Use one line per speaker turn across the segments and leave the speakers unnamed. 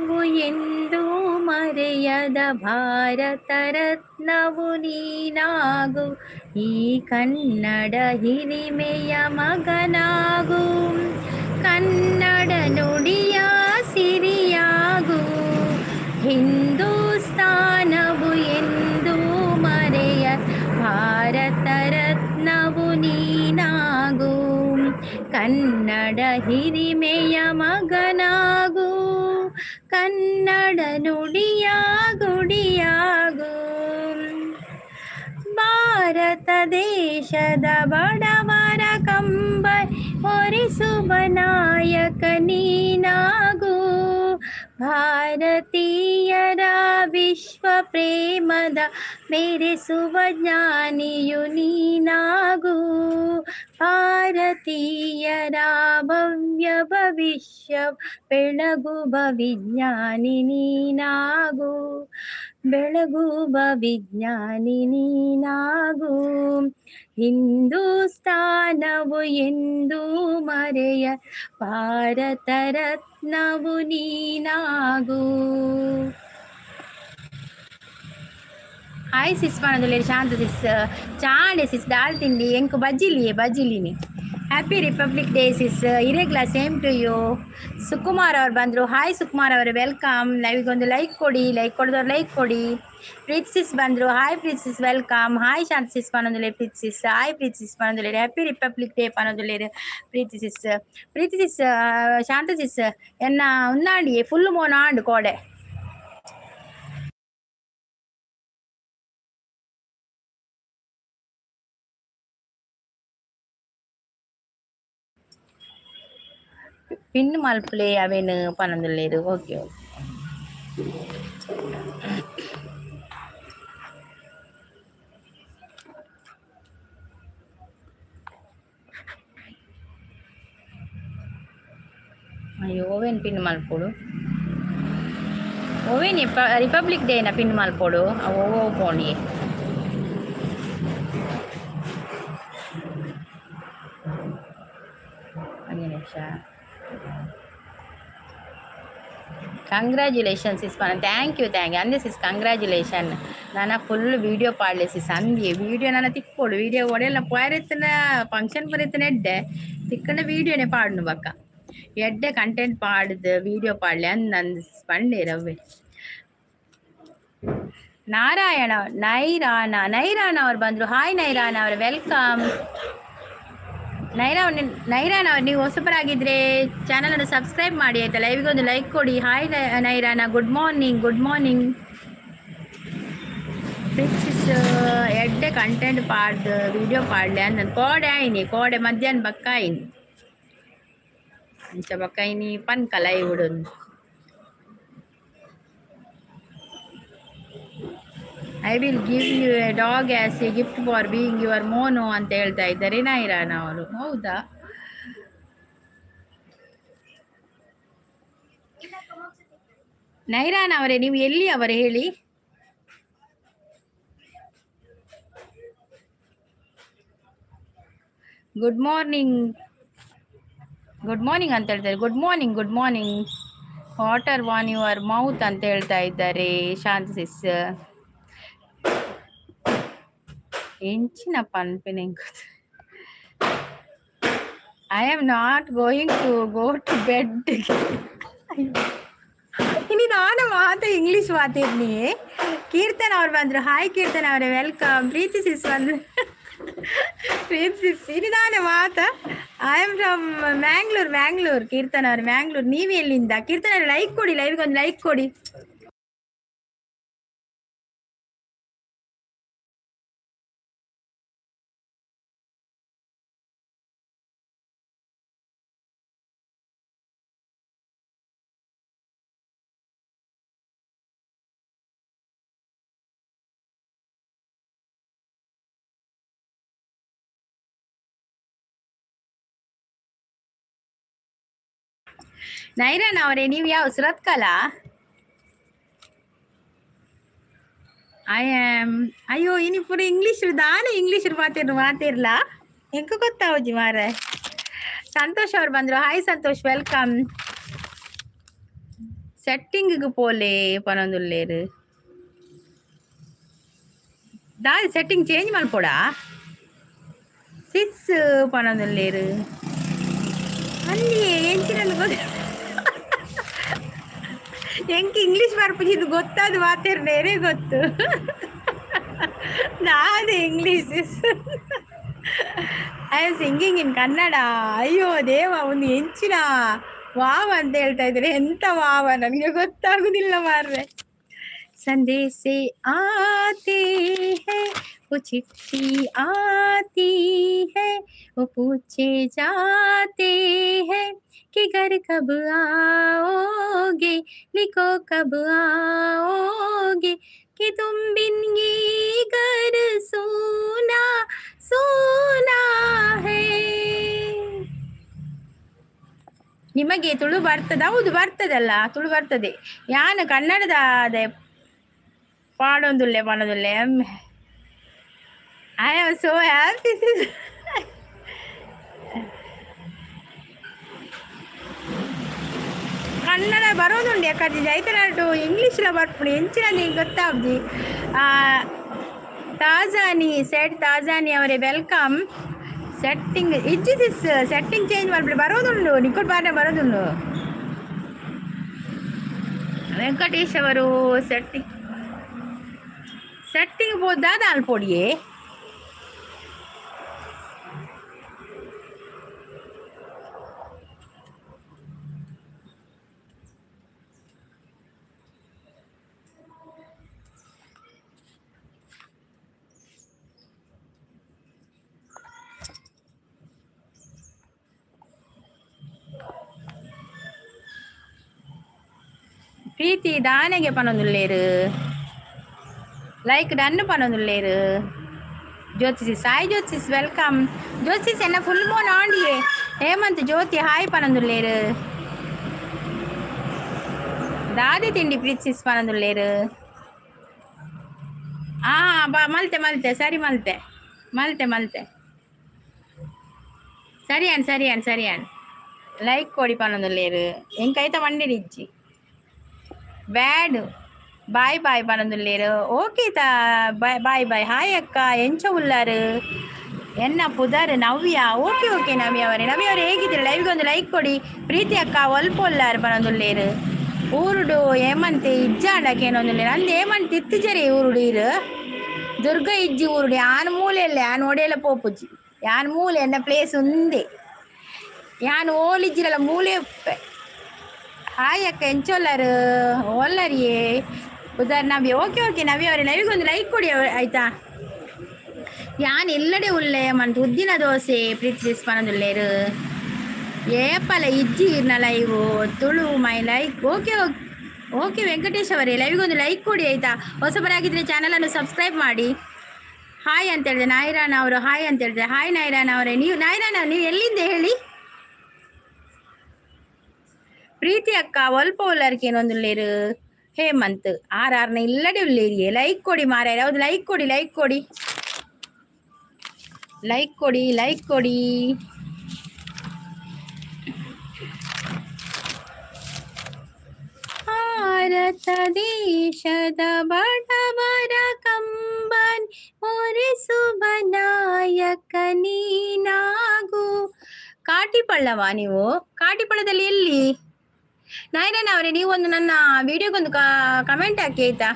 ಹಿಂದೂಸ್ಥಾನವು ಎಂದೂ ಮರೆಯದ ಭಾರತ ರತ್ನವು ನೀನಾಗು. ಈ ಕನ್ನಡ ಹಿರಿಮೆಯ ಮಗನಾಗು. ಕನ್ನಡ ನುಡಿಯ ಸಿರಿಯಾಗು. ಹಿಂದೂಸ್ಥಾನವು ಎಂದೂ ಮರೆಯ ಭಾರತ ರತ್ನವು ನೀನಾಗು. ಕನ್ನಡ ಹಿರಿಮೆಯ ಮಗನಾಗು. ಕನ್ನಡ ನುಡಿಯ ಗುಡಿಯಾಗು. ಭಾರತ ದೇಶದ ಬಡವರ ಕಂಬನಿ ಒರೆಸುವ ನಾಯಕ ನೀನಾಗು. ಭಾರತೀಯರ ವಿಶ್ವ ಪ್ರೇಮದ ಮೆರೆಸುವ ಜ್ಞಾನಿಯು ನೀನಾಗು. ಭಾರತೀಯರ ಭವ್ಯ ಭವಿಷ್ಯ ಬೆಳಗುವ ವಿಜ್ಞಾನಿ ನೀನಾಗು. ಬೆಳಗುವ ವಿಜ್ಞಾನಿ ನೀನಾಗು. ಹಿಂದೂಸ್ಥಾನವು ಎಂದೂ ಮರೆಯ ಭಾರತ ರತ್ನವು ನೀನಾಗು. ಹಾಯ್ ಸಿಸ್ ಪನೊಂದುಲ್ಲೆರ್ ಶಾಂತ ಸಿಸ್. ಚಾಂಡೆ ಸಿಸ್, ದಾಲ್ ತಿಂಡಿ ಎಂಕ್ ಬಜ್ಜಿಲಿ ಬಜ್ಜಿಲಿನಿ. Happy republic day sis. ಇರೆಗ್ಲಾ ಸೇಮ್ ಟು you. Sukumar ಅವ್ರು ಬಂದರು. ಹಾಯ್ ಸುಕುಮಾರ್ ಅವರೇ, welcome. ಲೈವ್ಗೆ ಒಂದು ಲೈಕ್ ಕೊಡಿ. ಲೈಕ್ ಕೊಡದವ್ರು ಲೈಕ್ ಕೊಡಿ. ಪ್ರೀತ್ ಸಿಸ್ ಬಂದರು. Hi Preeth sis, welcome. Hi Shantha sis ಪನೊಂದುಲ್ಲೆರ್. Preeth sis, hi Preeth sis ಪನೊಂದುಲ್ಲೆರ್. ಹ್ಯಾಪಿ ರಿಪಬ್ಲಿಕ್ ಡೇ ಪನೊಂದುಲ್ಲೆರ್ Preethi sis. Preethi sis, Shantha sis, ಎನ್ನ ಉಂದಾಂಡಿ ಫುಲ್ ಮೋನ ಆಂಡ್ ಕೋಡೆ. ಪಿನ್ ಮಲ್ಪುಲೆ ಅವೇನು ಪನೊಂದುಲ್ಲೆರ್. Okay okay. ಅಯ್ಯೋ, ಓವೇನು ಪಿನ್ ಮಲ್ಪೊಡು? ಓವೇನು ರಿಪಬ್ಲಿಕ್ ಡೇನ ಪಿನ್ ಮಲ್ಪೊಡು? ಅವು ಓ ಪೋಂಡಿ. ಒಂಜಿ ನಿಮಿಷ. Congratulation sis. Thank you, thank you. ಅಂದೆ ಸಿಸ್, ಕಂಗ್ರ್ಯಾಚುಲೇಷನ್. ನಾನು ಫುಲ್ ವೀಡಿಯೋ ಪಾಡ್ಲೆ ಸಿಸ್. ಅಂದಿ ವೀಡಿಯೋ ನನ್ನ ತಿಕ್ಕೋಡು. ವೀಡಿಯೋ ಒಡೆಲ್ಲ ಪೋಯರೆತ್ತನ ಫಂಕ್ಷನ್ ಪೊರೆತ್ತನ ಎಡ್ಡೆ ತಿಕ್ಕಂಡ ವೀಡಿಯೋನೆ ಪಾಡ್ನು. ಬಕ್ಕ ಎಡ್ಡೆ ಕಂಟೆಂಟ್ ಪಾಡ್ದು ವೀಡಿಯೋ ಪಾಡ್ಲೆ ಅಂದ್ ಅಂದ್ ಸಿಸ್ ಪಂಡೇರ್ ಅವ್ವೆ. ನಾರಾಯಣ ನೈರಾನ, ನೈರಾನ ಅವ್ರು ಬಂದರು. ಹಾಯ್ ನೈರಾನ ಅವರು, welcome. Naira ನೈರಾನ ಅವ್ರು, ನೀವು ಹೊಸಬರಾಗಿದ್ದರೆ ಚಾನಲನ್ನು ಸಬ್ಸ್ಕ್ರೈಬ್ ಮಾಡಿ, ಆಯಿತಾ? ಲೈವ್ಗೆ ಒಂದು ಲೈಕ್ ಕೊಡಿ. ಹಾಯ್ ನೈರಾನ, good morning, good morning. sis, ಎಡ್ಡೆ ಕಂಟೆಂಟ್ ಪಾಡ್ದು ವಿಡಿಯೋ ಪಾಡ್ಲೆ ಅಂದ್. ಕೋಡೆ ಆಯ್ನಿ, ಕೋಡೆ ಮಧ್ಯಾಹ್ನ ಬಕ್ಕ ಆಯ್ನಿ. ಅಂಚ ಬಕ್ಕ ಇನಿ ಪನ್ಕ live. I will give you a dog as a gift for being your Monu ಅಂತ ಹೇಳ್ತಾ ಇದ್ದಾರೆ ನೈರಾನ ಅವರು. ಹೌದಾ? ನೈರಾನ್ ಅವರೇ, ನೀವು ಎಲ್ಲಿ ಅವರೇ ಹೇಳಿ. ಗುಡ್ ಮಾರ್ನಿಂಗ್, ಗುಡ್ ಮಾರ್ನಿಂಗ್ ಅಂತ ಹೇಳ್ತಾರೆ. Good morning, good morning. Water on your mouth ಅಂತ ಹೇಳ್ತಾ ಇದ್ದಾರೆ ಶಾಂತ ಸಿಸ್. ಎಂಚಿನ ಪನ್ಪಿನ? I am not going to go to bed. ಇನಿ ನಾನು ಮಾತ ಇಂಗ್ಲೀಷ್ ಮಾತಿರ್ನಿ. ಕೀರ್ತನ್ ಅವ್ರು ಬಂದರು. ಹಾಯ್ ಕೀರ್ತನ್ ಅವರೇ, welcome. ಪ್ರೀತಿ ಸಿಸ್ ಬಂದ್ರು. ಪ್ರೀತಿ ಸಿಸ್, ಇನಿ ನಾನು ಮಾತ. I am from Mangalore. Mangalore Keerthan ಅವರು, ಮ್ಯಾಂಗ್ಳೂರ್. ನೀವು ಎಲ್ಲಿಂದ ಕೀರ್ತನ್ ಅವ್ರೆ? ಲೈಕ್ ಕೊಡಿ, ಲೈವ್ಗೆ ಒಂದು ಲೈಕ್ ಕೊಡಿ. ನೈರನ್ ಅವರೇ, ನೀವು ಯಾವ ಸುರತ್ಕಲ? I am. ಅಯ್ಯೋ, ಇನಿ ಪೂರ ಇಂಗ್ಲೀಷ್ ದಾನೆ ಇಂಗ್ಲೀಷ್ ಮಾತಿರ್ ಮಾತಿರ್ಲ ಎಂಕ ಗೊತ್ತಾವಜಿ ಮಾರೆ. ಸಂತೋಷ್ ಅವ್ರು ಬಂದ್ರು. Hi Santosh, welcome. ಸೆಟ್ಟಿಂಗ್ ಪೋಲೆ ಪನೊಂದುಲ್ಲೇರು. ದಾದ ಸೆಟ್ಟಿಂಗ್ ಚೇಂಜ್ ಮಲ್ಪೊಡಾ? ಸಿಸ್ ಪನೊಂದುಲ್ಲೇರು. ಅಲ್ಲಿ ಎಂಚಿನ ಎಂಕ್ ಇಂಗ್ಲೀಷ್ ಬರ್ಪುಜಿ, ಇದು ಗೊತ್ತಾದ ಮಾತೆರ್ನೇರೇ ಗೊತ್ತು. ದಾದ English? I am singing in Kannada. ಅಯ್ಯೋ ದೇವ, ಒಂದು ಎಂಚಿನ ವಾವ ಅಂತ ಹೇಳ್ತಾ ಇದ್ದಾರೆ. ಎಂತ ವಾವ ನನಗೆ ಗೊತ್ತಾಗುದಿಲ್ಲ ಮಾರ್ರೆ. संदेशे आते हैं, वो चिट्ठी आती है, वो पूछे जाते हैं कि घर कब आओगे, लिखो कब आओगे, कि तुम बिन ये घर सोना सोना है. ನಿಮಗೆ ತುಳು ಬರ್ತದ? ಹೌದು, ಬರ್ತದಲ್ಲ, ತುಳು ಬರ್ತದೆ. ಯಾನು ಕನ್ನಡದ ಅದೇ ಪಾಡೊಂದುಲ್ಲೆ ಪನೊಂದುಲ್ಲೆ. I am so happy. Kannada ಬರೋದುಂಡು ಯಾಕಂದ್ರೆ ಐತನಾಟು ಇಂಗ್ಲೀಷ್ಲ ಬರ್ಪುಂಡು. ಎಂಚಿನ ನಿಂಗೆ ಗೊತ್ತಾಬ್ಜಿ. ತಾಜಾನಿ ಸೆಟ್, ತಾಜಾನಿ ಅವರೇ welcome. Setting ಇಜ್ಜಿ ಸಿಸ್, ಸೆಟ್ಟಿಂಗ್ ಚೇಂಜ್ ಮಾಡ್ಬಿಡಿ. ಬರೋದುಂಡು, ನಿಕ್ಕುಲ್ ಬಾರ್ನೆ ಬರೋದುಂಡು. ವೆಂಕಟೇಶ್ ಅವರು ಸೆಟ್ಟಿಂಗ್ ಸೆಟ್ಟಿಂಗ್ ಪೋದಾದ ಅಲ್ಪೊಡಿಯೇ. ಪ್ರೀತಿ ದಾನೆಗೆ ಪನೊಂದುಲ್ಲೇರು? ಲೈಕ್ ಡನ್ ಪನೊಂದುಲ್ಲೇರು. Jyothi sis, hi Jyothi sis, welcome. ಜ್ಯೋತಿಸಿಸ್ ಎನ್ನ ಫುಲ್ ಮೋನ್ ಆಂಡಿಯೇ. ಹೇಮಂತ್ ಜ್ಯೋತಿ ಹಾಯ್ ಪನೊಂದುಲ್ಲೇರು. ದಾದಿ ತಿಂಡಿ ಪ್ರೀತಿಸಿಸ್ ಪನೊಂದುಲ್ಲೇರು. ಬಾ ಮಲ್ತೆ ಮಲ್ತೆ, ಸರಿ ಮಲ್ತೆ ಮಲ್ತೆ ಮಲ್ತೆ. ಸರಿ ಅಣ್ಣ, ಸರಿ ಅಣ್ಣ, ಸರಿ ಅಣ್ಣ. ಲೈಕ್ ಕೊಡಿ ಪನೊಂದುಲ್ಲೇರು. ಎಂಕೈತ ಮಂಡಿಡಿ ಇಜ್ಜಿ. ಬ್ಯಾಡ್ ಬಾಯ್ ಬಾಯ್ ಪನೊಂದುಲ್ಲೇರು. ಓಕೆ ತಾ, ಬಾಯ್ ಬಾಯ್ ಬಾಯ್. ಹಾಯ್ ಅಕ್ಕ, ಎಂಚ ಉಲ್ಲಾರು? ಎನ್ನ ಪುದರ್ ನವ್ಯ. ಓಕೆ ಓಕೆ ನವ್ಯ ಅವರೇ, ನವ್ಯ ಅವರೇ ಹೇಗಿದ್ದೀರಿ? ಲೈವ್ಗೆ ಒಂದು ಲೈಕ್ ಕೊಡಿ. ಪ್ರೀತಿ ಅಕ್ಕ ಒಲ್ಪ ಉಲ್ಲಾರು ಪನೊಂದುಲ್ಲೇರು. ಊರುಡು ಹೇಮಂತ್ ಇಜ್ಜಾಂಡ ಕೇನೊಂದುಲ್ಲೇರು. ಅಂದ್ ಹೇಮಂತ್ ಇತ್ತಿಜರಿ ಊರುಡು ಇರು. ದುರ್ಗ ಇಜ್ಜಿ ಊರುಡು. ಯಾನ್ ಮೂಲೆಲ್ಲ ಯಾನ್ ಒಡೆಯಲ ಪೋಪುಜಿ. ಯಾನ್ ಮೂಲೆ ಎನ್ನ ಪ್ಲೇಸ್ ಉಂದೆ. ಯಾನ್ ಓಲಿಜ್ಜಿರಲ್ಲ ಮೂಲೆ ಉಪ್ಪೆ. ಹಾಯ್ ಅಕ್ಕ, ಎಂಚೊಲ್ಲರು? ಓಲ್ಲರಿಯೇ ಉದಾರ್ ನವ್ಯ. ಓಕೆ ಓಕೆ ನವ್ಯ ಅವರೇ, ಲೈವ್ಗೆ ಒಂದು ಲೈಕ್ ಕೊಡಿ ಆಯ್ತಾ? ಯಾನ್ ಇಲ್ಲಡೆ ಉಲ್ಲೆ ಮಂತ್ ಉದ್ದಿನ ದೋಸೆ ಪ್ರೀತಿ ಪನೊಂದುಲ್ಲೇರು. ಏಪಲ ಇಜ್ಜಿ ಇರ್ನ live. Tulu my like. Okay okay okay Venkatesh ಅವರೇ, ಲೈವ್ಗೆ ಒಂದು ಲೈಕ್ ಕೊಡಿ ಆಯಿತಾ? ಹೊಸಬರಾಗಿದ್ದರೆ ಚಾನಲನ್ನು ಸಬ್ಸ್ಕ್ರೈಬ್ ಮಾಡಿ. ಹಾಯ್ ಅಂತ ಹೇಳಿದೆ ನಾಯಿರಾನ್ ಅವರು. ಹಾಯ್ ಅಂತ ಹೇಳಿದೆ. ಹಾಯ್ ನಾಯಿರಾನ್ ಅವರೇ. ನೀವು ನಾಯಿರಾನ್, ನೀವು ಎಲ್ಲಿಂದ ಹೇಳಿ? ಪ್ರೀತಿ ಅಕ್ಕ ಒಲ್ಪ ಉಲ್ಲರ್ಕೇನೊಂದುಲ್ಲೇರು. ಹೇಮಂತ್ ಆರ್ ಆರ್ನ ಇಲ್ಲಡೆ ಉಲ್ಲೇರಿಯೇ. ಲೈಕ್ ಕೊಡಿ ಮಾರಾಯ. ಹೌದು, ಲೈಕ್ ಕೊಡಿ, ಲೈಕ್ ಕೊಡಿ, ಲೈಕ್ ಕೊಡಿ, ಲೈಕ್ ಕೊಡಿ. ಭಾರತ ದೇಶದ ಬಡವರ ಕಂಬನ್ ಒರೆಸುವ ನಾಯಕ ನೀನಾಗು. ಕಾಟಿಪಳ್ಳವ ನೀವು? ಕಾಟಿಪಳ್ಳದಲ್ಲಿ ಎಲ್ಲಿ? ನಾಯರಣ್ಣ ಅವರೇ, ನೀವು ಒಂದು ನನ್ನ ವಿಡಿಯೋಗೊಂದು ಕಮೆಂಟ್ ಹಾಕಿ ಆಯ್ತಾ?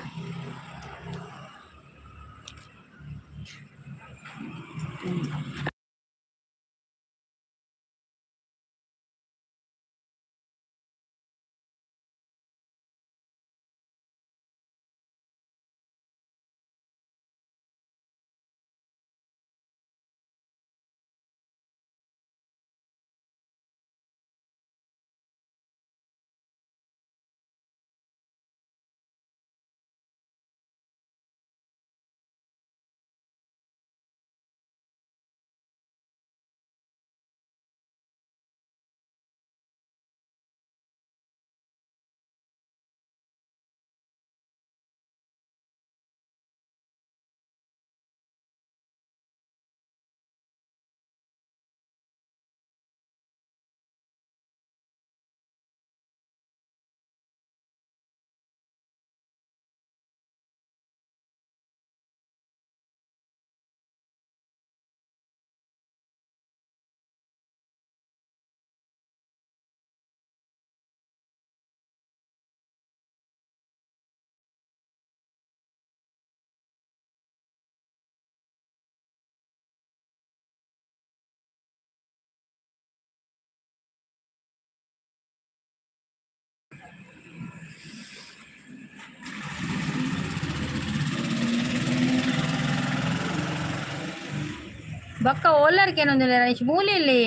ಬೊಕ್ಕ ಓಲರ್ಗೆ ಏನೊಂದು ಮೂಲೆಯಲ್ಲಿ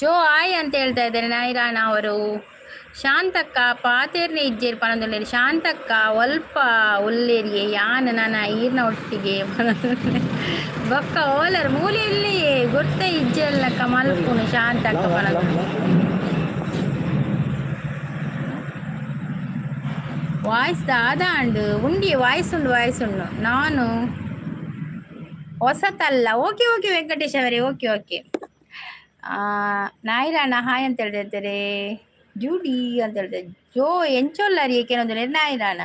ಜೋ ಆಯ್ ಅಂತ ಹೇಳ್ತಾ ಇದ್ದಾರೆ ನಾಯಿರಾಣ ಅವರು. ಶಾಂತಕ್ಕ ಪಾತೆರ್ನೆ ಇಜ್ಜೇರ್ ಪನೊಂದುಲ್ಲೆರ್. ಶಾಂತಕ್ಕ ಒಲ್ಪ ಉಲ್ಲೇರಿಯೆ ಯಾನ್ ನನ ಈರ್ನ ಒಟ್ಟಿಗೆ. ಬೊಕ್ಕ ಓಲರ್ ಮೂಲೆಯಲ್ಲಿ ಗುರ್ತ ಇಜ್ಜೆಲ್ಲಕ್ಕ ಮಲ್ಪುನು ಶಾಂತಕ್ಕ ಪನೊಂದು. ವಾಯ್ಸ್ ದಾದ ಅಂಡ್ ಉಂಡಿ ವಾಯ್ಸ್ ಉಂಡು, ವಾಯ್ಸ್ ಉಂಡು. ನಾನು ಹೊಸತಲ್ಲ. ಓಕೆ ಓಕೆ ವೆಂಕಟೇಶ್ ಅವರೇ, ಓಕೆ ಓಕೆ. ನಾಯಿರಾಣ ಹಾಯ್ ಅಂತ ಹೇಳ್ತಾ, ಜೂಡಿ ಅಂತ ಹೇಳ್ತಾರೆ. ಜೋ ಎಂಚೊಲ್ಲರಿ ಏಕೆನೊಂದು ನಾಯಿರಾಣ.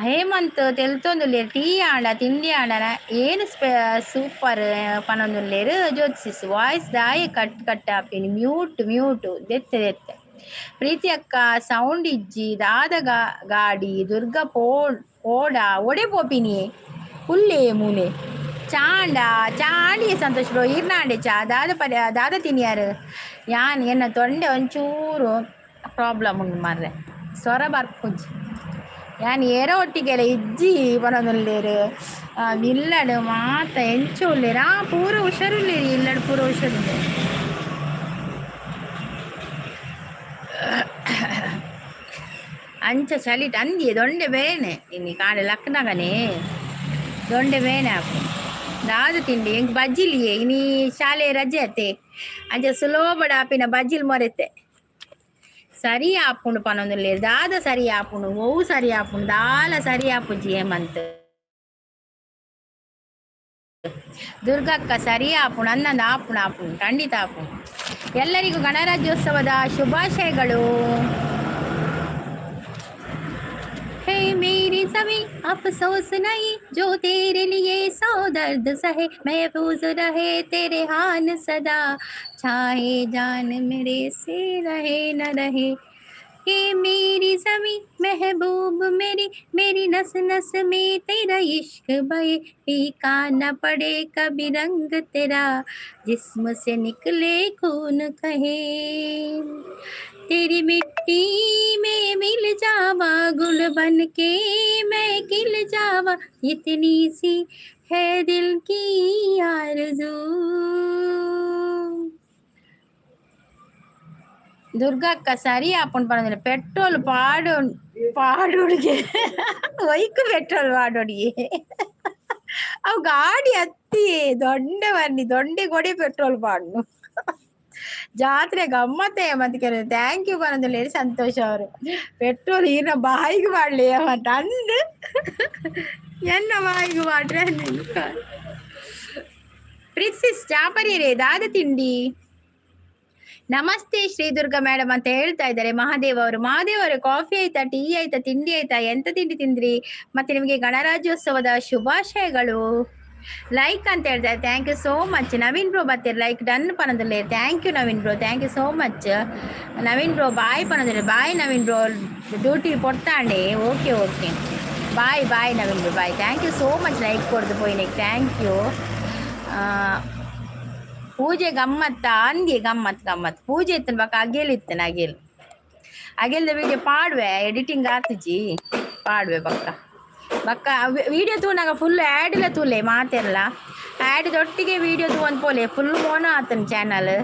ಹೇಮಂತ್ ತೆಲ್ತೊಂದುಲ್ಲೆರ್. ಟೀ ಆಂಡ, ತಿಂಡಿ ಆಂಡ, ಏನು ಸ್ಪೆ ಸೂಪರ್ ಪನೊಂದುಲ್ಲೆರ್. ಜ್ಯೋತಿಸ್ ವಾಯ್ಸ್ ದಾಯೆ ಕಟ್ ಕಟ್ ಆಪಿನಿ? Mute mute ದೆತ್ತೆ ದೆತ್ತೆ. ಪ್ರೀತಿ ಅಕ್ಕ ಸೌಂಡ್ ಇಜ್ಜಿ ದಾದ ಗಾಡಿ ದುರ್ಗಾ ಪೋಡ ಒಡೆ ಪೋಪಿನಿ ಉಲ್ಲೇ ಮೂಲೆ. ಚಾಂಡ ಚಾಂಡಿ ಸಂತೋಷ್ ಬ್ರೋ, ಈರ್ನಾಂಡೆ ಚಾ ದಾದ ಪರಿ ದಾದ ತಿನಿಯಾರು? ಯಾನ್ ಎನ್ನ ತೊಂಡೆ ಒಂಚೂರು ಪ್ರಾಬ್ಲಮ್ ಉಂಡು ಮಾರ್ರೆ, ಸ್ವರ ಬರ್ಪುಜಿ. ಯಾನ್ ಏರ ಒಟ್ಟಿಗೆಲ್ಲ ಇಜ್ಜಿ ಪನೊಂದುಲ್ಲೆರ್. ಇಲ್ಲಡ್ ಮಾತ ಎಂಚ ಉಲ್ಲೆರ್? ಆ ಪೂರ ಹುಷಾರುಲ್ಲೆರ್, ಇಲ್ಲಡ್ ಪೂರ ಹುಷಾರುಲ್ಲೆರ್. ಅಂಚ ಚಲಿಟ್ ಅಂದಿಯೆ ದೊಂಡೆ ಬೇನೆ ಇನಿ ಕಾಂಡೆ ಲಕ್ನಗನೇ ದೊಂಡೆ ಬೇನೆ ಆಪು. ದಾದ ತಿಂಡಿ? ಎಂಕ್ ಬಜ್ಜಿಲಿಯೇ, ಇನಿ ಶಾಲೆ ರಜೆ ಅತ್ತೆ, ಅಂಚ ಸುಲೋಬಡ ಆಪಿನ ಬಜ್ಜಿಲ್ ಮೊರೆತೆ. ಸರಿ ಆಪುಂಡು ಪನೊಂದುಲ್ಲೆರ್. ದಾದ ಸರಿ ಆಪುಂಡು? ಒವು ಸರಿ ಆಪುಂಡು? ದಾಲ ಸರಿ ಆಪುಜಿ ಹೇಮಂತ್. ದುರ್ಗಕ್ಕ ಸರಿ ಆಪುಂಡು ಅಂದಂದು ಆಪುಂಡು, ಆಪುಂಡು, ಖಂಡಿತ ಆಪುಂಡು. ಎಲ್ಲರಿಗೂ ಗಣರಾಜ್ಯೋತ್ಸವದ ಶುಭಾಶಯಗಳು. है मेरी जमी अफसोस नहीं, जो तेरे लिए सौ दर्द सहे, महफूज रहे तेरे हान सदा, चाहे जान मेरे से रहे न रहे। हे मेरी जमी महबूब मेरी, मेरी नस नस में तेरा इश्क बहे, फीका न पड़े कभी रंग तेरा, जिस्म से निकले खून कहे। तेरी मिट्टी में मिल जावा, गुल बन के मैं खिल जावा, इतनी सी है दिल की आरज़ू. ದುರ್ಗಕ್ಕ ಸರಿ ಆಪುಂಡು ಪನೊಂದಿಲ್ಲ. ಪೆಟ್ರೋಲ್ ಪಾಡು ಪಾಡೋಡಿಗೆ ಒಯ್ಕ್ ಪೆಟ್ರೋಲ್ ಪಾಡೋಡಿಗೆ ಅವು ಗಾಡಿ ಹತ್ತಿ ದೊಂಡೆ ಬನ್ನಿ ದೊಂಡೆ ಕೊಡಿ ಪೆಟ್ರೋಲ್ ಪಾಡ್ನು. ಜಾತ್ರೆ ಗಮ್ಮತ್ತೆ ಮತ್ತೆ. Thank you ಪನೊಂದುಲ್ಲೆರ್ ಸಂತೋಷ್ ಅವರು. ಪೆಟ್ರೋಲ್ ಈರ್ನ ಬಾಯಿಗೆ ಪಾಡ್ಲೆ ಅಂತ ಅಂದ್ ಎನ್ನ ಬಾಯಿಗೆ ಪಾಡ್ರೆ. ಪ್ರಿನ್ಸಿಸ್ ಚಾಪರಿಯರೇ ದಾದ ತಿಂಡಿ? ನಮಸ್ತೆ ಶ್ರೀ ದುರ್ಗಾ ಮೇಡಮ್ ಅಂತ ಹೇಳ್ತಾ ಇದ್ದಾರೆ ಮಹಾದೇವ್ ಅವರು. ಮಹಾದೇವ್ ಅವರು, ಕಾಫಿ ಆಯ್ತಾ, ಟೀ ಆಯ್ತಾ, ತಿಂಡಿ ಆಯ್ತಾ? ಎಂತ ತಿಂಡಿ ತಿಂದ್ರಿ? ಮತ್ತೆ ನಿಮಗೆ ಗಣರಾಜ್ಯೋತ್ಸವದ ಶುಭಾಶಯಗಳು. ಲೈಕ್ ಅಂತ ಹೇಳ್ತಾರೆ, thank you so much. Naveen bro ಬರ್ತೀರಿ, ಲೈಕ್ ಡನ್ ಪನೊಂದುಲ್ಲೆ. Thank you Naveen bro, thank you so much Naveen bro. Bye ಪನೊಂದುಲ್ಲೆ. Bye Naveen bro, duty ಪೊರ್ತಾಂಡೆ. Okay okay, bye bye Naveen bro, bye. Thank you so much like ಕೊಡ್ದು ಪೋಯಿನೆಕ್, thank you. ಪೂಜೆ ಗಮ್ಮತ್ತ ಅಂದಿ? ಗಮ್ಮತ್ ಗಮ್ಮತ್. ಪೂಜೆ ಇತ್ತನ ಬಕ ಅಗೇಲ್ ಇತ್ತನ. ಅಗೇಲ್ ಅಗೇಲ್ದ video ಪಾಡುವೆ, editing ಆತುಜಿ, ಪಾಡುವೆ ಬಕ್ಕ ಬಕ್ಕ. Video ತೂನಾಗ full ad ತೂಲೆ ಮಾತೆರ್ಲ. ಆ್ಯಡ್ ದೊಟ್ಟಿಗೆ ವಿಡಿಯೋ ತೂವೊಂದು ಪೋಲೆ, ಫುಲ್ ಮೋನ ಆತನ ಚಾನಲ್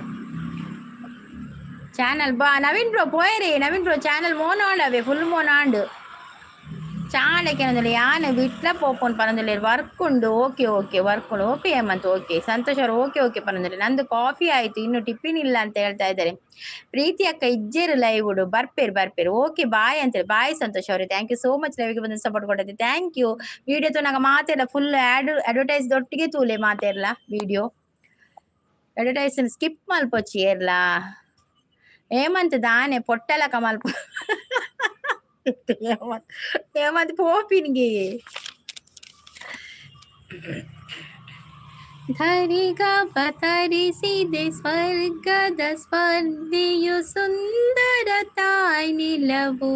ಚಾನಲ್ ಬಾ. ನವೀನ್ ಬ್ರೋ ಪೋಯರಿ, ನವೀನ್ ಬ್ರೋ ಚಾನಲ್ ಮೋನ ಆಂಡವೆ, ಫುಲ್ ಮೋನ ಆಂಡು. ಚಾಣಕ್ಯನಂದ್ರೆ ಯಾನ್ ವಿಟ್ಲ ಪೋಪುಂಡು ಪನೊಂದುಲ್ಲೆರ್. ವರ್ಕ್ ಉಂಡು, ಓಕೆ ಓಕೆ. ವರ್ಕ್ ಉಂಡು, ಓಕೆ ಹೇಮಂತ್, ಓಕೆ. ಸಂತೋಷ್ ಅವರು ಓಕೆ ಓಕೆ ಪನೊಂದುಲ್ಲೆರ್. ನಂದು ಕಾಫಿ ಆಯ್ತು, ಇನ್ನು ಟಿಫಿನ್ ಇಲ್ಲ ಅಂತ ಹೇಳ್ತಾ ಇದ್ದಾರೆ. ಪ್ರೀತಿ ಅಕ್ಕ ಇಜ್ಜೇರು ಲೈವ್ ಉಡು? ಬರ್ಪೇರು ಬರ್ಪೇರು. ಓಕೆ, ಬಾಯ್ ಅಂತೇಳಿ. ಬಾಯ್ ಸಂತೋಷ್ ಅವರೇ, thank you so much ಲೈವ್ಗೆ ಬಂದು ಸಪೋರ್ಟ್ ಕೊಟ್ಟದ್ದು, thank you. Video ತೂನಾಗ ಮಾತೆಲ್ಲ ಫುಲ್ ಆ್ಯಡ್ ಅಡ್ವರ್ಟೈಸ್ ದೊಟ್ಟಿಗೆ ತೂಲೆ ಮಾತೆರ್ಲ. ವಿಡಿಯೋ ಅಡ್ವರ್ಟೈಸ್ ಸ್ಕಿಪ್ ಮಲ್ಪೊಚ್ಚಿ ಏರ್ಲ. ಹೇಮಂತ್ ದಾನೆ ಪೊಟ್ಟಲಕ ಮಲ್ಪ? ಹೇಮಂತ್ ಹೇಮಂತ್ ಪೋಪಿನ್ಗೆ. ಧರಿಗವತರಿಸಿದೆ ಸ್ವರ್ಗದ ಸ್ಪರ್ಧೆಯು ಸುಂದರ ತಾಯ್ ನಿಲವು,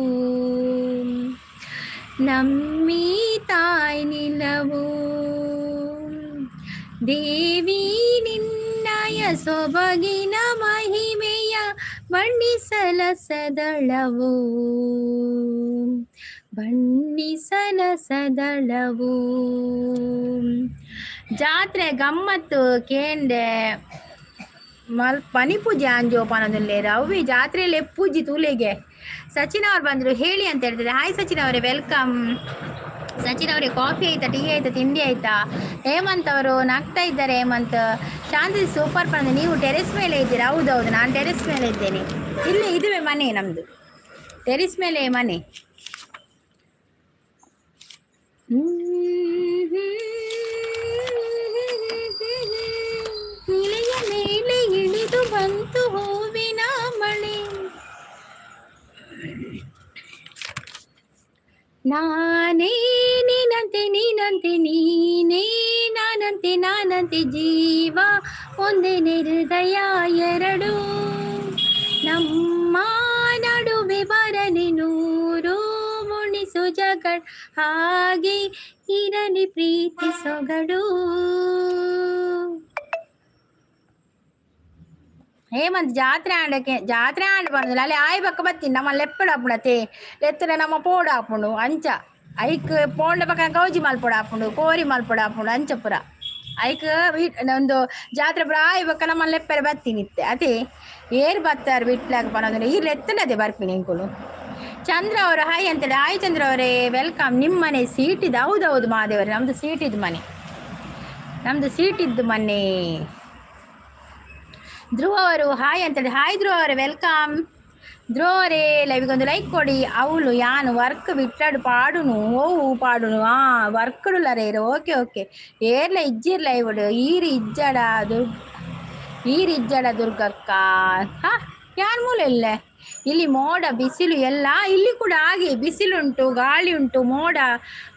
ನಮ್ಮೀ ತಾಯ್ ನಿಲವು. ದೇವಿ ನಿನ್ನಯ ಸೊಬಗಿನ ಮಹಿಮೆಯ ಬಣ್ಣಿಸಲ ಸದಳವು. ಬಣ್ಣಿಸನ ಸದಳವು. ಜಾತ್ರೆ ಗಮ್ಮತ್ತು ಕೇಂಡೆ ಮಲ್ ಪನಿಪೂಜೆ ಅಂಜೋ ಪನೊಂದುಲ್ಲೇರು ಅವ್ವಿ ಜಾತ್ರೆಯಲ್ಲಿ ಪೂಜಿ ತೂಲೆಗೆ. ಸಚಿನ್ ಅವ್ರು ಬಂದರು ಹೇಳಿ ಅಂತ ಹೇಳ್ತಿದ್ದಾರೆ. ಹಾಯ್ ಸಚಿನ್ ಅವರೇ, welcome. Sachin ಅವರೇ, ಕಾಫಿ ಆಯ್ತಾ, ಟೀ ಆಯ್ತಾ, ತಿಂಡಿ ಆಯ್ತಾ? ಹೇಮಂತ್ ಅವರು ನಗ್ತಾ ಇದ್ದಾರೆ. ಹೇಮಂತ್, ಶಾಂತಿ ಸೂಪರ್ ಬಂದು. ನೀವು ಟೆರೆಸ್ ಮೇಲೆ ಇದ್ದೀರಾ? ಹೌದೌದು, ನಾನು ಟೆರೆಸ್ ಮೇಲೆ ಇದ್ದೇನೆ. ಇಲ್ಲಿ ಇದುವೇ ಮನೆ ನಮ್ಮದು, ಟೆರೆಸ್ ಮೇಲೆ ಮನೆ. ಇಲೆಯ ಮೇಲೆ ಇಳಿದು ಬಂತು ಹೂವಿನ ಮಳೆ. ನಾನೇ ನೀನಂತೆ, ನೀನಂತೆ ನೀನೇ ನಾನಂತೆ, ನಾನಂತೆ ಜೀವ ಒಂದೇ ಹೃದಯ ಎರಡು. ನಮ್ಮ ನಡುವೆ ಬರಲಿ ನೂರು ಮುಣಿಸು ಜಗಳ, ಹಾಗೆ ಇರಲಿ ಪ್ರೀತಿ ಸೊಗಡು. ಹೇಮಂತ್ ಜಾತ್ರೆ ಆಂಡಕ್ಕೆ ಜಾತ್ರೆ ಆಂಡ್ ಬಂದಿಲ್ಲ ಅಲ್ಲಿ ಆಯ್ ಬಕ್ಕ ಬತ್ತೀನಿ ನಮ್ಮ ಲೆಪ್ಪಡ ಆಪುಂಡತೆ ಲೆತ್ತಡ ನಮ್ಮ ಪೋಡ ಆಪುಂಡು ಅಂಚ ಐಕ್ ಪೋಂಡ ಪಕ್ಕ ಗೌಜಿ ಮಲ್ಪೊಡ ಆಪುಂಡು ಕೋರಿ ಮಲ್ಪೊಡ ಆಪುಂಡು ಅಂಚ ಪುರ ಐಕ್ ಒಂದು ಜಾತ್ರೆ ಪುರ ಆಯ್ ಬಕ್ಕ ನಮ್ಮ ಲೆಪ್ಪರೆ ಬತ್ತೀನಿ ಇತ್ತೆ ಅದೇ ಏರ್ ಬತ್ತಾರ ಬಿಟ್ಲಾಗ ಪನೊಂದು ಈ ಲೆತ್ತನದೆ ಬರ್ಪಿನಿ ಎಂಕುಲು. ಚಂದ್ರ ಅವರು ಹಾಯ್ ಅಂತೇಳಿ. ಹಾಯ್ ಚಂದ್ರ ಅವರೇ, welcome. ನಿಮ್ಮ ಮನೆ ಸೀಟಿದ್ದು? ಹೌದೌದು ಮಹಾದೇವರೇ, ನಮ್ಮದು ಸೀಟಿದ್ದು ಮನೆ, ನಮ್ಮದು ಸೀಟಿದ್ದು ಮನೆ. ಧ್ರುವ ಅವರು ಹಾಯ್ ಅಂತೇಳಿ. ಹಾಯ್ ಧ್ರುವ ಅವರೇ, welcome. ಧ್ರುವ ಅವರೇ, ಲೈವಿಗೊಂದು ಲೈಕ್ ಕೊಡಿ. ಅವಳು ಯಾನು ವರ್ಕ್ ಬಿಟ್ಟಾಡು ಪಾಡುನು ಓವು ಪಾಡುನು ಆ ವರ್ಕ್ಡುಲ್ಲರೇರು. ಓಕೆ ಓಕೆ, ಏರ್ಲ ಇಜ್ಜಿರ್ ಲೈವ್ಡು ಈರು ಇಜ್ಜಡ ದುರ್ಗ, ಈರು ಇಜ್ಜಡ ದುರ್ಗಕ್ಕ. ಹಾ ಯಾನ್ ಮೂಲ ಇಲ್ಲ. ಇಲ್ಲಿ ಮೋಡ ಬಿಸಿಲು ಎಲ್ಲ ಇಲ್ಲಿ ಕೂಡ ಹಾಗೆ ಬಿಸಿಲುಂಟು, ಗಾಳಿ ಉಂಟು, ಮೋಡ,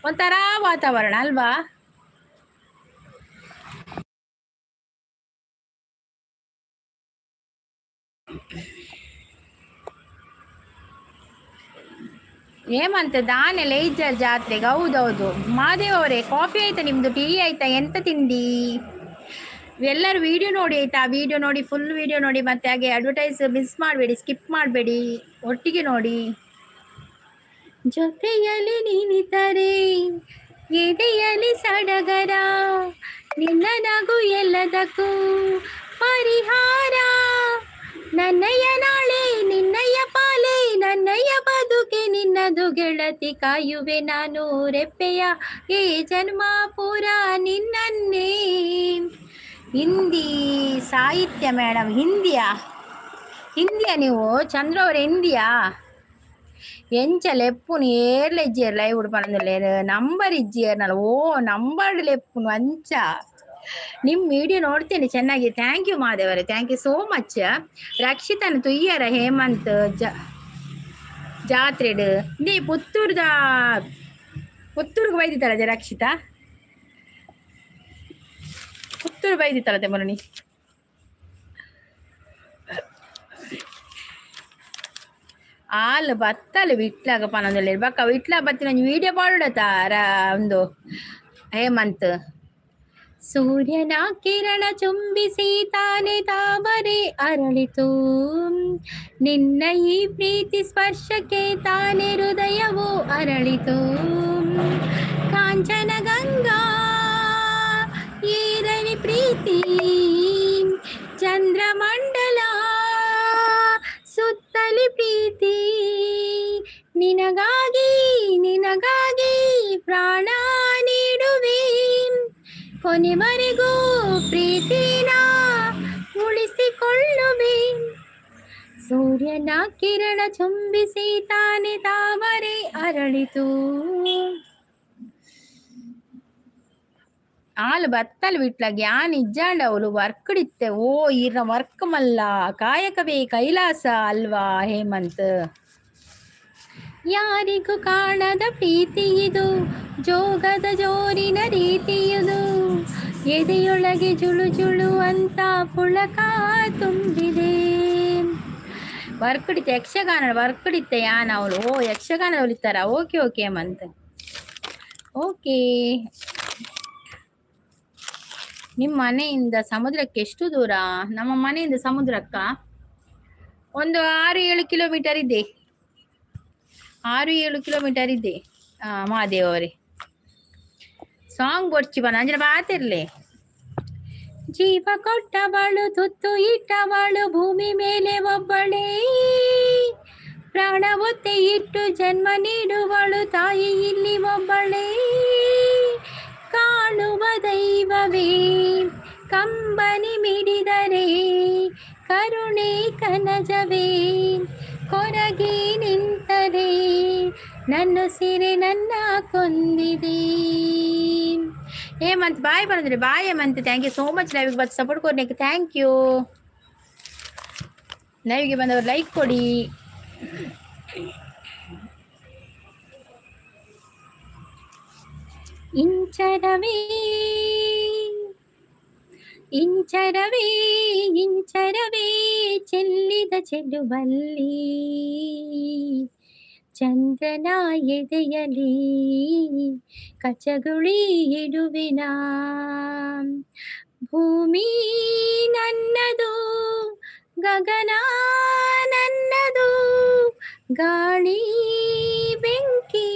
ಒಂಥರ ವಾತಾವರಣ ಅಲ್ವಾ? ಹೇಮಂತ್ ದಾನೆ ಲೇಜರ್ ಜಾತ್ರೆಗೆ? ಹೌದೌದು ಮಹಾದೇವ್ ಅವರೇ, ಕಾಫಿ ಆಯ್ತಾ ನಿಮ್ಮದು, ಟೀ ಆಯ್ತಾ, ಎಂತ ತಿಂಡಿ? ಎಲ್ಲರೂ ವಿಡಿಯೋ ನೋಡಿ ಆಯ್ತಾ? ವಿಡಿಯೋ ನೋಡಿ, ಫುಲ್ ವಿಡಿಯೋ ನೋಡಿ, ಮತ್ತೆ ಹಾಗೆ ಅಡ್ವರ್ಟೈಸ್ ಮಿಸ್ ಮಾಡಬೇಡಿ, ಸ್ಕಿಪ್ ಮಾಡಬೇಡಿ, ಒಟ್ಟಿಗೆ ನೋಡಿ. ಜೊತೆಯಲ್ಲಿ ನೀನಿದ್ದರೆ ಎದೆಯಲ್ಲಿ ಸಡಗರ, ನಿನ್ನ ನಗು ಎಲ್ಲದಕ್ಕೂ ಪರಿಹಾರ. ನನ್ನಯ್ಯ ನಾಳೆ ನಿನ್ನಯ್ಯ ಪಾಲೆ, ನನ್ನಯ್ಯ ಬದುಕೆ ನಿನ್ನದು ಗೆಳತಿ, ಕಾಯುವೆ ನಾನು ರೆಪ್ಪೆಯ ಈ ಜನ್ಮ ಪೂರ ನಿನ್ನನ್ನೇ. ಹಿಂದಿ ಸಾಹಿತ್ಯ ಮೇಡಮ್, ಹಿಂದಿಯಾ? ಹಿಂದಿಯಾ ನೀವು ಚಂದ್ರ ಅವರ ಹಿಂದಿಯಾ? ಎಂಚ ಲೆಪ್ಪುನು ಏರ್ಲ ಇಜ್ಜಿಯರ್ ಲೈವ್ ಪನೊಂದುಲ್ಲೆರ್ ನಂಬರ್ ಇಜ್ಜಿಯರ್ನಲ್ಲ. ಓ ನಂಬರ್ ಲೆಪ್ಪುನು ಅಂಚ. ನಿಮ್ಮ ವಿಡಿಯೋ ನೋಡ್ತೇನೆ ಚೆನ್ನಾಗಿ. Thank you ಮಹಾದೇವರೇ, thank you so much. ರಕ್ಷಿತನ ತುಯ್ಯರ Hemant ಜಾತ್ರೆಡ್ ನೀ ಪುತ್ತೂರ್ದ ಪುತ್ತೂರ್ಗೆ ಬೈದಿತ್ತಲ್ಲ ರಕ್ಷಿತಾ, ಪುತ್ತೂರು ಬೈದಿತ್ತಲ್ಲ ಮೊನ್ನೆ. ಆಲ್ ಬತ್ತಲ್ ವಿಟ್ಲಾಗ ಪನೊಂದುಲ್ಲೆರ್ ಬೊಕ್ಕ ವಿಟ್ಲ ಬತ್ತಿನ ಒಂಜಿ ವಿಡಿಯೋ ಪಾಡೊಡತ ಒಂದು ಹೇಮಂತ್. ಸೂರ್ಯನ ಕಿರಣ ಚುಂಬಿಸಿ ತಾನೆ ತಾವರೆ ಅರಳಿತು, ನಿನ್ನ ಈ ಪ್ರೀತಿ ಸ್ಪರ್ಶಕ್ಕೆ ತಾನೆ ಹೃದಯವು ಅರಳಿತು. ಕಾಂಚನ ಗಂಗಾ ಏರಲಿ ಪ್ರೀತಿ, ಚಂದ್ರಮಂಡಲ ಸುತ್ತಲಿ ಪ್ರೀತಿ, ನಿನಗಾಗಿ ನಿನಗಾಗಿ ಪ್ರಾಣ ನೀಡುವೆ, ಕೊನೆವರೆಗೂ ಪ್ರೀತಿನ ಉಳಿಸಿಕೊಳ್ಳುವೆ. ಸೂರ್ಯನ ಕಿರಣ ಚುಂಬಿಸಿ ತಾನೆ ತಾವರೆ ಅರಳಿತು. ಆಲ್ ಬತ್ತಲ್ ವಿಟ್ಲಾಗ ಯಾನ್ ಇಜ್ಜಾಂಡ ಅವಳು ವರ್ಕ್ಡಿತ್ತೆ. ಓ ಈರ್ನ ವರ್ಕ್ ಮಲ್ಲ ಕಾಯಕವೇ ಕೈಲಾಸ ಅಲ್ವಾ ಹೇಮಂತ್? ಯಾರಿಗೂ ಕಾಣದ ಪ್ರೀತಿ ಇದು, ಜೋಗದ ಜೋರಿನ ರೀತಿಯುದು, ಎದೆಯೊಳಗೆ ಜುಳು ಜುಳು ಅಂತ ಪುಳಕ ತುಂಬಿದೆ. ವರ್ಕಡಿತ್ತೆ ಯಕ್ಷಗಾನ ವರ್ಕಡಿತ್ತೆ ಯಾನ್ ಅವಳು. ಓ ಯಕ್ಷಗಾನ ಹೊಲಿತಾರ. Okay okay Hemanth, okay. ನಿಮ್ಮ ಮನೆಯಿಂದ ಸಮುದ್ರಕ್ಕೆ ಎಷ್ಟು ದೂರ? ನಮ್ಮ ಮನೆಯಿಂದ ಸಮುದ್ರಕ್ಕ ಒಂದು 6-7 ಕಿಲೋಮೀಟರ್ ಇದೆ. 6-7 ಕಿಲೋಮೀಟರ್ ಇದೆ. ಮಹಾದೇವ್ ಅವರೇ, ಸಾಂಗ್ ಬೊರ್ಚಿ ಬನ್ನ ಅಂಜನ ಬಾತಿರ್ಲಿ. ಜೀವ ಕೊಟ್ಟವಳು, ತುತ್ತು ಇಟ್ಟವಳು ಭೂಮಿ ಮೇಲೆ ಒಬ್ಬಳೇ. ಪ್ರಾಣ ಒತ್ತೆ ಇಟ್ಟು ಜನ್ಮ ನೀಡುವಳು ತಾಯಿ ಇಲ್ಲಿ ಒಬ್ಬಳೇ. ಕಾಣುವ ದೈವವೇ ಕಂಬನಿ ಮಿಡಿದರೆ, ಕರುಣೆ ಕನಜವೇ ಕೊರಗಿ ನಿಂತರೆ, ನನ್ನುಸಿರೆ ನನ್ನ ಕೊಂದಿದೆ. ಹೇಮಂತ್ ಬಾಯ್ ಬಂದ್ರೆ. Bye Hemant, thank you so much. ಲೈವ್ಗೆ ಬಂದು ಸಪೋರ್ಟ್ ಕೊಡ್ಲಿಕ್ಕೆ thank you. ಲೈವ್ಗೆ ಬಂದವರು ಲೈಕ್ ಕೊಡಿ. ಇಂಚರವೇ ಇಂಚರವೇ ಇಂಚರವೇ ಚೆಲ್ಲಿದ ಚೆಲುವಲ್ಲಿ, ಚಂದ್ರನ ಎದೆಯಲಿ ಕಚಗುಳಿ ಇಡುವಿನ. ಭೂಮಿ ನನ್ನದು, ಗಗನ ನನ್ನದು, ಗಾಳಿ ಬೆಂಕಿ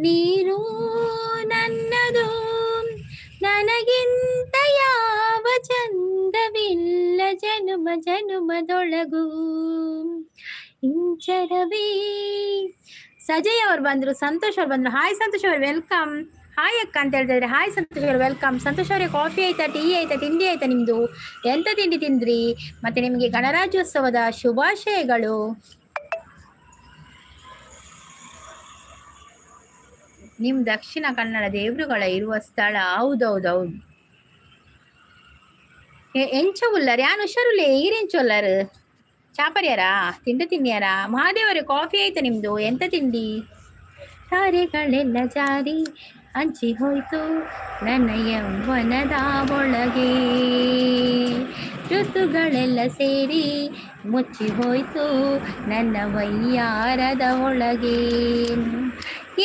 ನೀರು ನನ್ನದು. ನನಗಿಂತ ಯಾವ ಚಂದವಿಲ್ಲ ಜನುಮ ಜನುಮದೊಳಗೂ. ಇಂಚರವೇ. ಸಜಯ್ ಅವ್ರು ಬಂದರು, ಸಂತೋಷ್ ಅವ್ರು ಬಂದರು. ಹಾಯ್ ಸಂತೋಷ್ ಅವ್ರು, welcome. Hi ಅಕ್ಕ ಅಂತ ಹೇಳ್ತಾ ಇದ್ದಾರೆ. ಹಾಯ್ ಸಂತೋಷ್ ಅವರು, welcome. Santosh ಅವರೇ, ಕಾಫಿ ಆಯ್ತಾ, ಟೀ ಆಯ್ತಾ, ತಿಂಡಿ ಆಯ್ತಾ ನಿಮ್ಮದು? ಎಂತ ತಿಂಡಿ ತಿಂದ್ರಿ? ಮತ್ತೆ ನಿಮಗೆ ಗಣರಾಜ್ಯೋತ್ಸವದ ಶುಭಾಶಯಗಳು. ನಿಮ್ಮ ದಕ್ಷಿಣ ಕನ್ನಡ ದೇವರುಗಳ ಇರುವ ಸ್ಥಳ. ಹೌದೌದೌದು. ಎಂಚ ಉಲ್ಲರ್ ಯಾನ್ ಹುಷಾರುಲ್ಲೇ. ಈರೆಂಚ ಉಲ್ಲರ್? ಚಾಪರ್ಯಾರಾ? ತಿಂಡಿ ತಿನ್ನಿಯಾರಾ? ಮಹಾದೇವರೇ, ಕಾಫಿ ಆಯ್ತಾ ನಿಮ್ಮದು? ಎಂತ ತಿಂಡಿ? ತಾರೆಗಳೆಲ್ಲ ಜಾರಿ ಹಂಚಿ ಹೋಯ್ತು ನನ್ನ ಯೌವನದ ಒಳಗೆ. ಋತುಗಳೆಲ್ಲ ಸೇರಿ ಮುಚ್ಚಿ ಹೋಯ್ತು ನನ್ನ ವೈಯಾರದ ಒಳಗೆ.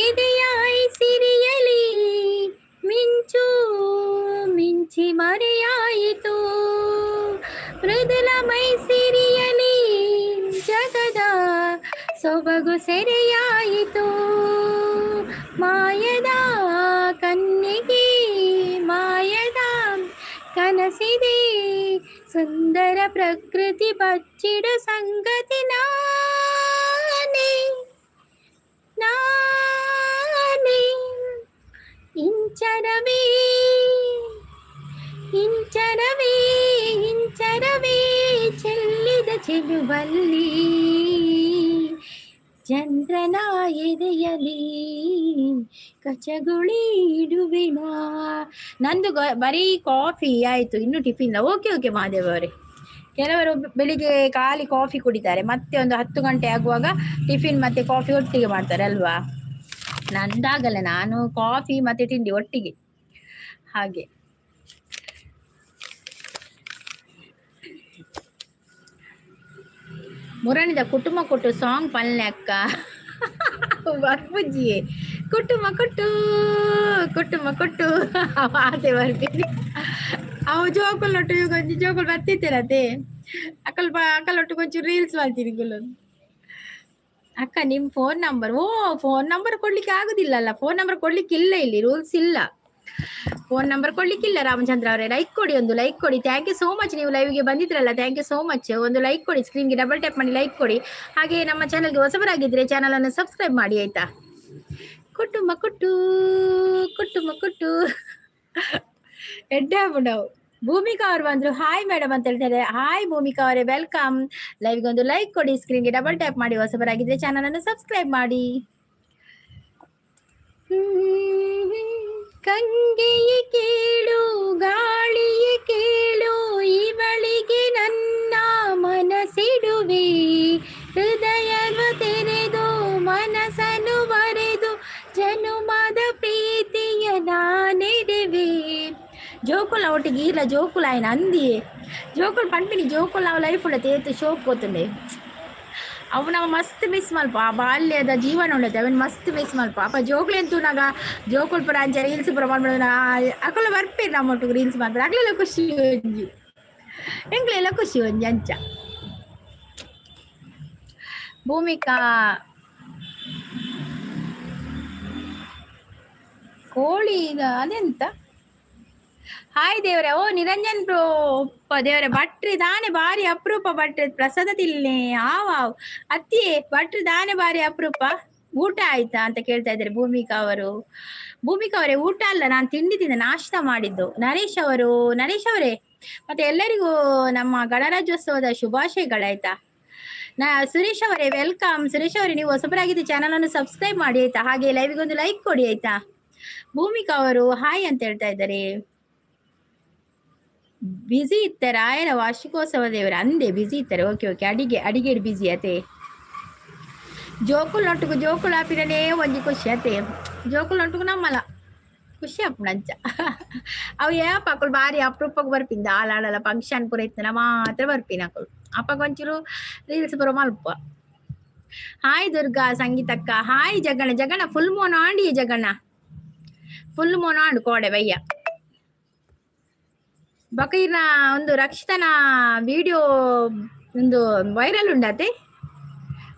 ಎದೆಯ ಸಿರಿಯಲಿ ಮಿಂಚು ಮಿಂಚಿ ಮರೆಯಾಯಿತು. ಮೃದುಲ ಮೈ ಸಿರಿಯಲಿ ಜಗದ ಸೊಬಗು ಸೆರೆಯಾಯಿತು. ಮಾಯದ ಕನ್ನಿಗೆ ಮಾಯದ ಕನಸಿದೆ. ಸುಂದರ ಪ್ರಕೃತಿ ಬಚ್ಚಿಡು ಸಂಗತಿ ನಾನೇ, ನಾನೇ. ಇಂಚರವೇ ಇಂಚರವೇ ಇಂಚರವೇ ಚೆಲ್ಲಿದ ಚೆಲುವಲ್ಲಿ, ಚಂದ್ರನ ಎದೆಯಲಿ ಕಚಗುಳಿ ಇಡುವಿನ. ನಂದು ಬರೀ ಕಾಫಿ ಆಯಿತು, ಇನ್ನು ಟಿಫಿನ್. ಓಕೆ ಓಕೆ ಮಹಾದೇವ್ ಅವರೇ. ಕೆಲವರು ಬೆಳಿಗ್ಗೆ ಖಾಲಿ ಕಾಫಿ ಕುಡಿತಾರೆ, ಮತ್ತೆ ಒಂದು 10 ಗಂಟೆ ಆಗುವಾಗ ಟಿಫಿನ್ ಮತ್ತೆ ಕಾಫಿ ಒಟ್ಟಿಗೆ ಮಾಡ್ತಾರೆ ಅಲ್ವಾ? ನಂದಾಗಲ್ಲ, ನಾನು ಕಾಫಿ ಮತ್ತೆ ತಿಂಡಿ ಒಟ್ಟಿಗೆ ಹಾಗೆ. ಮುರಣಿದ ಕುಟುಂಬ ಕೊಟ್ಟು ಸಾಂಗ್ ಪಲ್ಲೆ ಅಕ್ಕ ಬರ್ಪುಜ್ಜಿಯೇ. ಕುಟುಂಬ ಕೊಟ್ಟು ಕುಟುಂಬ ಕೊಟ್ಟು ಆತೆ ಬರ್ತೀನಿ. ಅವು ಜೋಕುಲೊಟ್ಟು ಒಂಜಿ ಜೋಕುಲು ಬರ್ತಿತ್ತಿರತೆ. ಅಕಲ್ ಅಕಲೊಟ್ಟು ಕೊಂಚ ರೀಲ್ಸ್ ಮಾಡ್ತೀನಿ ಗುಲು. ಅಕ್ಕ, ನಿಮ್ಮ ಫೋನ್ ನಂಬರ್? ಓ, ಫೋನ್ ನಂಬರ್ ಕೊಡ್ಲಿಕ್ಕೆ ಆಗುದಿಲ್ಲಲ್ಲ. ಫೋನ್ ನಂಬರ್ ಕೊಡ್ಲಿಕ್ಕೆ ಇಲ್ಲ, ಇಲ್ಲಿ ರೂಲ್ಸ್ ಇಲ್ಲ. Phone number ಕೊಡ್ಲಿಕ್ಕಿಲ್ಲ. ರಾಮಚಂದ್ರ ಅವರೇ, ಲೈಕ್ ಕೊಡಿ, ಒಂದು ಲೈಕ್ ಕೊಡಿ. Thank you so much. ನೀವು ಲೈವ್ಗೆ ಬಂದಿದ್ರಲ್ಲ, thank you so much. ಒಂದು ಲೈಕ್ ಕೊಡಿ, ಸ್ಕ್ರೀನ್ಗೆ ಡಬಲ್ ಟ್ಯಾಪ್ ಮಾಡಿ ಲೈಕ್ ಕೊಡಿ. ಹಾಗೆ ನಮ್ಮ ಚಾನಲ್ಗೆ ಹೊಸಬರಾಗಿದ್ದರೆ ಚಾನಲ್ ಅನ್ನು ಸಬ್ಸ್ಕ್ರೈಬ್ ಮಾಡಿ, ಆಯ್ತಾ? ಕುಟುಂಬ ಕುಟ್ಟು ಕುಟುಂಬ ಕುಟ್ಟು ಎಡ್ಡೆ ನಾವು. ಭೂಮಿಕಾ ಅವರು ಬಂದ್ರು. ಹಾಯ್ ಮೇಡಮ್ ಅಂತ ಹೇಳ್ತಾರೆ. ಹಾಯ್ ಭೂಮಿಕಾ ಅವರೇ, welcome. ಲೈವ್ಗೆ ಒಂದು ಲೈಕ್ ಕೊಡಿ, ಸ್ಕ್ರೀನ್ಗೆ ಡಬಲ್ ಟ್ಯಾಪ್ ಮಾಡಿ. ಹೊಸಬರಾಗಿದ್ರೆ ಚಾನಲ್ ಅನ್ನು ಸಬ್ಸ್ಕ್ರೈಬ್ ಮಾಡಿ. ಕಂಗೆಯ ಕೇಳು, ಗಾಳಿಯ ಕೇಳು, ಇವಳಿಗೆ ನನ್ನ ಮನಸ್ಸಿಡುವೆ. ಹೃದಯವ ತೆರೆದು ಮನಸ್ಸನ್ನು ಬರೆದು ಜನುಮದ ಪ್ರೀತಿಯ ನಾನೆಡೆವೆ. ಜೋಕುಲ ಒಟ್ಟಿಗೆ ಈರ್ಲ ಜೋಕುಲ ಆಯ್ನ ಅಂದಿಯೇ. ಜೋಕುಲು ಪನ್ಪಿನಿ, ಜೋಕುಲು ಅವು ಲೈಫ್ ಉಂಡತೆ ಏತ್ ಶೋಕ್ ಗೊತ್ತುಂಡೆ. ಅವು ನಾವು ಮಸ್ತ್ ಮಿಸ್ ಮಲ್ಪ. ಆ ಬಾಲ್ಯದ ಜೀವನ ಉಂಡತೆ, ಅವೆನ್ ಮಸ್ತ್ ಮಿಸ್ ಮಲ್ಪ. ಅಪ್ಪ ಜೋಕುಲು ಎಂತೂನಾಗ ಜೋಕುಲು ಪೂರ ಅಂಚ ರೀಲ್ಸ್ ಪೂರ ಮಲ್ಪುನ. ಅಕುಲು ಬರ್ಪೇರು ನಮ್ಮೊಟ್ಟಿಗೆ ರೀಲ್ಸ್ ಮಲ್ಪೆರ್. ಅಕ್ಲೆಲ ಖುಷಿ ಒಂಜಿ, ಎಂಕ್ಲೆಲ ಖುಷಿ ಒಂಜಿ ಅಂಚ. ಭೂಮಿಕಾ ಕೋಳಿ ಅದೆಂತ? ಹಾಯ್ ದೇವರೇ. ಓ ನಿರಂಜನ್ ಬ್ರೋ, ದೇವರೇ ಭಟ್ರಿ ದಾನೆ ಬಾರಿ ಅಪರೂಪ. ಭಟ್ರಿ ಪ್ರಸಾದ ತಿನ್ನೆ. ಆವ್ ಅತ್ತಿ ಭಟ್ರಿ ದಾನೆ ಬಾರಿ ಅಪರೂಪ. ಊಟ ಆಯ್ತಾ ಅಂತ ಕೇಳ್ತಾ ಇದ್ದಾರೆ ಭೂಮಿಕಾ ಅವರು. ಭೂಮಿಕಾ ಅವರೇ, ಊಟ ಅಲ್ಲ, ನಾನು ತಿಂಡಿ ತಿಂದ, ನಾಷ್ಟ ಮಾಡಿದ್ದು. ನರೇಶ್ ಅವರು, ನರೇಶ್ ಅವರೇ, ಮತ್ತೆ ಎಲ್ಲರಿಗೂ ನಮ್ಮ ಗಣರಾಜ್ಯೋತ್ಸವದ ಶುಭಾಶಯಗಳಾಯ್ತಾ. ನಾ ಸುರೇಶ್ ಅವರೇ, welcome. Suresh ಅವರೇ, ನೀವು ಹೊಸಬರಾಗಿದ್ದು ಚಾನಲ್ ಅನ್ನು ಸಬ್ಸ್ಕ್ರೈಬ್ ಮಾಡಿ ಆಯ್ತಾ. ಹಾಗೆ ಲೈವ್ಗೆ ಒಂದು ಲೈಕ್ ಕೊಡಿ ಆಯ್ತಾ. ಭೂಮಿಕಾ ಅವರು ಹಾಯ್ ಅಂತ ಹೇಳ್ತಾ ಇದ್ದಾರೆ. ಬಿಸಿ ಇತ್ತಾರೆ ರಾಯರ ವಾರ್ಷಿಕೋತ್ಸವ ದೇವರ ಅಂದೆ ಬಿಸಿ ಇತ್ತಾರೆ. ಓಕೆ ಓಕೆ, ಅಡಿಗೆ ಅಡಿಗೆ ಬಿಸಿ ಅತೆ. ಜೋಕುಲ್ ನೊಟ್ಟುಗು ಜೋಕುಲ್ ಆಪಿರನೇ ಒಂಜಿ ಖುಷಿ ಅತೆ. ಜೋಕುಲ್ ನೊಟ್ಟುಗು ನಮ್ಮಲ ಖುಷಿ ಆಪುಂಡು ಅಂಚ. ಅವು ಏಪ ಅಕುಲು ಬಾರಿ ಅಪರೂಪಕ್ಕೆ ಬರ್ಪಿಂದ ಆಲಾಡಲ ಫಂಕ್ಷನ್ ಪೂರ ಇತ್ತನ ಮಾತ್ರ ಬರ್ಪಿನ ಅಕುಲು. ಅಪ್ಪಗ ಒಂಚೂರು ರೀಲ್ಸ್ ಪೂರ ಮಲ್ಪ. ಹಾಯ್ ದುರ್ಗಾ ಸಂಗೀತಕ್ಕ. ಹಾಯ್ ಜಗಣ. ಜಗಣ ಫುಲ್ ಮೋನ ಆಂಡಿ. ಜಗಣ ಫುಲ್ ಮೋನ ಆಂಡು ಕೋಡೆ ಬಯ್ಯ. ಬಕೀರ್ನ ಒಂದು ರಕ್ಷಿತನ ವಿಡಿಯೋ ಒಂದು ವೈರಲ್ ಉಂಡತೆ.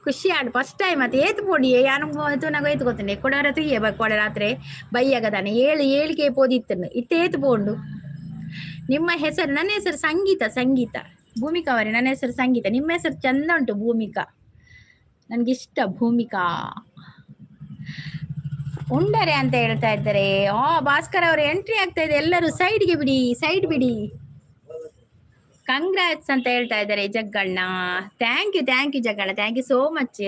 ಖುಷಿ ಆಡ್ ಫಸ್ಟ್ ಟೈಮ್ ಅತ್ತೆ. ಏತ್ ಪೋಡಿ ಯಾನು ತೂನಾಗ ಏತ್ ಗೊತ್ತುಂಡೆ ಕೊಡವರ ತುಯ್ಯ ಕೋಡೆ ರಾತ್ರಿ ಬಯ್ಯಗದಾನೆ ಏಳು ಏಳಿಗೆ ಪೋದಿತ್ತನು ಇತ್ತ ಏತ್ ಪೋಂಡು. ನಿಮ್ಮ ಹೆಸರು? ನನ್ನ ಹೆಸರು ಸಂಗೀತ. ಸಂಗೀತ ಭೂಮಿಕಾ ಅವರೇ, ನನ್ನ ಹೆಸರು ಸಂಗೀತ. ನಿಮ್ಮ ಹೆಸರು ಚಂದ ಉಂಟು ಭೂಮಿಕಾ, ನನ್ಗಿಷ್ಟ ಭೂಮಿಕಾ. ಉಂಡರೆ ಅಂತ ಹೇಳ್ತಾ ಇದ್ದಾರೆ. ಆ ಭಾಸ್ಕರ್ ಅವರು ಎಂಟ್ರಿ ಆಗ್ತಾ ಇದೆ. ಎಲ್ಲರೂ ಸೈಡ್ಗೆ ಬಿಡಿ, ಸೈಡ್ ಬಿಡಿ. ಕಂಗ್ರಾಟ್ಸ್ ಅಂತ ಹೇಳ್ತಾ ಇದ್ದಾರೆ Jagganna. Thank you, thank you Jagganna, thank you so much.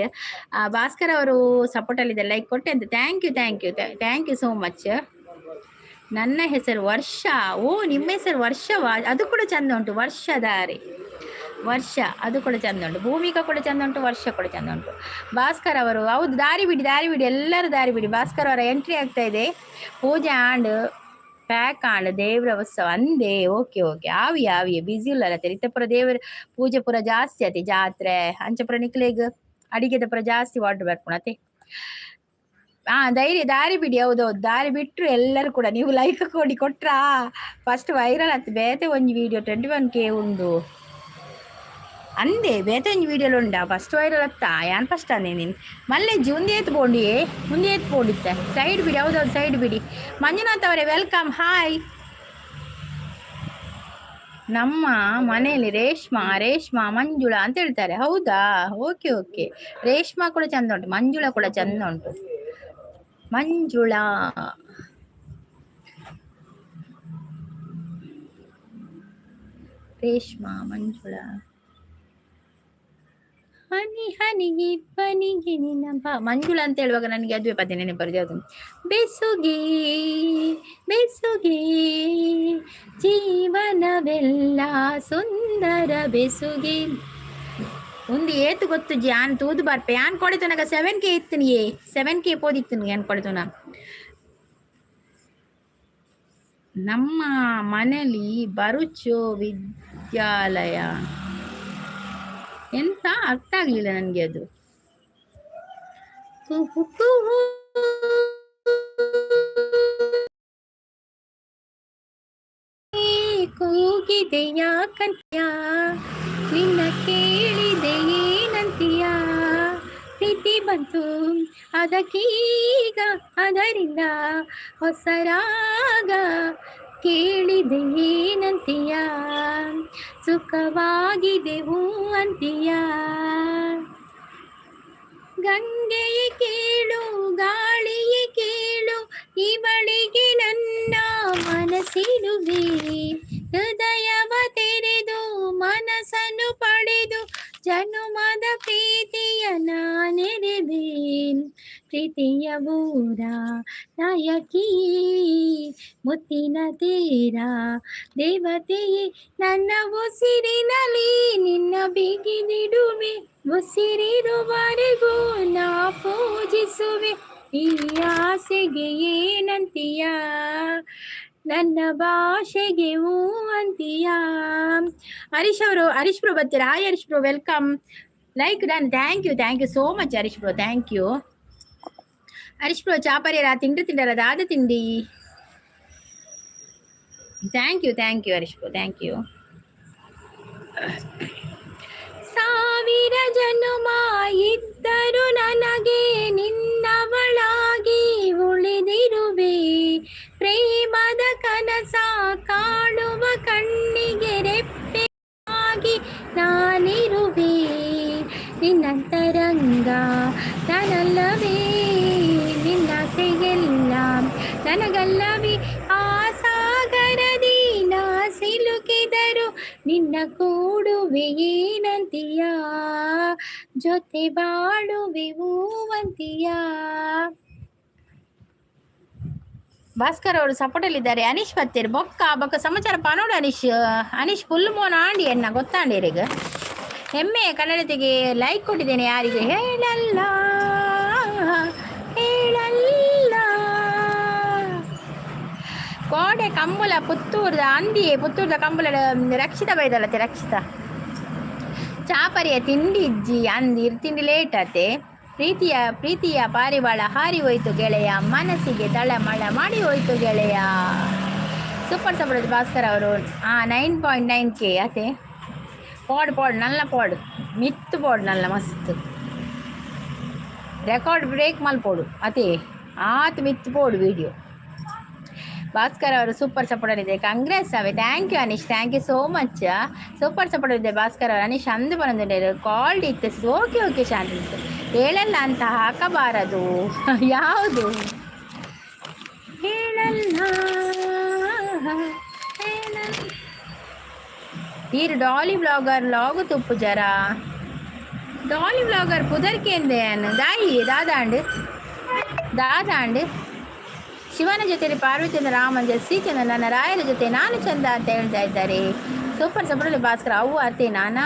Bhaskar ಅವರು ಸಪೋರ್ಟ್ ಅಲ್ಲಿ ಲೈಕ್ ಕೊಟ್ಟೆ ಅಂತ. Thank you, thank you, thank you so much. ನನ್ನ ಹೆಸರು ವರ್ಷ. ಓ, ನಿಮ್ಮ ಹೆಸರು ವರ್ಷವಾ? ಅದು ಕೂಡ ಚಂದ ಉಂಟು. ವರ್ಷದಾರಿ ವರ್ಷ, ಅದು ಕೂಡ ಚಂದ ಉಂಟು. ಭೂಮಿಕಾ ಕೂಡ ಚಂದ ಉಂಟು, ವರ್ಷ ಕೂಡ ಚಂದ ಉಂಟು. ಭಾಸ್ಕರ್ ಅವರು, ಹೌದು, ದಾರಿ ಬಿಡಿ, ದಾರಿ ಬಿಡಿ, ಎಲ್ಲರೂ ದಾರಿ ಬಿಡಿ. ಭಾಸ್ಕರ್ ಅವರ ಎಂಟ್ರಿ ಆಗ್ತಾ ಇದೆ. ಪೂಜೆ ಆಂಡ್ ಪ್ಯಾಕ್ ಆಂಡ್ ದೇವರ ಉತ್ಸವ ಅಂದೇ. ಓಕೆ ಓಕೆ, ಆವಿ ಆವಿ ಬಿಸಿ ಇಲ್ಲ ಇತ್ತಪುರ ದೇವರ ಪೂಜೆ ಪೂರ ಜಾಸ್ತಿ ಆತಿ, ಜಾತ್ರೆ ಅಂಚಪುರ. ನಿಕ್ಲೆಗ್ ಅಡಿಗೆದ ಪುರ ಜಾಸ್ತಿ ವಾಟರ್ ಬರ್ಪುಣತೆ. ಹಾ, ಧೈರ್ಯ ದಾರಿ ಬಿಡಿ. ಹೌದೌದು, ದಾರಿ ಬಿಟ್ರು ಎಲ್ಲರೂ ಕೂಡ. ನೀವು ಲೈಕ್ ಕೊಡಿ, ಕೊಟ್ರಾ ಫಸ್ಟ್ ವೈರಲ್ ಆತು. ಬೇತೆ ಒಂಜಿ ವಿಡಿಯೋ 21K ಉಂಡು ಅಂದೆ. ಬೇತೆ ಒಂಜಿ ವಿಡಿಯೋ ಉಂಡ ಫಸ್ಟ್ ವೈರಲ್ ಅತ್ತ. ಯಾನ್ ಫಸ್ಟ್ ಅಂದೆ ನೀನು ಮಲ್ಲೆಜ್ಜಿ. ಒಂದೇ ಏತ್ ಪೋಂಡಿಯೇ, ಮುಂದೆ ಏತ್ ಪೋಂಡಿತ್ತೆ. ಸೈಡ್ ಬಿಡಿ, ಹೌದೌದು, ಸೈಡ್ ಬಿಡಿ. ಮಂಜುನಾಥ್ ಅವರೇ, welcome, hi. ನಮ್ಮ ಮನೆಯಲ್ಲಿ ರೇಷ್ಮಾ, ರೇಷ್ಮಾ, ಮಂಜುಳಾ ಅಂತ ಹೇಳ್ತಾರೆ. ಹೌದಾ? ಓಕೆ ಓಕೆ, ರೇಷ್ಮಾ ಕೂಡ ಚಂದ ಉಂಟು, ಮಂಜುಳಾ ಕೂಡ ಚಂದ ಉಂಟು. ಮಂಜುಳಾ, ರೇಷ್ಮಾ, ಮಂಜುಳಾ. ಹನಿ ಹನಿಗೆ ಪನಿಗೆ ನಿನ್ನ ಮಂಜುಳಾ ಅಂತ ಹೇಳುವಾಗ ನನಗೆ ಅದುವೇ ಪದ್ಯ ನೆನಪು ಬರುದು. ಯಾವುದು? ಬೆಸುಗೆ ಬೆಸುಗೆ ಜೀವನವೆಲ್ಲ ಸುಂದರ ಬೆಸುಗೆ. ಒಂದು ಏತು ಗೊತ್ತು ಯಾನ್ ತೂದು ಬರ್ಪೆ. ಯಾನ್ ಕೊಡಿತುನಗ 7K ಇತ್ತು. ಏ 7K ಪೋದಿತ್ತು ಯಾನ್ ಕೊಡಿತುನ. ನಮ್ಮ ಮನೇಲಿ ಬರುಚು ವಿದ್ಯಾಲಯ ಎಂತ ಅರ್ಥ ಆಗ್ಲಿಲ್ಲ ನನಗೆ ಅದು. ಕುಹು ಕುಹು ಕೂಗಿದೆ ಯಾಕಂತ್ಯ, ನಿನ್ನ ಕೇಳಿದೆ ಏನಂತೀಯ? ಪ್ರೀತಿ ಬಂತು ಅದಕ್ಕೀಗ, ಅದರಿಂದ ಹೊಸ ರಾಗ. ಕೇಳಿದೆ ಏನಂತೀಯ? ಸುಖವಾಗಿದೆ ಹೂ ಅಂತೀಯ? ಗಂಗೆಯೇ ಕೇಳು, ಗಾಳಿಯೇ ಕೇಳು, ಇವಳಿಗೆ ನನ್ನ ಮನಸ್ಸಿರುವೆ. ಹೃದಯವ ತೆರೆದು ಮನಸ್ಸನ್ನು ಪಡೆದು ಜನುಮದ ಪ್ರೀತಿಯ ನಾನೆರೆವೆ. ಪ್ರೀತಿಯ ಊರ ನಾಯಕಿ, ಮುತ್ತಿನ ತೀರ ದೇವತೆಯೇ, ನನ್ನ ಉಸಿರಿನಲ್ಲಿ ನಿನ್ನ ಬಿಗಿದಿಡುವೆ. ಉಸಿರಿರುವರೆಗೂ ನಾ ಪೂಜಿಸುವೆ. ಈ ಆಸೆಗೆ ಏನಂತೀಯ? ನನ್ನ ಭಾಷೆಗೆ ಹೂ ಅಂತೀಯ? ಹರೀಶ್ ಅವರು, ಹರೀಶ್ ಬ್ರೋ ಬರ್ತೀರಾ? Hi Harish bro, welcome. Like done, thank you, thank you so much Harish bro, thank you. Harish bro, ಚಾಪರಿಯರ ತಿಂಡಿ ತಿಂಡರ ದಾದ ತಿಂಡಿ? Thank you, thank you Harish bro, thank you. ಸಾವಿರ ಜನುಮ ಇದ್ದರು ನನಗೆ ನಿನ್ನವಳಾಗಿ ಉಳಿದಿರುವೆ. ನನಗಲ್ಲವೇ ಆ ಸಾಗರದಿ ನಾ ಸಿಲುಕಿದರು ನಿನ್ನ ಕೂಡುವೆ ಏನಂತೀಯ, ಜೊತೆ ಬಾಳುವೆ ಹೂವಂತೀಯ. ಭಾಸ್ಕರ್ ಅವರು ಸಪೋರ್ಟಲ್ಲಿದ್ದಾರೆ. ಅನೀಶ್ ಬತ್ತೀರ್ ಬೊಕ್ಕ ಬೊಕ್ಕ ಸಮಾಚಾರ ಪನೋಡು ಅನೀಶ್. ಅನೀಶ್ ಫುಲ್ ಮೋನ ಆಂಡಿ ಎನ್ನ ಗೊತ್ತಾಂಡೀರಿಗೆ. ಹೆಮ್ಮೆ ಕನ್ನಡತಿಗೆ ಲೈಕ್ ಕೊಟ್ಟಿದ್ದೇನೆ, ಯಾರಿಗೆ ಹೇಳಲ್ಲ ಹೇಳಲ್ಲ. ಕೋಡೆ ಕಂಬುಲ ಪುತ್ತೂರ್ದ ಅಂದಿಯೇ ಪುತ್ತೂರ್ದ ಕಂಬುಲ ರಕ್ಷಿತ ಬೈದಲತೆ ರಕ್ಷಿತ ಚಾಪರಿಯ ತಿಂಡಿ ಇಜ್ಜಿ ಅಂದಿರ್ ತಿಂಡಿ ಲೇಟ್ ಆತೆ. ಪ್ರೀತಿಯ ಪ್ರೀತಿಯ ಪಾರಿವಾಳ ಹಾರಿ ಹೋಯ್ತು ಗೆಳೆಯ, ಮನಸ್ಸಿಗೆ ತಳಮಳ ಮಾಡಿ ಹೋಯ್ತು ಗೆಳೆಯ. ಸೂಪರ್ ಸಪೋರ್ಟ್ ಭಾಸ್ಕರ್ ಅವರು. 9.9 ಕೆ ಅತೆ. ಪೋಡ್ ಪೋಡ್ ನಲ್ಲ ಪೋಡ್ ಮಿತ್ತು ಪೋಡ್ ನಲ್ಲ ಮಸ್ತ್ ರೆಕಾರ್ಡ್ ಬ್ರೇಕ್ ಮಲ್ಪೋಡು ಅತೆ ಆತ್ ಮಿತ್ತು ಪೋಡು ವಿಡಿಯೋ. ಭಾಸ್ಕರ್ ಅವರು ಸೂಪರ್ ಸಪೋರ್ಟ್ ಇದೆ. ಕಂಗ್ರೆಸ್ ಅವೆ. Thank you Anish, thank you so much. Super support ಇದೆ ಭಾಸ್ಕರ್ ಅವರು. ಅನೀಶ್ ಅಂದು ಬಂದಿದ್ದಾರೆ ಕಾಲ್ಡ್ ಇತ್ತು. ಓಕೆ ಓಕೆ ಶಾಂತಿ ಹೇಳಲ್ಲ ಅಂತ ಹಾಕಬಾರದು. ಯಾವುದು ಹೇಳಲ್ಲ ಹೇಳಲ್ಲ. ಈರು ಡಾಲಿ ಬ್ಲಾಗರ್ ಲಾಗು ತುಪ್ಪು ಜರ ಡಾಲಿ ಬ್ಲಾಗರ್ ಪುದರ್ಕೇಂದೆ ದಾಯಿ ದಾದಾಂಡ್ ದಾದಾಂಡ್. ಶಿವನ ಜೊತೆಯಲ್ಲಿ ಪಾರ್ವತಿಯಿಂದ ರಾಮನ ಜೊತೆ ಶ್ರೀಚಂದ್ರ, ನನ್ನ ರಾಯರ ಜೊತೆ ನಾನು ಚಂದ ಅಂತ ಹೇಳ್ತಾ ಇದ್ದಾರೆ. Super support Bhaskar. ಅವು ಆತೆ ನಾನಾ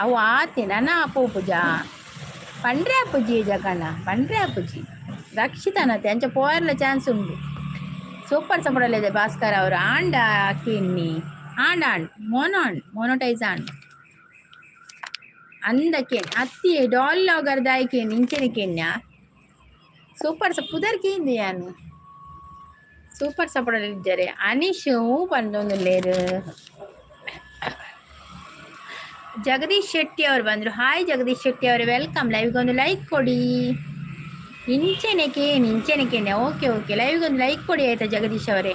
ಅವು ಆತೆ ನನ್ನ ಅಪ್ಪು ಪೂಜಾ ಪಂಡ್ರೆ ಅಪ್ಪುಜಿ ಜಗಣ್ಣ ಪಂಡ್ರೆ ಅಪ್ಪುಜಿ ರಕ್ಷಿತನತೆ ಅಂಚ ಪೋರ್ಲ ಚಾನ್ಸ್ ಉಂಡು. ಸೂಪರ್ ಸಪೋರ್ಟಲ್ಲಿದೆ ಭಾಸ್ಕರ್ ಅವರು. ಆಂಡ ಕಿನ್ನಿ ಆಂಡ್ ಆಂಡ್ ಮೋನೋ ಆಂಡ್ ಮೋನೋಟೈಸ್ ಆಂಡ್ ಅಂದಕೇನ್ ಅತ್ತಿ ಡಾಲ್ ಲಾಗರ್ ದಾಯ್ಕೇನ್ ಇಂಚೆನೆ ಕೆನ್ಯ ಸೂಪರ್ ಸ ಪುದರ್ ಕೇಂದು ಯಾನು. ಸೂಪರ್ ಸಪೋರ್ಟ್ ಇದ್ದಾರೆ. ಅನೀಶ್ ಹೂ ಬಂದೊಂದು. ಜಗದೀಶ್ ಶೆಟ್ಟಿ ಅವರು ಬಂದರು. ಹಾಯ್ ಜಗದೀಶ್ ಶೆಟ್ಟಿ ಅವರು, welcome. ಲೈವ್ಗೆ ಒಂದು ಲೈಕ್ ಕೊಡಿ. ಇಂಚೆನೆಕೆ ಇಂಚೆನೆಕೆನೆ. ಓಕೆ ಓಕೆ, ಲೈವ್ಗೆ ಒಂದು ಲೈಕ್ ಕೊಡಿ ಆಯ್ತಾ ಜಗದೀಶ್ ಅವರೇ.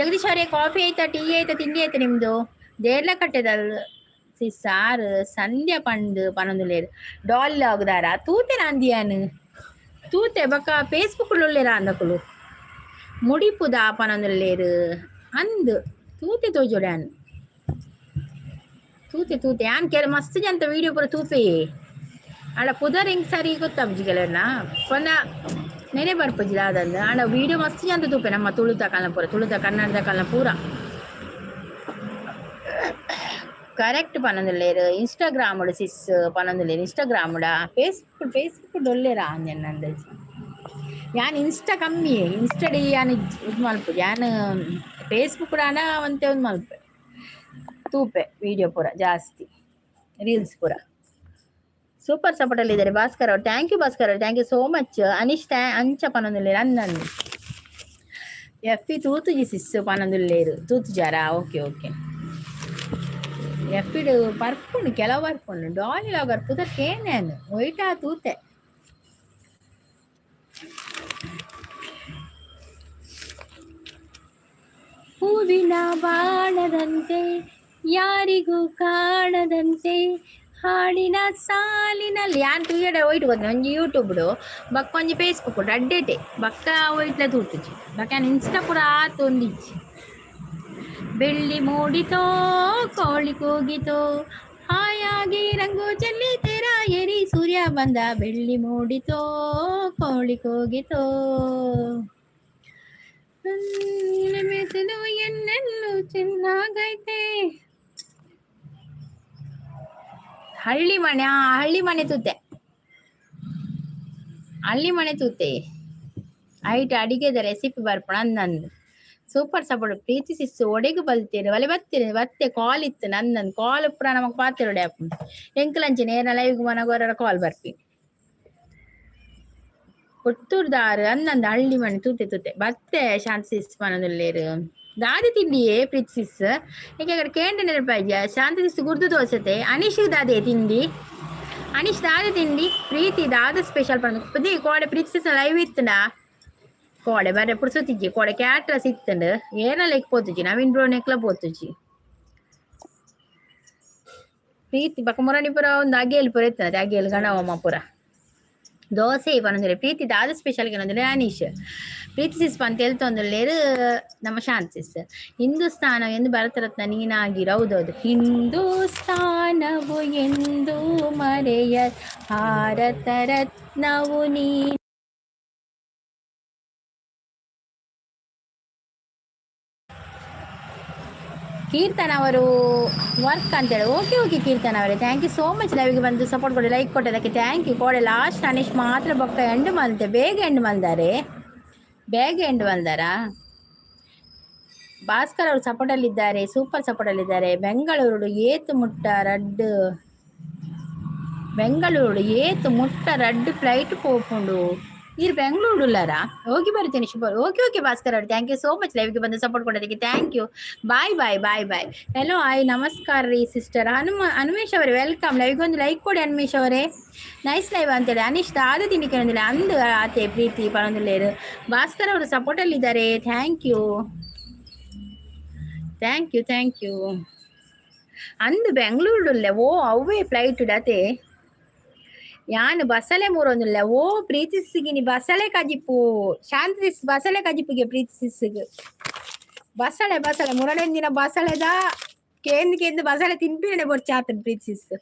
ಜಗದೀಶ್ ಅವರೇ, ಕಾಫಿ ಆಯ್ತಾ, ಟೀ ಆಯ್ತಾ, ತಿಂಡಿ ಆಯ್ತಾ ನಿಮ್ಮದು? ದೇರ್ಲ ಕಟ್ಟೆದಲ್ ಸಾರು ಸಂಧ್ಯಾ ಪಂಡ್ ಪನೊಂದುಲೇರು ಡಾಲ್ ಆಗುದಾರ ತೂತೆ ನಾಂದಿಯಾನು ತೂತೆ ಬೊಕ ಫೇಸ್ಬುಕ್ ಉಲ್ಲೇರ ಅಂದಕುಲು ಮುಡಿಪುದ ಪನೊಂದುಲ್ಲೇರು ಅಂದ್ ತೂತೆ ತೋಜೋಡ್ಯಾನ್ ತೂತೆ ತೂತೆ ಯಾನ್ ಕೆಲ ಮಸ್ತ್ ಜನ ವೀಡಿಯೋ ಪೂರ ತೂಪೆ. ಆಂಡ ಪುದರ್ ಎಂಕ್ ಸರಿ ಗೊತ್ತಾಪುಜಿ ಕೆಲವ್ನ ಪಂಡ ನೆನೆ ಬರ್ಪುಜಿ ದಾದಂದ್. ಆಂಡ ವೀಡಿಯೋ ಮಸ್ತ್ ಜನ ತೂಪೆ ನಮ್ಮ ತುಳುತ ಕಾಲ ಪೂರ, ತುಳುತ ಕನ್ನಡದ ಕಾಲ ಪೂರ ಕರೆಕ್ಟ್ ಪನೊಂದುಲ್ಲೇರು. ಇನ್ಸ್ಟಾಗ್ರಾಮುಡು ಸಿಸ್ ಪನೊಂದುಲ್ಲೇರು. ಇನ್ಸ್ಟಾಗ್ರಾಮುಡ ಫೇಸ್ಬುಕ್ ಫೇಸ್ಬುಕ್ ಡೊಲ್ಲೇರಾ ಅಂಜೆನ್ ಅಂದಾಜಿ. ಯಾನ್ ಇನ್ಸ್ಟಾ ಕಮ್ಮಿ, ಇನ್ಸ್ಟಾಡ್ ಯಾನ್ ಇದು ಮಲ್ಪುಜಿ. ಯಾನ್ ಫೇಸ್ಬುಕ್ ಆಂಡ ಒಂತೆ ಒಂದು ಮಲ್ಪೆ ತೂಪೆ ವೀಡಿಯೋ ಪೂರ ಜಾಸ್ತಿ ರೀಲ್ಸ್ ಪೂರ. ಸೂಪರ್ ಸಪೋರ್ಟ್ ಅಲ್ಲಿ ಇದ್ದಾರೆ ಭಾಸ್ಕರ್ ಅವರು. Thank you Bhaskar ಅವರು, thank you so much. Anish ಥ್ಯಾ ಅಂಚ ಪನೊಂದುಲ್ಲೇರು ಅಂದಂದು ಎಫ್ ಪಿ ತೂತುಜಿ ಸಿಸ್ ಪನೊಂದುಲ್ಲೇರು ತೂತುಜಾರಾ. ಓಕೆ ಓಕೆ, ಎಫ್ಪಿಡು ಪರ್ಪುಂಡು ಕೆಲವು ಬರ್ಪುಂಡು. ಡಾಲಿ ಲಾಗರ್ ಪುದರ್ ಕೇನೇನು ಒಯ್ಟಾ ತೂತೆ. ಹೂವಿನ ಬಾಣದಂತೆ ಯಾರಿಗೂ ಕಾಣದಂತೆ ಹಾಡಿನ ಸಾಲಿನಲ್ಲಿ. ಯಾನ್ ತೂಯಡ ಒಯ್ಟ್ ಗೊತ್ತ ಒಂಜಿ ಯೂಟ್ಯೂಬ್ಡು ಬೊಕ್ಕ ಒಂಜಿ ಫೇಸ್ಬುಕ್ ರಡ್ಡೇಟೆ ಬೊಕ್ಕ ಒಯ್ಟ್ಲ ತೂತುಜಿ. ಬೊಕ್ಕ ಯಾನ್ ಇನ್ಸ್ಟಾ ಪೂರ ಆತ್ ಒಂದಿಜ್ಜಿ. ಬೆಳ್ಳಿ ಮೂಡಿತೋ ಕೋಳಿ ಕೂಗಿತೋ ಹಾಯಾಗಿ ರಂಗು ಚೆಲ್ಲಿ ತೆರ ಎರಿ ಸೂರ್ಯ ಬಂದ. ಬೆಳ್ಳಿ ಮೂಡಿತೋ ಕೋಳಿ ಕೂಗಿತೋ ಮೆಸಲು ಎನ್ನೆಲ್ಲು ಚೆನ್ನಾಗೈತೆ. ಹಳ್ಳಿ ಮನೆ, ಹಳ್ಳಿ ಮನೆ ತೂತೆ, ಹಳ್ಳಿ ಮನೆ ತೂತೆ. ಐಟ್ ಅಡಿಗೆದ ರೆಸಿಪಿ ಬರ್ಪಣ ಅಂದಂದು. ಸೂಪರ್ ಸಪೋರ್ಟ್ ಪ್ರೀತಿ ಸಿಸ್ಸು. ಒಡೆಗು ಬಲ್ತೀರಿ ಒಲೆ ಬತ್ತೀರಿ ಬತ್ತೆ ಕಾಲ್ ಇತ್ತು ನಂದನ್ ಕಾಲ್ ಪೂರ ನಮಕ್ ಪಾತೆರೊಡೆ ಆಪುಂಡು. ಎಂಕುಲಂಚೆ ನೇರ ಲೈವ್ಗ್ ಮನಗೋರ ಕಾಲ್ ಬರ್ಪಿ. ಪುತ್ತೂರ್ದಾರು ಅಂದಂದು ಹಳ್ಳಿ ಮನೆ ತೂತೆ ತೂತೆ ಬತ್ತೆ. ಶಾಂತಿ ಸಿಸ್ ಪನೊಂದುಲ್ಲೇರು. ದಾದಿ ತಿಂಡಿಯೇ ಪ್ರೀತಿ ಸಿಸ್ ಏಕೆ ಕೇಂದ್ರ ನೆನಪಾಯ್ಜ. ಶಾಂತಿ ಸಿಸ್ ಗುರ್ದು ದೋಸತೆ. ಅನೀಶ್ ದಾದೆ ತಿಂಡಿ, ಅನೀಶ್ ದಾದೆ ತಿಂಡಿ, ಪ್ರೀತಿ ದಾದ ಸ್ಪೆಷಲ್ ಪಂದ್ ಪುದಿ ಕೋಡೆ. ಪ್ರೀತಿ ಸಿಸ್ ಲೈವ್ ಇತ್ತುಂಡ ಕೋಡೆ ಬರೆ ಪುರ್ಸೊತ್ತಿಜ್ಜಿ. ಕೋಡೆ ಕ್ಯಾಟ್ರಸ್ ಇತ್ತುಂಡು ಏನ ಲೆಕ್ ಪೋತುಜಿ. ನವೀನ್ ಬ್ರೋ ನೆಕ್ಲ ಪೋತುಜಿ. ಪ್ರೀತಿ ಬಕ ಮುರಣಿ ಪುರ ಒಂದು ಅಗೇಲ್ ಪುರ ಇತ್ತಂತೆ. ಅಗೇಲ್ ಗಣವಮ್ಮ ಪುರ. ದೋಸೆ ಪನೊಂದುಲ್ಲೆ. ಪ್ರೀತಿ ದಾದ ಸ್ಪೆಷಲ್ ಕೇನೊಂದುಲ್ಲೆ ಅನೀಶ್. ಪ್ರೀತಿ ಸಿಸ್ ಪಂತ ತೆಲ್ತೊಂದುಲ್ಲೆರ್ ನಮ್ಮ ಶಾಂತ್ ಸಿಸ್. ಹಿಂದೂಸ್ತಾನ ಎಂದು ಭಾರತ ರತ್ನ ನೀನಾಗಿರು. ಹೌದೌದು. ಹಿಂದೂಸ್ತಾನವು ಎಂದು ಮರೆಯ ಭಾರತ ರತ್ನವು ನೀ. ಕೀರ್ತನ್ ಅವರು ವರ್ಕ್ ಅಂತೇಳಿ. ಓಕೆ ಓಕೆ ಕೀರ್ತನ್ ಅವರೇ, thank you so much. ಲೈವ್ಗೆ ಬಂದು ಸಪೋರ್ಟ್ ಕೊಡಿ, ಲೈಕ್ ಕೊಟ್ಟದಕ್ಕೆ thank you. ಕೋಡೆ ಲಾಸ್ಟ್ ಅನೀಶ್ ಮಾತ್ರ ಬೊಕ್ಕ ಎಂಡ್ ಮಲ್ತೆ. ಬೇಗ ಎಂಡ್ ಮಲ್ದಾರೆ, ಬೇಗ ಎಂಡ್ ಮಲ್ದಾರಾ? ಭಾಸ್ಕರ್ ಅವರು ಸಪೋರ್ಟಲ್ಲಿದ್ದಾರೆ, ಸೂಪರ್ ಸಪೋರ್ಟಲ್ಲಿದ್ದಾರೆ. ಬೆಂಗಳೂರು ಏತು ಮುಟ್ಟ ರಡ್ಡು, ಬೆಂಗಳೂರು ಏತು ಮುಟ್ಟ ರಡ್ಡು ಫ್ಲೈಟ್ ಪೋಪುಂಡು. ಈರ್ ಬೆಂಗಳೂರು ಉಲ್ಲಾರಾ? ಹೋಗಿ ಬರ್ತೀನಿ ಶುಭ. ಓಕೆ ಓಕೆ ಭಾಸ್ಕರ್ ಅವರು, thank you so much. ಲೈವ್ಗೆ ಬಂದು ಸಪೋರ್ಟ್ ಕೊಡೋದಕ್ಕೆ thank you. Bye bye bye bye. Hello, hi, ನಮಸ್ಕಾರ ರೀ ಸಿಸ್ಟರ್. ಹನುಮೇಶ್ ಅವರೇ, welcome. ಲೈವ್ಗೆ ಒಂದು ಲೈಕ್ ಕೊಡಿ ಹನುಮೇಶ್ ಅವರೇ. ನೈಸ್ ಲೈವ್ ಅಂತೇಳಿ. ಅನೀಶ್ ದಾದ ತಿಂಡಿ ಕೇಳೊಂದಿಲ್ಲ ಅಂದು ಆತೆ. ಪ್ರೀತಿ ಪನೊಂದುಲ್ಲೇರು. ಭಾಸ್ಕರ್ ಅವರು ಸಪೋರ್ಟಲ್ಲಿದ್ದಾರೆ. Thank you, thank you, thank you. ಅಂದು ಬೆಂಗಳೂರುಲ್ಲೇ. ಓ, ಅವೇ ಫ್ಲೈಟ್ ಡತೆ. ಯಾನ್ ಬಸಳೆ ಮೂರೊಂದುಲ್ಲ. ಓ ಪ್ರೀತಿಸಿಗಿನಿ ಬಸಳೆ ಕಜಿಪು. ಶಾಂತಿ ಬಸಳೆ ಕಜಿಪುಗೆ. ಪ್ರೀತಿಸಿಗ್ ಬಸಳೆ ಬಸಳೆ ಮುರಳೆಂದಿನ ಬಸಳೆದ ಕೇಂದ್ ಕೇಂದ್ ಬಸಳೆ ತಿನ್ಪಿನೆ ಬೊರ್ಚಾತನ್ ಪ್ರೀತಿಸಿಸ್.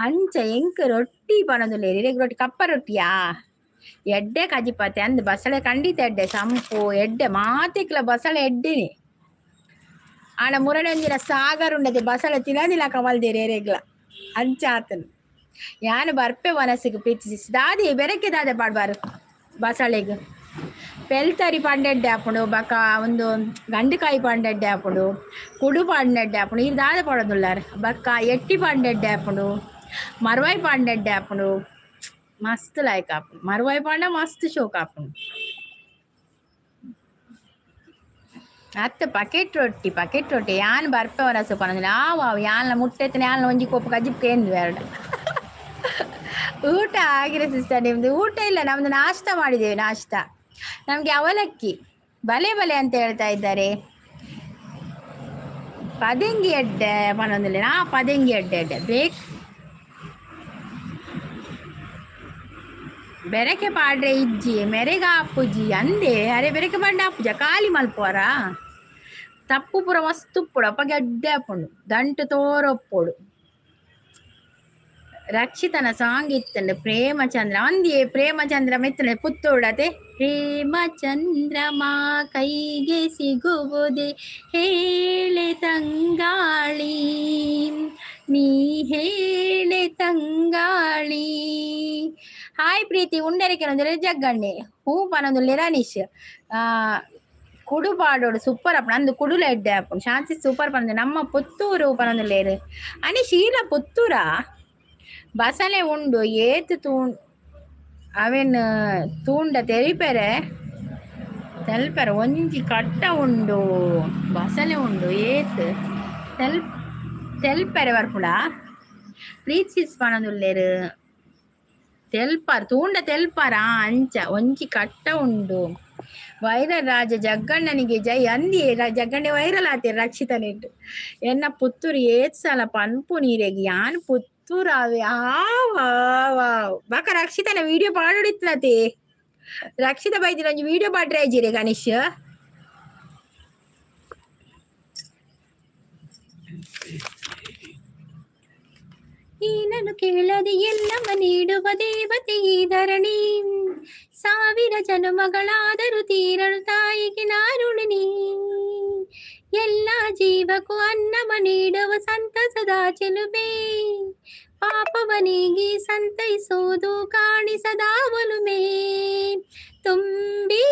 ಅಂಚ ಎಂಕ್ ರೊಟ್ಟಿ ಪನೊಂದುಲ್ಲೆರ್. ಇರೆಗ್ ರೊಟ್ಟಿ ಕಪ್ಪ ರೊಟ್ಟಿಯಾ? ಎಡ್ಡೆ ಕಜಿಪಾತೆ ಅಂದ್. ಬಸಳೆ ಖಂಡಿತ ಎಡ್ಡೆ, ಸಂಪು ಎಡ್ಡೆ, ಮಾತೆಕ್ಲ ಬಸಳೆ ಎಡ್ಡೆನೆ. ಆಂಡ ಮುರಳಂದಿನ ಸಾಗರ್ ಉಂಡತೆ ಬಸಳೆ ತಿನ್ನಂದಿಲ್ಲ ಕಮಲ್ದೇರ್ ಏರೆಗ್ಲ. ಅಂಚ ಆತನ್. ಯಾನ್ ಬರ್ಪೆ ವನಸಿಗೆ ಪ್ರೀತಿಸಿಸ್. ದಾದಿ ಬೆರಕೆ ದಾದೆ ಪಾಡ್ಬಾರು ಬಸಳೆಗ್? ಪೆಲ್ತರಿ ಪಾಂಡೆಡ್ಡೆ ಆಪುಂಡು, ಬಕ ಒಂದು ಗಂಡುಕಾಯಿ ಪಾಂಡೆಡ್ಡೆ ಆಪುಂಡು, ಕುಡು ಪಾಂಡೆಡ್ಡೆ ಆಪುಂಡು. ಇದು ದಾದ ಪಾಡೊಂದುಲ್ಲಾರ್? ಬಕ್ಕ ಎಟ್ಟಿ ಪಾಂಡೆಡ್ಡೆ ಆಪುಂಡು, ಮರ್ವಾಯಿ ಪಾಂಡೆಡ್ಡೆ ಆಪುಂಡು. ಮಸ್ತ್ ಲಾಯ್ಕ್ ಆಪುಂಡು. ಮರ್ವಾಯಿ ಪಾಂಡ ಮಸ್ತ್ ಶೋಕ್ ಆಪುಂಡು. ಅತ್ತ ಪಕೆಟ್ ರೊಟ್ಟಿ, ಪಕೆಟ್ ರೊಟ್ಟಿ. ಯಾನ್ ಬರ್ಪೆ ವನಸು ಪನೊಂದಿಲ್ಲ. ಆವ್ ಯಾನ್ಲ ಮುಟ್ಟೆತ್ತನೆ ಯಾನ್ಲ ಒಂಜಿ ಕೋಪ ಕಜಿಪ್ ಕೇಂದ್ ಎರಡು. ಊಟ ಆಗಿದೆ ಸಿಸ್ಟರ್ ನಿಮ್ದು? ಊಟ ಇಲ್ಲ ನಮ್ದು, ನಾಷ್ಟ ಮಾಡಿದ್ದೇವೆ ನಾಷ್ಟ. ನಮ್ಗೆ ಅವಲಕ್ಕಿ ಬಲೆ ಬಲೆ ಅಂತ ಹೇಳ್ತಾ ಇದ್ದಾರೆ. ಪದೆಂಗಿ ಎಡ್ಡೆ ಪನೊಂದಿಲ್ಲ. ನಾ ಪದೆಂಗಿ ಎಡ್ಡೆ ಎಡ್ಡೆ ಬೇಕು. ಬೆರಕೆ ಪಾಡ್ರೆ ಇಜ್ಜಿ ಮೆರೆಗ ಆಪುಜಿ ಅಂದೆ. ಅರೆ ಬೆರಕೆ ಪಾಡ್ರೆ ಆಪುಜ ಖಾಲಿ ಮಲ್ಪುವರ? ತಪ್ಪು ಪೂರ ಮಸ್ತ್ ಉಪ್ಪುಡು ಅಪ್ಪಗೆ ಅಡ್ಡೆ ಆಪುಂಡು. ದಂಟು ತೋರೊಪ್ಪೊಡು. ರಕ್ಷಿತನ ಸಾಂಗ್ ಇತ್ತಂಡೆ ಪ್ರೇಮಚಂದ್ರ ಅಂದಿಯೇ. ಪ್ರೇಮಚಂದ್ರ ಮೆತ್ತನೆ ಪುತ್ತೂಡತೆ. ಪ್ರೇಮಚಂದ್ರಮ ಕೈಗೆ ಸಿಗುವುದೇ ಹೇಳೆ ತಂಗಾಳಿ, ನೀ ಹೇಳೆ ತಂಗಾಳಿ. ಹಾಯ್ ಪ್ರೀತಿ. ಉಂಡರೆ ಕೆಲವೊಂದು ಜಗ್ಗಣ್ಣೆ ಹೂ ಪನೊಂದು ರನೀಶ್. ಕುಡು ಪಾಡೋಡು ಸೂಪರ್ ಅಪ್ಪಣ ಅಂದು. ಕುಡುಲ ಎಡ್ಡೆ ಆಪುಂಡು. ಶಾಂತಿ ಸೂಪರ್ ಪನೊಂದು. ನಮ್ಮ ಪುತ್ತೂರು ಪನೊಂದುಲ್ಲೇರು ಅನೀಶ್. ಈಲ ಪುತ್ತೂರಾ? ಬಸಳೆ ಉಂಡು ಏತ್ ತೂಂಡ್ ಅವೆನ್ ತೂಂಡ ತೆರಿಪೆರೆ ತೆಲ್ಪೆರೆ. ಒಂಜಿ ಕಟ್ಟ ಉಂಡು, ಬಸಳೆ ಉಂಡು ಏತ್ ತೆಲ್ಪೆರೆ ಬರ್ಪುಂಡ? ಪ್ರೀತಿಸ್ ಪನೊಂದುಲ್ಲೆರ್. ತೆಲ್ಪಾರ್ ತೂಂಡ ತೆಲ್ಪಾರ? ಅಂಚ ಒಂಜಿ ಕಟ್ಟ ಉಂಡು. ವೈರಲ್ ರಾಜ ಜಗ್ಗಣ್ಣನಿಗೆ ಜೈ ಅಂದಿ. ಜಗ್ಗಣ್ಣೆ ವೈರಲ್ ಆತೇರ್ ರಕ್ಷಿತನೆಟ್. ಎನ್ನ ಪುತ್ತೂರು ಏತ್ ಸಲ ಪನ್ಪು ನೀರೆಗ್ ಯಾನ್ ಪುತ್ತೂರಾವೆ. ಆ ವಾವ್. ಬಕ ರಕ್ಷಿತನ ವಿಡಿಯೋ ಪಾಡೊಡಿತ್ಲತೆ. ರಕ್ಷಿತ ಬೈದಿನ ಒಂಜಿ ವಿಡಿಯೋ ಪಾಡ್ರೆ ಆಯ್ಜಿರೆ ಗಣೇಶ್. ಏನನ್ನು ಕೇಳದೆ ಎಲ್ಲವ ನೀಡುವ ದೇವತೆ ಈ ಧರಣಿ. ಸಾವಿರ ಜನುಮಗಳಾದರೂ ತೀರಳು ತಾಯಿಗೆ ನಾರುಣಿನಿ. ಎಲ್ಲ ಜೀವಕ್ಕೂ ಅನ್ನವ ನೀಡುವ ಸಂತಸದ ಚೆಲುಬೆ. ಪಾಪವನಿಗೆ ಸಂತೈಸುವುದು ಕಾಣಿಸದ ಒಲುಮೆ. ತುಂಬಿ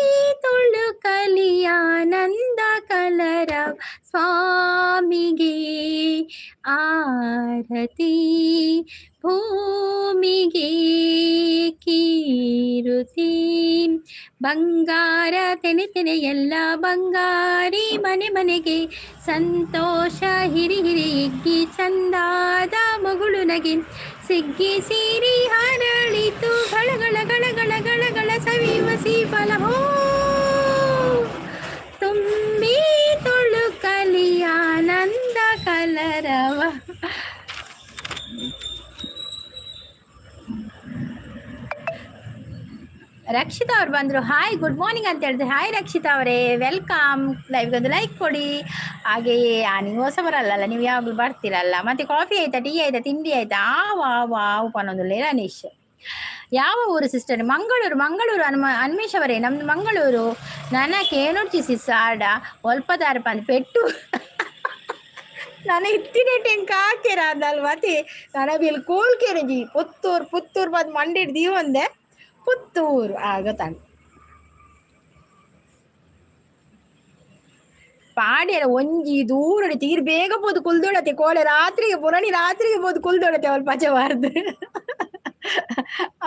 ತುಳುಕಲಿ ಆನಂದ ಕಲರವ ಸ್ವಾಮಿಗೆ ಆರತಿ, ಭೂಮಿಗೆ ಕೀರುತಿ. ಬಂಗಾರ ತೆನೆ ತೆನೆ ಎಲ್ಲ ಬಂಗಾರಿ ಮನೆ ಮನೆಗೆ ಸಂತೋಷ ಹಿರಿ ಹಿರಿ ಹಿಗ್ಗಿ ಚಂದಾದ ಮಗಳು ನಗೆ. ಸಿಗ್ಗಿ ಸಿರಿ ಹರಳಿತು ಗಳಗಳ ಗಳಗಳ ಗಳಗಳ ಸವಿಯುವ ಫಲ ಹೋ. ತುಂಬಿ ತುಳುಕಲಿ ಆನಂದ ಕಲರವ. ರಕ್ಷಿತಾ ಅವ್ರು ಬಂದರು. ಹಾಯ್, ಗುಡ್ ಮಾರ್ನಿಂಗ್ ಅಂತ ಹೇಳಿದ್ರೆ. ಹಾಯ್ ರಕ್ಷಿತಾ ಅವರೇ, welcome. ಲೈವ್ಗೆ ಒಂದು ಲೈಕ್ ಕೊಡಿ. ಹಾಗೆಯೇ ನೀವು ಹೊಸಬರಲ್ಲಲ್ಲ, ನೀವು ಯಾವಾಗಲೂ ಬರ್ತೀರಲ್ಲ. ಮತ್ತೆ ಕಾಫಿ ಆಯ್ತಾ, ಟೀ ಆಯ್ತಾ, ತಿಂಡಿ ಆಯ್ತಾ? ಆ ವಾ ವಾವ್ ಪನ್ನೊಂದುಲ್ಲೆ ರನೀಶ್. ಯಾವ ಊರು ಸಿಸ್ಟರ್? ಮಂಗಳೂರು, ಮಂಗಳೂರು. ಅನ್ಮೇಶ್ ಅವರೇ, ನಮ್ದು ಮಂಗಳೂರು. ನನ್ನ ಕೇನೊಡ್ಚಿ ಸಿಸ್ ಆಡ ಒಲ್ಪದಾರ ಪಂದ್ ಪೆಟ್ಟು. ನಾನು ಇತ್ತಿನೇಟ್ ಹೆಂಗೆ ಹಾಕ್ತೀರ ಅಂದಲ್ ಮತ್ತೆ ನನ್ನ ಬಿಲ್ಕುಲ್ ಕೇರಿಜಿ. ಪುತ್ತೂರು, ಪುತ್ತೂರು ಬಂದು ಮಂಡಿಡ್ದೀ ಒಂದೆ ಪುತ್ತೂರು ಆಗತಾನೆ ಪಾಡ್ಯರ ಒಂಜಿ ದೂರಡಿ ತೀರ್ ಬೇಗ ಪೋದು ಕುಲ್ದೊಡತೆ ಕೋಲೆ ರಾತ್ರಿಗೆ ಪುರಣಿ ರಾತ್ರಿಗೆ ಪೋದು ಕುಲ್ದೊಡತೆ ಅವಳು ಪಚವಾರ್ದು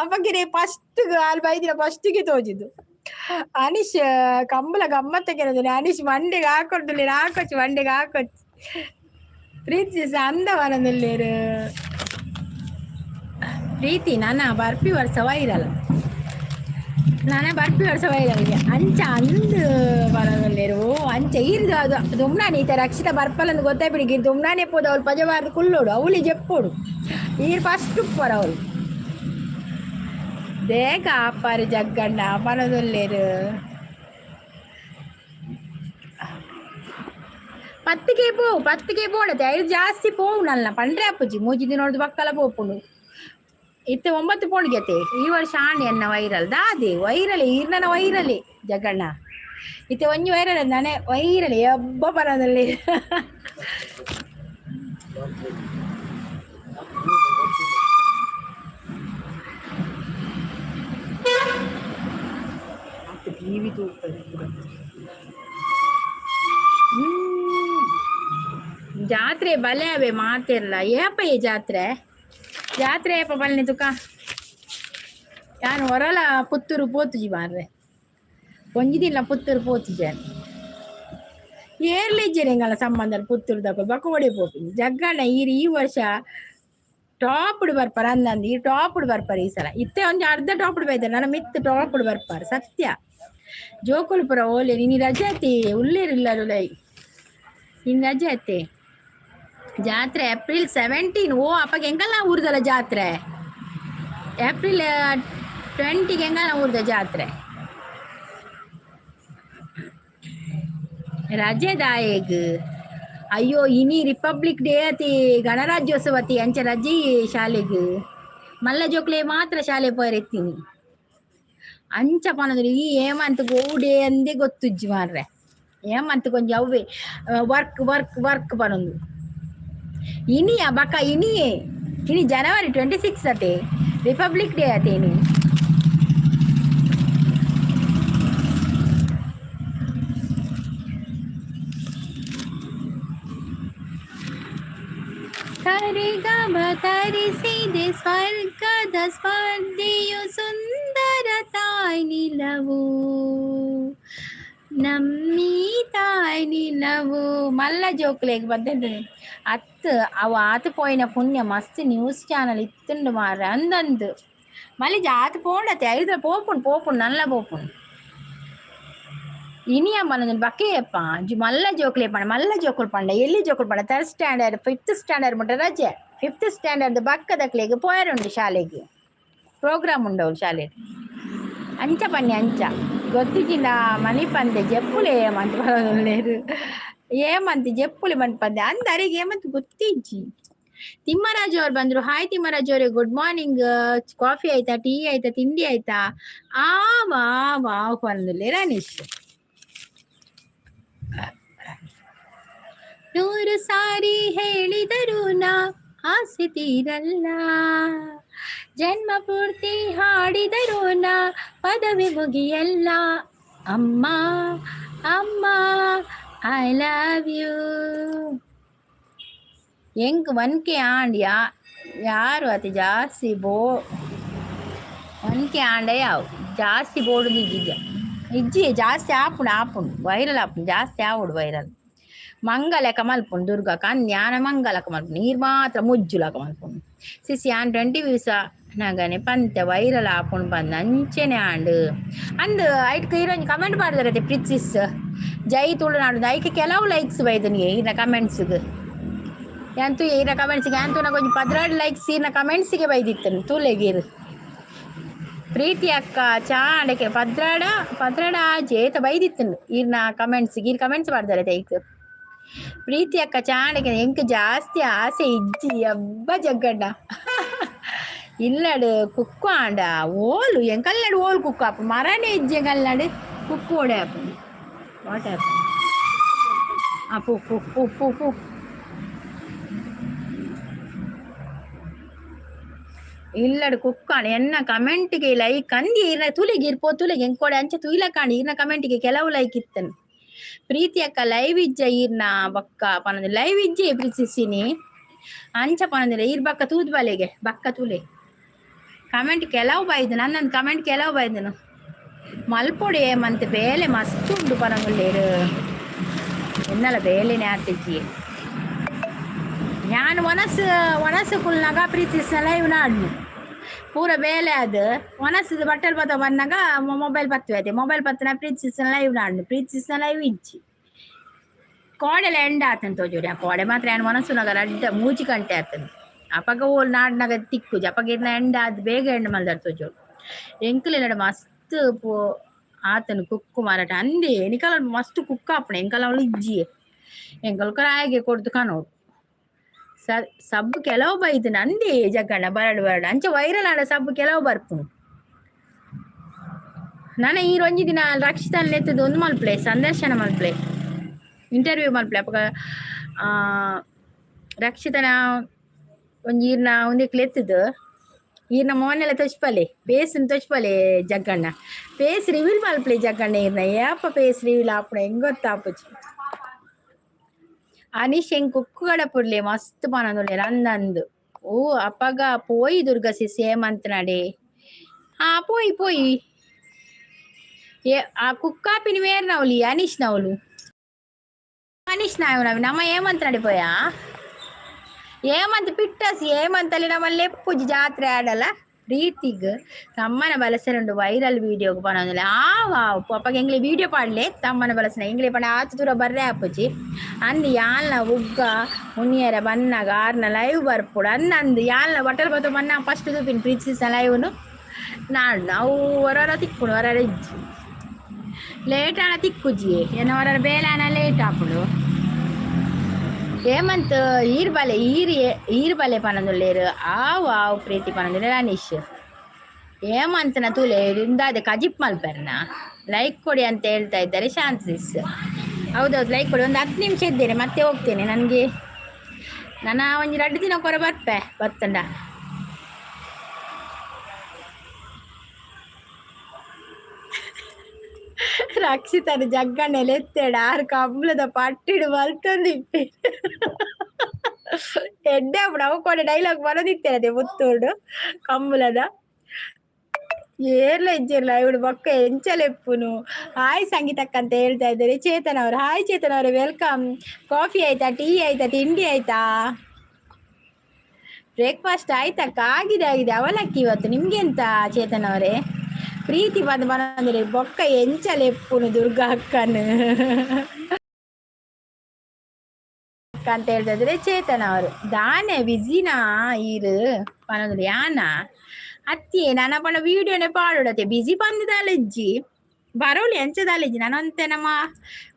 ಅಪ್ಪಗಿರೆ. ಫಸ್ಟ್ ಅಲ್ಲಿ ಬೈದಿನ ಫಸ್ಟಿಗೆ ತೋಜಿದ್ದು. ಅನಿಶ್ ಕಂಬಳ ಗಮ್ಮತ್ತ ಕೆರದಿಲ್ಲ. ಅನಿಶ್ ಮಂಡೆಗೆ ಹಾಕೊಡ್ದು ಹಾಕೊಚ್ಚು, ಮಂಡೆಗೆ ಹಾಕೊಚ್ಚು. ಪ್ರೀತಿ ಅಂದ ವನದಲ್ಲೇರು ಪ್ರೀತಿ. ನನ್ನ ಬರ್ಪಿ ವರ್ಷ ವೈರಲ್, ನಾನೇ ಬರ್ಪಿ ವರ್ಷ ವೈರಲ್ಗೆ ಅಂಚ ಅಂದು ಬರದಲ್ಲೇರು. ಅಂಚ ಇರ್ದು ಅದು ದುಮ್ನಾನಿ ಈತ ರಕ್ಷಿತ ಬರ್ಪಲಂದು ಗೊತ್ತಾಯ್ಬಿಡಿ. ಗಿರ್ ದುಮ್ನಾನೆ ಪೋದು ಅವಳು ಪಜವಾರ್ದು ಕುಲ್ಲೋಡು, ಅವಳಿ ಜೆಪ್ಪೋಡು. ಈರ್ ಫಸ್ಟ್ ಉಪ್ಪರ ಅವಳು ಬೇಗ ಅಪ್ಪಾರಿ ಜಗ್ಗಣ್ಣ ಪನದೊಲ್ಲೇರು. ಪತ್ತಿಗೆ ಪೋವು, ಪತ್ತಿಗೆ ಪೋಡತೆ ಐದು ಜಾಸ್ತಿ ಪೋವು ನಲ್ಲ ಪಂಡ್ರೆ ಅಪ್ಪುಜಿ. ಮೂಜಿ ದಿನೊಡ್ದು ಬಕ್ಕಲ ಪೋಪುಂಡು. ಇತ್ತೆ 9 ಪೋಣಿಗೆತೆ. ಈ ವರ್ಷ ಆಣಿ ಎನ್ನ ವೈರಲ್ ದಾದೆ ವೈರಲ್ ಈರ್ನನ ವೈರಲಿ ಜಗಣ್ಣ. ಇತ್ತೆ ಒಂಜಿ ವೈರಲ್ ನಾನೆ ವೈರಲ್ ಎಬ್ಬ ಪರದಲ್ಲಿ.
ಟಿವಿ ತೂಪದೆ.
ಜಾತ್ರೆ ಬಲೆ ಅವೇ ಮಾತಿರ್ಲ ಏಪ ಈ ಜಾತ್ರೆ? ಜಾತ್ರೆ ಏಪ ಬಲ್ನೆ ತುಕ? ಯಾನು ಹೊರಲ ಪುತ್ತೂರು ಪೋತುಜಿ ಮಾರ್ರೆ. ಒಂಜಿ ದಿನ ಪುತ್ತೂರು ಪೋತುಜಿ. ಏರ್ಲಿಜ್ಜೆ ಎಂಗಲ ಸಂಬಂಧ ಪುತ್ತೂರು ದಕ ಬಕ್ಕ ಓಡಿ ಪೋಪಿನಿ ಜಗ್ಗಣ್ಣ. ಈರ್ ಈ ವರ್ಷ ಟಾಪ್ಡ್ ಬರ್ಪಾರ ಅಂದಂದು. ಈ ಟಾಪ್ಡ್ ಬರ್ಪಾರ ಈ ಸಲ. ಇತ್ತೆ ಒಂಜಿ ಅರ್ಧ ಟಾಪ್ಡ್ ಬೈತಾರೆ, ನನ್ನ ಮಿತ್ ಟಾಪ್ಡ್ ಬರ್ಪಾರ ಸತ್ಯ. ಜೋಕುಲ್ಪುರ ಓಲೆ ನೀನು ರಜೆ ಅತಿ ಉಳ್ಳೇರಿಲ್ಲರುಲೈ ಇನ್ನು ರಜೆ ಅತ್ತೆ. ಜಾತ್ರೆ ಏಪ್ರಿಲ್ 17. ಓ ಅಪ್ಪಗೆ ಎಂಗಲ್ಲ ಊರ್ದಲ್ಲ ಜಾತ್ರೆ? ಏಪ್ರಿಲ್ 20ಗೆ ಎಂಗಲ್ಲ ಊರ್ದ ಜಾತ್ರೆ? ರಜೆ ದಾಯೆಗ್? ಅಯ್ಯೋ, ಇನಿ ರಿಪಬ್ಲಿಕ್ ಡೇ ಅತಿ, ಗಣರಾಜ್ಯೋತ್ಸವತಿ. ಅಂಚ ರಜೆ ಶಾಲೆಗ್. ಮಲ್ಲ ಜೋಕ್ಲೆ ಮಾತ್ರ ಶಾಲೆ ಪೋಯರೆತ್ತೀನಿ. ಅಂಚ ಪನೊಂದು ಈ ಏಮಂತ ಗೋಡೆ ಅಂದೇ ಗೊತ್ತುಜ್ಜಿ ಮಾರ್ರೆ. ಏಮಂತ ಕೊಂಚ ಅವ್ವೆ ವರ್ಕ್ ವರ್ಕ್ ವರ್ಕ್ ಪನೊಂದು. ಇನಿಯ ಬಕ ಇನಿಯೇ ಇನಿ ಜನವರಿ 26 ಅತೆ, ರಿಪಬ್ಲಿಕ್ ಡೇ ಅತೆ ಇನಿ. ಸರಿಗಮ ತರಿಸಿದೆ ಸ್ವರ್ಗದ ಸ್ಪರ್ಧೆಯು ಸುಂದರ ತಾಯ್ ನಿಲವು, ನಮ್ಮೀ ತಾಯ್ ನಿಲವು. ಮಲ್ಲ ಜೋಕ್ಲೆಗ್ ಬದ್ದಂತ ಅತ್ ಅವ ಆತ ಪೋಯಿನ ಪುಣ್ಯ ಮಸ್ತ್ ನ್ಯೂಸ್ ಚಾನಲ್ ಇತ್ತುಂಡು ಮಾರ್ರೆ. ಅಂದಂದು ಮಲ್ಲಿ ಜಾತ್ ಪೋಂಡತೆ ಐದ್ರ ಪೋಪುಂಡು, ಪೋಪುಂಡು ನಲ್ಲ ಪೋಪುಂಡು. ಇನಿಯ ಮನೊಂದು ಬಕ್ಕೆಯಪ್ಪ ಮಲ್ಲ ಜೋಕ್ಲೆ ಪಂಡ. ಮಲ್ಲ ಜೋಕುಲು ಪಂಡ ಎಲ್ಲಿ ಜೋಕುಲು ಪಂಡ ಥರ್ಡ್ ಸ್ಟ್ಯಾಂಡರ್ಡ್ ಫಿಫ್ತ್ ಸ್ಟ್ಯಾಂಡರ್ಡ್ ಮುಟ್ಟ ರಜೆ. ಫಿಫ್ತ್ ಸ್ಟ್ಯಾಂಡರ್ಡ್ ಬಕ್ಕದಕ್ಲೆಗ್ ಪೋಯರುಂಡು ಶಾಲೆಗೆ. ಪ್ರೋಗ್ರಾಮ್ ಉಂಡವು ಶಾಲೆ. ಅಂಚ ಪನ್ನಿ ಅಂಚ ಗೊತ್ತಿಜಿನ ಮನಿ ಪಂದೆ ಜಪ್ಪುಲೆ ಏಮಂತ ಬರೋದುಲ್ಲೇರು. ಏಮಂತ ಜಪ್ಪುಲೆ ಮನ್ ಪಂದೆ ಅಂದ ಅರೆಗೆ ಏಮಂತ ಗೊತ್ತಿಜ್ಜಿ. ತಿಮ್ಮರಾಜು ಅವ್ರು ಬಂದ್ರು. ಹಾಯ್ ತಿಮ್ಮರಾಜು ಅವರೇ, ಗುಡ್ ಮಾರ್ನಿಂಗ್. ಕಾಫಿ ಆಯ್ತಾ, ಟೀ ಆಯ್ತಾ, ತಿಂಡಿ ಆಯ್ತಾ? ಆ ವಾ ವಾ ಪಂದುಲ್ಲೆ ರನೀಶ್. 100 ಸಾರಿ ಹೇಳಿದರು ನಾ ಆಸೆ ತೀರಲ್ಲ, ಜನ್ಮ ಪೂರ್ತಿ ಹಾಡಿದರು ನಾ ಪದವಿ ಮುಗಿಯಲ್ಲ. ಅಮ್ಮ ಅಮ್ಮ I love you. ಎಂಕ್ 1K and ಯಾರು ಅತಿ ಜಾಸ್ತಿ ಬೋ 1K ಆಂಡ ಯಾವು ಜಾಸ್ತಿ ಬೋರ್ಡ್ ಇಜ್ಜಿ ಇಜ್ಜಿ ಜಾಸ್ತಿ ಆಪುಂಡು, ಆಪುಂಡು ವೈರಲ್ ಆಪುಂಡು ಜಾಸ್ತಿ ಆವೊಡು ವೈರಲ್. ಮಂಗಲಕ ಮಲ್ಪುಂಡು ದುರ್ಗಾ ಕನ್ಯಾನ ಮಂಗಲಕ ಮಲ್ಪುಂಡು. ನೀರು ಮಾತ್ರ ಮುಜ್ಜುಲಕ ಮಲ್ಪುಂಡು. ಸಿಸಿ ಆನ್ 20 ವ್ಯೂಸ ನಗನೆ ಪಂತೆ ವೈರಲ್ ಆಪುಂಡು ಬಂದು ಅಂಚೆನೆ ಆಂಡ್ ಅಂದ್ ಐಟ್ಕ್ ಈರೊಂಜಿ ಕಮೆಂಟ್ ಪಾಡ್ದರತೆ ಪ್ರಿನ್ಸಿಸ್ ಜೈ ತುಳುನಾಡು. ಐಕ್ ಕೆಲವು ಲೈಕ್ಸ್ ಬೈದನಿಗೆ ಈರ್ನ ಕಮೆಂಟ್ಸ್ಗ್. ಎಂತು ಈರ್ನ ಕಮೆಂಟ್ಸ್ಗೆ ಎಂತು ಒಂಜಿ 12 ಲೈಕ್ಸ್ ಈರ್ನ ಕಮೆಂಟ್ಸಿಗೆ ಬೈದಿತ್ತನು. ತೂಲೆಗೀರು ಪ್ರೀತಿ ಅಕ್ಕ ಚಾಂಡಕ್ಕೆ ಪದ್ರಾಡ ಪದ್ರಾಡ ಜೇತ ಬೈದಿತ್ತು ಈರ್ನ ಕಮೆಂಟ್ಸ್ ಈರ್ ಕಮೆಂಟ್ಸ್ ಮಾಡ್ತಾರೆ ತೈಕ್. ಪ್ರೀತಿ ಅಕ್ಕ ಚಾಣಕ್ಕೆ ಎಂಕ್ ಜಾಸ್ತಿ ಆಸೆ ಇಜ್ಜಿ ಅಬ್ಬ ಜಗ್ಗಣ್ಣ. ಇಲ್ಲಡು ಕುಕ್ಕು ಆಂಡ ಓಲು ಎಂಕಲ್ನಾಡು ಓಲು ಕುಕ್ಕು ಆಪು ಮರನೇ ಇಜ್ಜಿ ಎಂಕಲ್ನಾಡು ಕುಕ್ಕು ಓಡೆ ಆಪು. What app? ಆ ಪೂ ಪೂ ಪೂ ಪೂ ಪೂ. ಇಲ್ಲಡು ಕುಕ್ಕಾಣ ಎನ್ನ ಕಮೆಂಟ್ಗೆ ಲೈಕ್ ಅಂದಿ ಇರ್ನ ತುಲಿಗೆ ಇರ್ಪೋ ತುಲಿಗೆ ಎಂಕೋಡೆ ಅಂಚೆ ತುಯಿಲ ಕಾಣಿ ಇರ್ನ ಕಮೆಂಟ್ಗೆ ಕೆಲವು ಲೈಕ್ ಇತ್ತನ್. ಪ್ರೀತಿ ಅಕ್ಕ ಲೈವ್ ಇಜ್ಜ ಈರ್ನ ಬಕ್ಕ ಪನಂದು ಲೈವ್ ಇಜ್ಜೆ ಪ್ರೀತಿಸಿನಿ ಅಂಚ ಪನಂದಿಲ್ಲ ಈರ್ ಬಕ್ಕ ತೂದ್ ಬಲೆಗೆ ಬಕ್ಕ ತುಲೆ ಕಮೆಂಟ್ ಕೆಲವು ಬೈದನು ನನ್ನೊಂದು ಕಮೆಂಟ್ ಕೆಲವು ಬೈದನು. ಮಲ್ಪೊಡೆ ಮಂತ್ ಬೇಲೆ ಮಸ್ತ್ ಉಂಡು ಪನಂಗುಲ್ಲೇರು ಎನ್ನಲ ಬೇಲೆನೆ ಆತಿಜ್ಜಿ. ಯಾನ್ ಒನಸ್ ಒನಸ್ ಕುಲ್ನಾಗ ಪ್ರೀತಿಸ್ನ ಲೈವ್ ನಾಡ್ನು ಪೂರ ಬೇಲೆ ಅದು ಒನಸ್ದು ಬಟ್ಟಲ್ ಪತ್ತ ಬಂದಾಗ ಮೊಬೈಲ್ ಪತ್ತು ಆಯ್ತು ಮೊಬೈಲ್ ಪತ್ತನ ಪ್ರೀತಿಸ್ನ ಲೈವ್ ನಾಡ್ನು ಪ್ರೀತಿಸ್ನ ಲೈವ್ ಇಜ್ಜಿ. ಕೋಡೆಲ ಎಂಡ ಆತನ ತೋಜೋಡಿ ಆ ಕೋಡೆ ಮಾತ್ರ ಯಾನ್ ಒನಸುನಾಗ ರಡ್ಡ ಮೂಜಿ ಗಂಟೆ ಆತನ. ಅಪಗ ಓಲ್ ನಾಡ್ನಾಗ ತಿಕ್ಕುಜಿ ಅಪಗ ಇರ್ನ ಎಂಡ ಅದು ಬೇಗ ಎಂಡ ಮಲ್ದಾರ್ ತೋಜೋಡು. ಎಂಕುಲೆನಡ ಮಸ್ತ್ ಪೋ ಆತನ ಕುಕ್ಕು ಮಾರಾಟ ಅಂದೆ ಎನಿಕಲ ಮಸ್ತ್ ಕುಕ್ಕ ಆಪಣೆ ಎಂಕಲ ಅವಳು ಇಜ್ಜಿ ಎಂಕಲ್ ರಾಯಿಗೆ ಕೊಡ್ದು ಕಾಣೋಡು. ಸಬ್ಬು ಕೆಲವು ಬೈದು ನಂದೇ ಜಗ್ಗಣ್ಣ ಬರಡು ಬರಡು ಅಂಚೆ ವೈರಲ್ ಆಡ ಸಬ್ಬು ಕೆಲವು ಬರ್ಪುಂಡು. ನಾನು ಈ ಒಂಜಿ ದಿನ ರಕ್ಷಿತನ್ ಲೆತ್ತದು ಒಂದು ಮಲ್ಪ್ಲೆ ಸಂದರ್ಶನ ಮಲ್ಪ್ಲೆ ಇಂಟರ್ವ್ಯೂ ಮಲ್ಪ್ಲೆ. ಅಪಗ ರಕ್ಷಿತನ ಒಂಜಿ ಈರ್ನ ಒಂದೆಕ್ಲು ಎತ್ತದು ಈರ್ನ ಮೋನೆಲ್ಲ ತೊಚ್ಪಲೆ ಪೇಸ್ನ್ ತೊಚ್ಪಲೆ ಜಗ್ಗಣ್ಣ ಪೇಸ್ ರಿವೀಲ್ ಮಲ್ಪ್ಲೆ ಜಗ್ಗಣ್ಣ ಈರ್ನ ಏಪ ಪೇಸ್ ರಿವೀಲ್ ಆಪುಣ ಹೆಂಗ್ ಗೊತ್ತಾಪುಜಿ. ಅನಿಶ್ ಎಂಕ್ ಕುಕ್ಕುಗಡ ಪುರ್ಲೆ ಮಸ್ತ್ ಪನೊಂದುಲ್ಲೆರ್ ಅಂದಂದು. ಓ ಅಪಗ ಪೋಯಿ ದುರ್ಗಾ ಸಿಸ್ ಏಮಂತನಡೆ ಆ ಪೋಯಿ ಪೋಯಿ ಏ ಆ ಕುಕ್ಕಾಪಿನ ಮೇರ್ನವ್ಲಿ ಅನೀಶ್ ನವ್ಲು ಅನೀಶ್ ನಾವ್ ನಮ್ಮ ಏಮಂತನಡೆ ಪೋಯಾ ಏಮಂತ ಪಿಟ್ಟಸಿ ಏಮಂತಲ್ಲಿ ನಮ್ಮಲ್ಲಿ ಲೆಪ್ಪುಜಿ ಜಾತ್ರೆ ಆಡಲ. ಪ್ರೀತಿಗ್ ತಮ್ಮನ ಬಲಸರುಂಡು ವೈರಲ್ ವೀಡಿಯೋಗ್ ಪನೊಂದುಲ್ಲೆ. ಆ ಅಪಗ ಎಂಗ್ಲೆ ವೀಡಿಯೋ ಪಾಡ್ಲೆ ತಮ್ಮನ ಬಲಸನ ಎಂಗ್ಲೆ ಪಂಡ ಆತ್ ದೂರ ಬರ್ರೆ ಆಪುಜಿ ಅಂದ್ ಯಾಲ್ನ ಉಗ್ಗ ಉನಿಯರ ಬನ್ನಗ ಆರ್ನ ಲೈವ್ ಬರ್ಪುಡು ಅಂದ್ ಅಂದ್ ಯಾಲ್ನ ಬಟ್ಟಲ್ ಬತ್ತ ಬನ್ನ ಫಸ್ಟ್ ತೂಪಿನ ಪ್ರೀತಿಸಿನ ಲೈವ್ನು ನಾಡ್ ಅವು ಹೊರರ ತಿಕ್ಕುಂಡು ಹೊರರ ಇಜ್ಜಿ ಲೇಟ್ ಆಣ ತಿಕ್ಕುಜಿ ಎನ್ನ ಹೊರರ ಬೇಲೆ ಆನ ಲೇಟ್ ಆಪುಂಡು. ಹೇಮಂತ್ ಈರ್ ಬಲೆ ಈರ್ ಈರ್ ಬಲೆ ಪನೊಂದುಲ್ಲೆರ್ ಆವು ಆವು ಪ್ರೀತಿ ಪನೊಂದುಲ್ಲೆರ್. ಅನೀಶ್ ಹೇಮಂತ್ನ ತೂಲೆ ಇಂದಾದೆ ಕಜಿಪ್ ಮಲ್ಪೆರ್ನ ಲೈಕ್ ಕೊಡಿ ಅಂತ ಹೇಳ್ತಾ ಇದ್ದಾರೆ ಶಾಂತಿಸ್. ಹೌದೌದು ಲೈಕ್ ಕೊಡಿ. ಒಂದು 10 ನಿಮಿಷ ಇದ್ದೇನೆ ಮತ್ತೆ ಹೋಗ್ತೇನೆ. ನನಗೆ ನನ್ನ ಒಂಜಿ 2 ದಿನ ಕೊರ ಬರ್ಪೆ ಬತ್ತಂಡ. ರಕ್ಷಿತನ ಜಗ್ಗಣ್ಣೆಲ್ ಎತ್ತೇಡ ಆರ್ ಕಂಬ್ಳದ ಪಟ್ಟಿಡು ಮಲ್ತೊಂದಿಪ್ಪೆ ಎಡ್ಡೆ ಆಪುಂಡು ಅವು ಕೊಡೆ ಡೈಲಾಗ್ ಬರೋದಿತ್ತೇನೆ ಪುತ್ತೂರ್ಡು ಕಂಬುಲದ ಏರ್ಲ ಇಜ್ಜಿರ್ಲ ಇವಳು ಬೊಕ್ಕ ಎಂಚ ಲೆಪ್ಪುನು. ಹಾಯ್ ಸಂಗೀತಕ್ಕ ಅಂತ ಹೇಳ್ತಾ ಇದ್ದಾರೆ ಚೇತನ್ ಅವರು. ಹಾಯ್ ಚೇತನ್ ಅವರೇ, welcome. Coffee ಆಯ್ತಾ, ಟೀ ಆಯ್ತಾ, ತಿಂಡಿ ಆಯ್ತಾ, ಬ್ರೇಕ್ಫಾಸ್ಟ್ ಆಯ್ತಕ್ಕ? ಆಗಿದೆ ಆಗಿದೆ. ಅವಲಕ್ಕಿ ಇವತ್ತು ನಿಮ್ಗೆಂತ ಚೇತನ್ ಅವರೇ? ಪ್ರೀತಿ ಬಂದು ಬಂದ್ರೆ ಬೊಕ್ಕ ಎಂಚ ಲೆಪ್ಪುನು ದುರ್ಗಾ ಅಕ್ಕನು ಅಂತ ಹೇಳ್ತಾ ಇದ್ರೆ ಚೇತನ್ ಅವರು. ದಾನೆ ಬಿಸಿನಾ ಈರು ಪನೊಂದು ಯಾನ ಅತ್ತಿ ನನ್ನ ಪಂಡ ವೀಡಿಯೋನೆ ಪಾಡೋಡತ್ತೆ ಬಿಸಿ ಬಂದದಾಲಜ್ಜಿ ಬರೋಲಿ ಎಂಚದಾಲಜ್ಜಿ ನಾನಂತೆ ನಮ್ಮ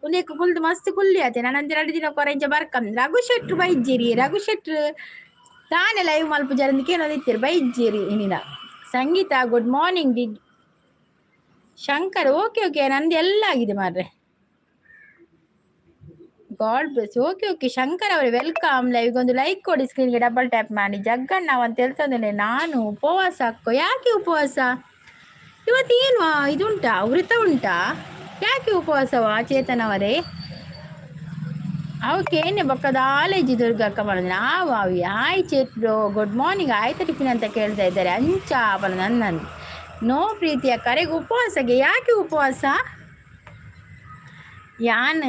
ಉಂದೆಕ್ ಕುಲ್ದು ಮಸ್ತ್ ಕುಲ್ಲಿ ಆತೆ ನಾನಂತೆ 2 ದಿನ ಕೊರ ಇಂಚ ಬರ್ಕಂ. ರಘು ಶೆಟ್ರು ಬೈಜ್ಜಿರಿ ರಘು ಶೆಟ್ರು ತಾನೆ live ಮಲ್ಪು ಜರಂದು ಕೇನೊಂದಿತ್ತೀರಿ ಬೈಜ್ಜಿರಿ ಇನಿನ. Sangeetha good morning did Shankar okay okay ನಂದು ಎಲ್ಲ ಆಗಿದೆ ಮಾರ್ರೆ. God bless okay okay Shankar ಅವರೇ welcome. ಲೈವ್ಗೆ ಒಂದು ಲೈಕ್ ಕೊಡಿ, ಸ್ಕ್ರೀನ್ಗೆ ಡಬಲ್ ಟ್ಯಾಪ್ ಮಾಡಿ. ಜಗ್ಗಣ್ಣ ಅಂತ ಹೇಳ್ತಂದ್ರೆ ನಾನು ಉಪವಾಸ ಹಾಕೋ. ಯಾಕೆ ಉಪವಾಸ ಇವತ್ತು? ಏನು ಇದುಂಟಾ, ವೃತ ಉಂಟಾ? ಯಾಕೆ ಉಪವಾಸವಾ ಚೇತನ್ ಅವರೇ? ಅವಕ್ಕೇನೆ ಬೊಕ್ಕದಾಲೇಜಿ ದುರ್ಗಕ್ಕ ಮಾಡೋದು ನಾವು ಅವಿ. ಹಾಯ್ ಚೇತ್ ಬ್ರೋ ಗುಡ್ ಮಾರ್ನಿಂಗ್ ಆಯ್ತಾ ಟಿಫಿನ್ ಅಂತ ಕೇಳ್ತಾ ಇದ್ದಾರೆ. ಅಂಚ ನನ್ನ ನೋ ಪ್ರೀತಿಯ ಕರೆಗೆ ಉಪವಾಸಗೆ ಯಾಕೆ ಉಪವಾಸ? ಯಾನ್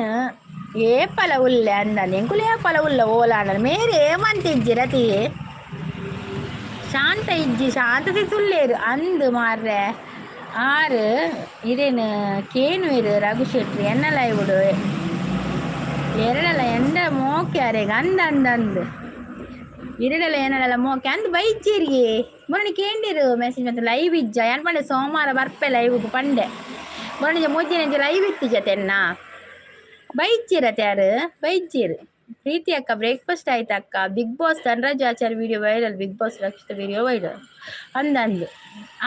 ಏಪಲ ಉಲ್ಲೆ ಅಂದನ್ ಎಂಕುಲು ಏಪಲ ಉಲ್ಲ ಓಲಾಂಡ ಮೇರೆ ಏಮಂತ ಇಜ್ಜಿ ಶಾಂತ ಇಜ್ಜಿ ಶಾಂತ ಸುಲ್ಲೇರು ಅಂದು ಮಾರ್ರೆ ಆರು ಇರೇನು ಕೇನುವೇರು ರಘು ಶೆಟ್ರು ಎನ್ನಲ ಇವುಡು ಎರಡಲ್ಲ ಎಂದ ಮೋಕೆ ಅರೆಗ್ ಅಂದ ಅಂದ ಅಂದು ಇರಡಲ್ಲ ಏನಲ್ಲ ಮೋಕೆ ಅಂದ್ ಬೈಚೇರಿಗೆ ಮೊನ್ನೆ ಕೇಂದಿರು ಮೆಸೇಜ್ ಮತ್ತೆ ಲೈವ್ ಇಜ್ಜ ಏನ್ ಪಂಡೆ ಸೋಮವಾರ ಬರ್ಪೆ ಲೈವ್ ಪಂಡೆ ಮೊನ್ನೆ ಮೂಜಿನಂಜೆ ಲೈವ್ ಇತ್ತಿಜ ತೆನ್ನ ಬೈಚಿರತ್ತೆ ಯಾರು ಬೈಚಿರು. ಪ್ರೀತಿ ಅಕ್ಕ, ಬ್ರೇಕ್ಫಾಸ್ಟ್ ಆಯ್ತಾ ಅಕ್ಕ? Bigg Boss Dhanraj Achar video viral, Bigg Boss Rakshita video viral ಅಂದಂದು.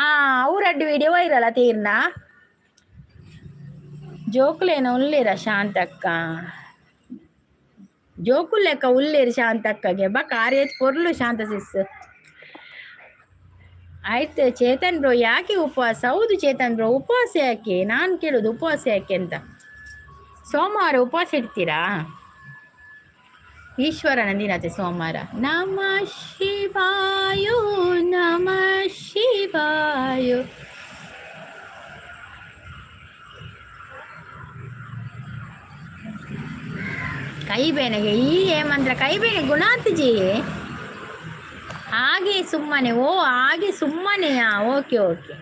ಆ ಅವ್ರಡ್ಡು ವಿಡಿಯೋ ವೈರಲ್ ತೀರ್ನ ಜೋಕುಲೇನ ಉಳ್ಳೇರ ಶಾಂತಕ್ಕ, ಜೋಕುಲ್ ಲೆಕ್ಕ ಉಳ್ಳೇರು ಶಾಂತಕ್ಕಗೆ ಬಾ ಕಾರ್ಯ ಪೊರ್ಲು ಶಾಂತ ಸಿಸ್. ಆಯ್ತು ಚೇತನ್ ಬ್ರೋ, ಯಾಕೆ ಉಪವಾಸ? ಹೌದು ಚೇತನ್ ಬ್ರೋ, ಉಪವಾಸ ಯಾಕೆ? ನಾನು ಕೇಳೋದು ಉಪವಾಸ ಯಾಕೆ ಅಂತ. ಸೋಮವಾರ ಉಪವಾಸ ಇಡ್ತೀರಾ? ಈಶ್ವರನ ದಿನತೆ ಸೋಮವಾರ. ನಮ ಶಿವಾಯೋ, ನಮ ಶಿವಾಯೋ. ಕೈ ಬೇನೆಗೆ ಈ ಏಮಂದ್ರ ಕೈ ಬೇನೆ ಗುಣಾತ್ಜಿ. ಹಾಗೆ ಸುಮ್ಮನೆ, ಓ ಹಾಗೆ ಸುಮ್ಮನೆಯಾ? Okay okay.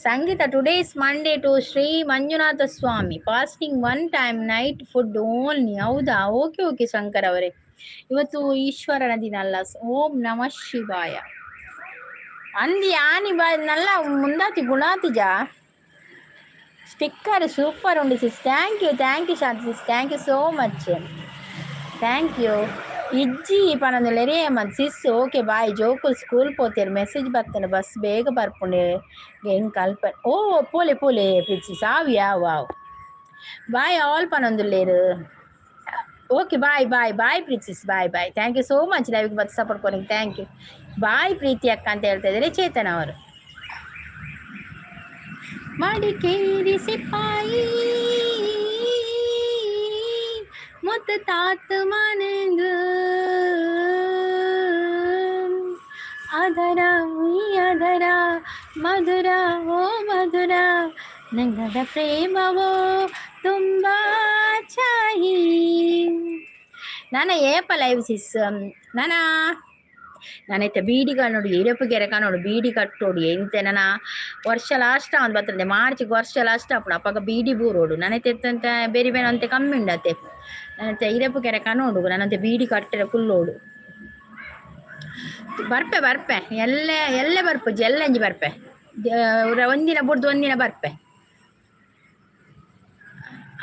Sangeetha, today is Monday to Shri Manjunatha Swamy, fasting one time night food only. ಹೌದಾ? ಓಕೆ ಓಕೆ ಶಂಕರ್ ಅವರೇ, ಇವತ್ತು ಈಶ್ವರನ ದಿನ ಅಲ್ಲ. ಓಂ ನಮಃ ಶಿವಾಯ. ಅಂದಿ ಆನಿ ಬಾ ನಲ್ಲ ಮುಂದಾತಿ ಗುಣಾತಿಜ. ಸ್ಟಿಕ್ಕರ್ ಸೂಪರ್ ಉಂಡು sis. Thank you, thank you Shanti sis, thank you so much, thank you. ಇಜ್ಜಿ ಪನೊಂದುಲ್ಲೆರ್ ಏಮಂತ್ ಸಿಸ್. Okay bye. ಜೋಕುಲು ಸ್ಕೂಲ್ ಪೋತೆರ್, ಮೆಸೇಜ್ ಬತ್ತನ, ಬಸ್ ಬೇಗ ಬರ್ಪುಂಡೆ ಎಂಕ್ ಅಲ್ಪ. ಓ ಪೋಲೆ ಪೋಲೆ ಪಿಚ್ಚಿ ಸಾವಿಯಾ ವಾವ್. ಬಾಯ್ ಆಲ್ ಪನೊಂದುಲ್ಲೆರ್. Okay bye bye bye Preethi sis, bye bye. Thank you so much ಲೈವ್ಗೆ ಬತ್ತು ಸಪೋರ್ಟ್ ಕೊಡಿ. Thank you. ಬಾಯ್ ಪ್ರೀತಿ ಅಕ್ಕ ಅಂತ ಹೇಳ್ತಾ ಇದ್ದಾರೆ ಚೇತನ್ ಅವರು. ಮಡಿಕೇರಿ ಸಿಪಾಯಿ ಮುತ್ತ ತಾತ ಮನೆಂದು ಅದರ ಅದರ ಮಧುರ, ಓ ಮಧುರ ನಂಗದ ಪ್ರೇಮವೋ ತುಂಬಾ ಚಾಯಿ. ನಾನ ಏಪ ಲೈವ್ ಸಿಸ್? ನಾನ ನಾನೈತೆ ಬೀಡಿಗಳು ನೋಡಿ, ಇರಪು ಗೆರೆ ಕಾಣೋಡು, ಬೀಡಿ ಕಟ್ಟೋಡು ಎಂತೆ. ನನ್ನ ವರ್ಷ ಲಾಸ್ಟ್ ಒಂದು ಬರ್ತದೆ, ಮಾರ್ಚಿಗೆ ವರ್ಷ ಲಾಸ್ಟ್ ಆಪುಂಡು. ಅಪ್ಪಗ ಬೀಡಿ ಬೂರೋಡು ನನೈತೆ ಎಂತ ಬೇರೆ ಬೇರೆ ಅಂತೆ ಕಮ್ಮಿ ಉಂಡತೆ. ನನ್ನಂತೆ ಇರಪು ಕೆರೆ ಕನೋಡು, ನನ್ನಂತೆ ಬೀಡಿ ಕಟ್ಟರೆ ಕುಲ್ಲೋಡು. ಬರ್ಪೆ ಬರ್ಪೆ ಎಲ್ಲೆ ಎಲ್ಲೆ ಬರ್ಪು ಎಲ್ಲಂಜಿ ಬರ್ಪೆ. ಒಂದಿನ ಬುಡ್ದು ಒಂದಿನ ಬರ್ಪೆ.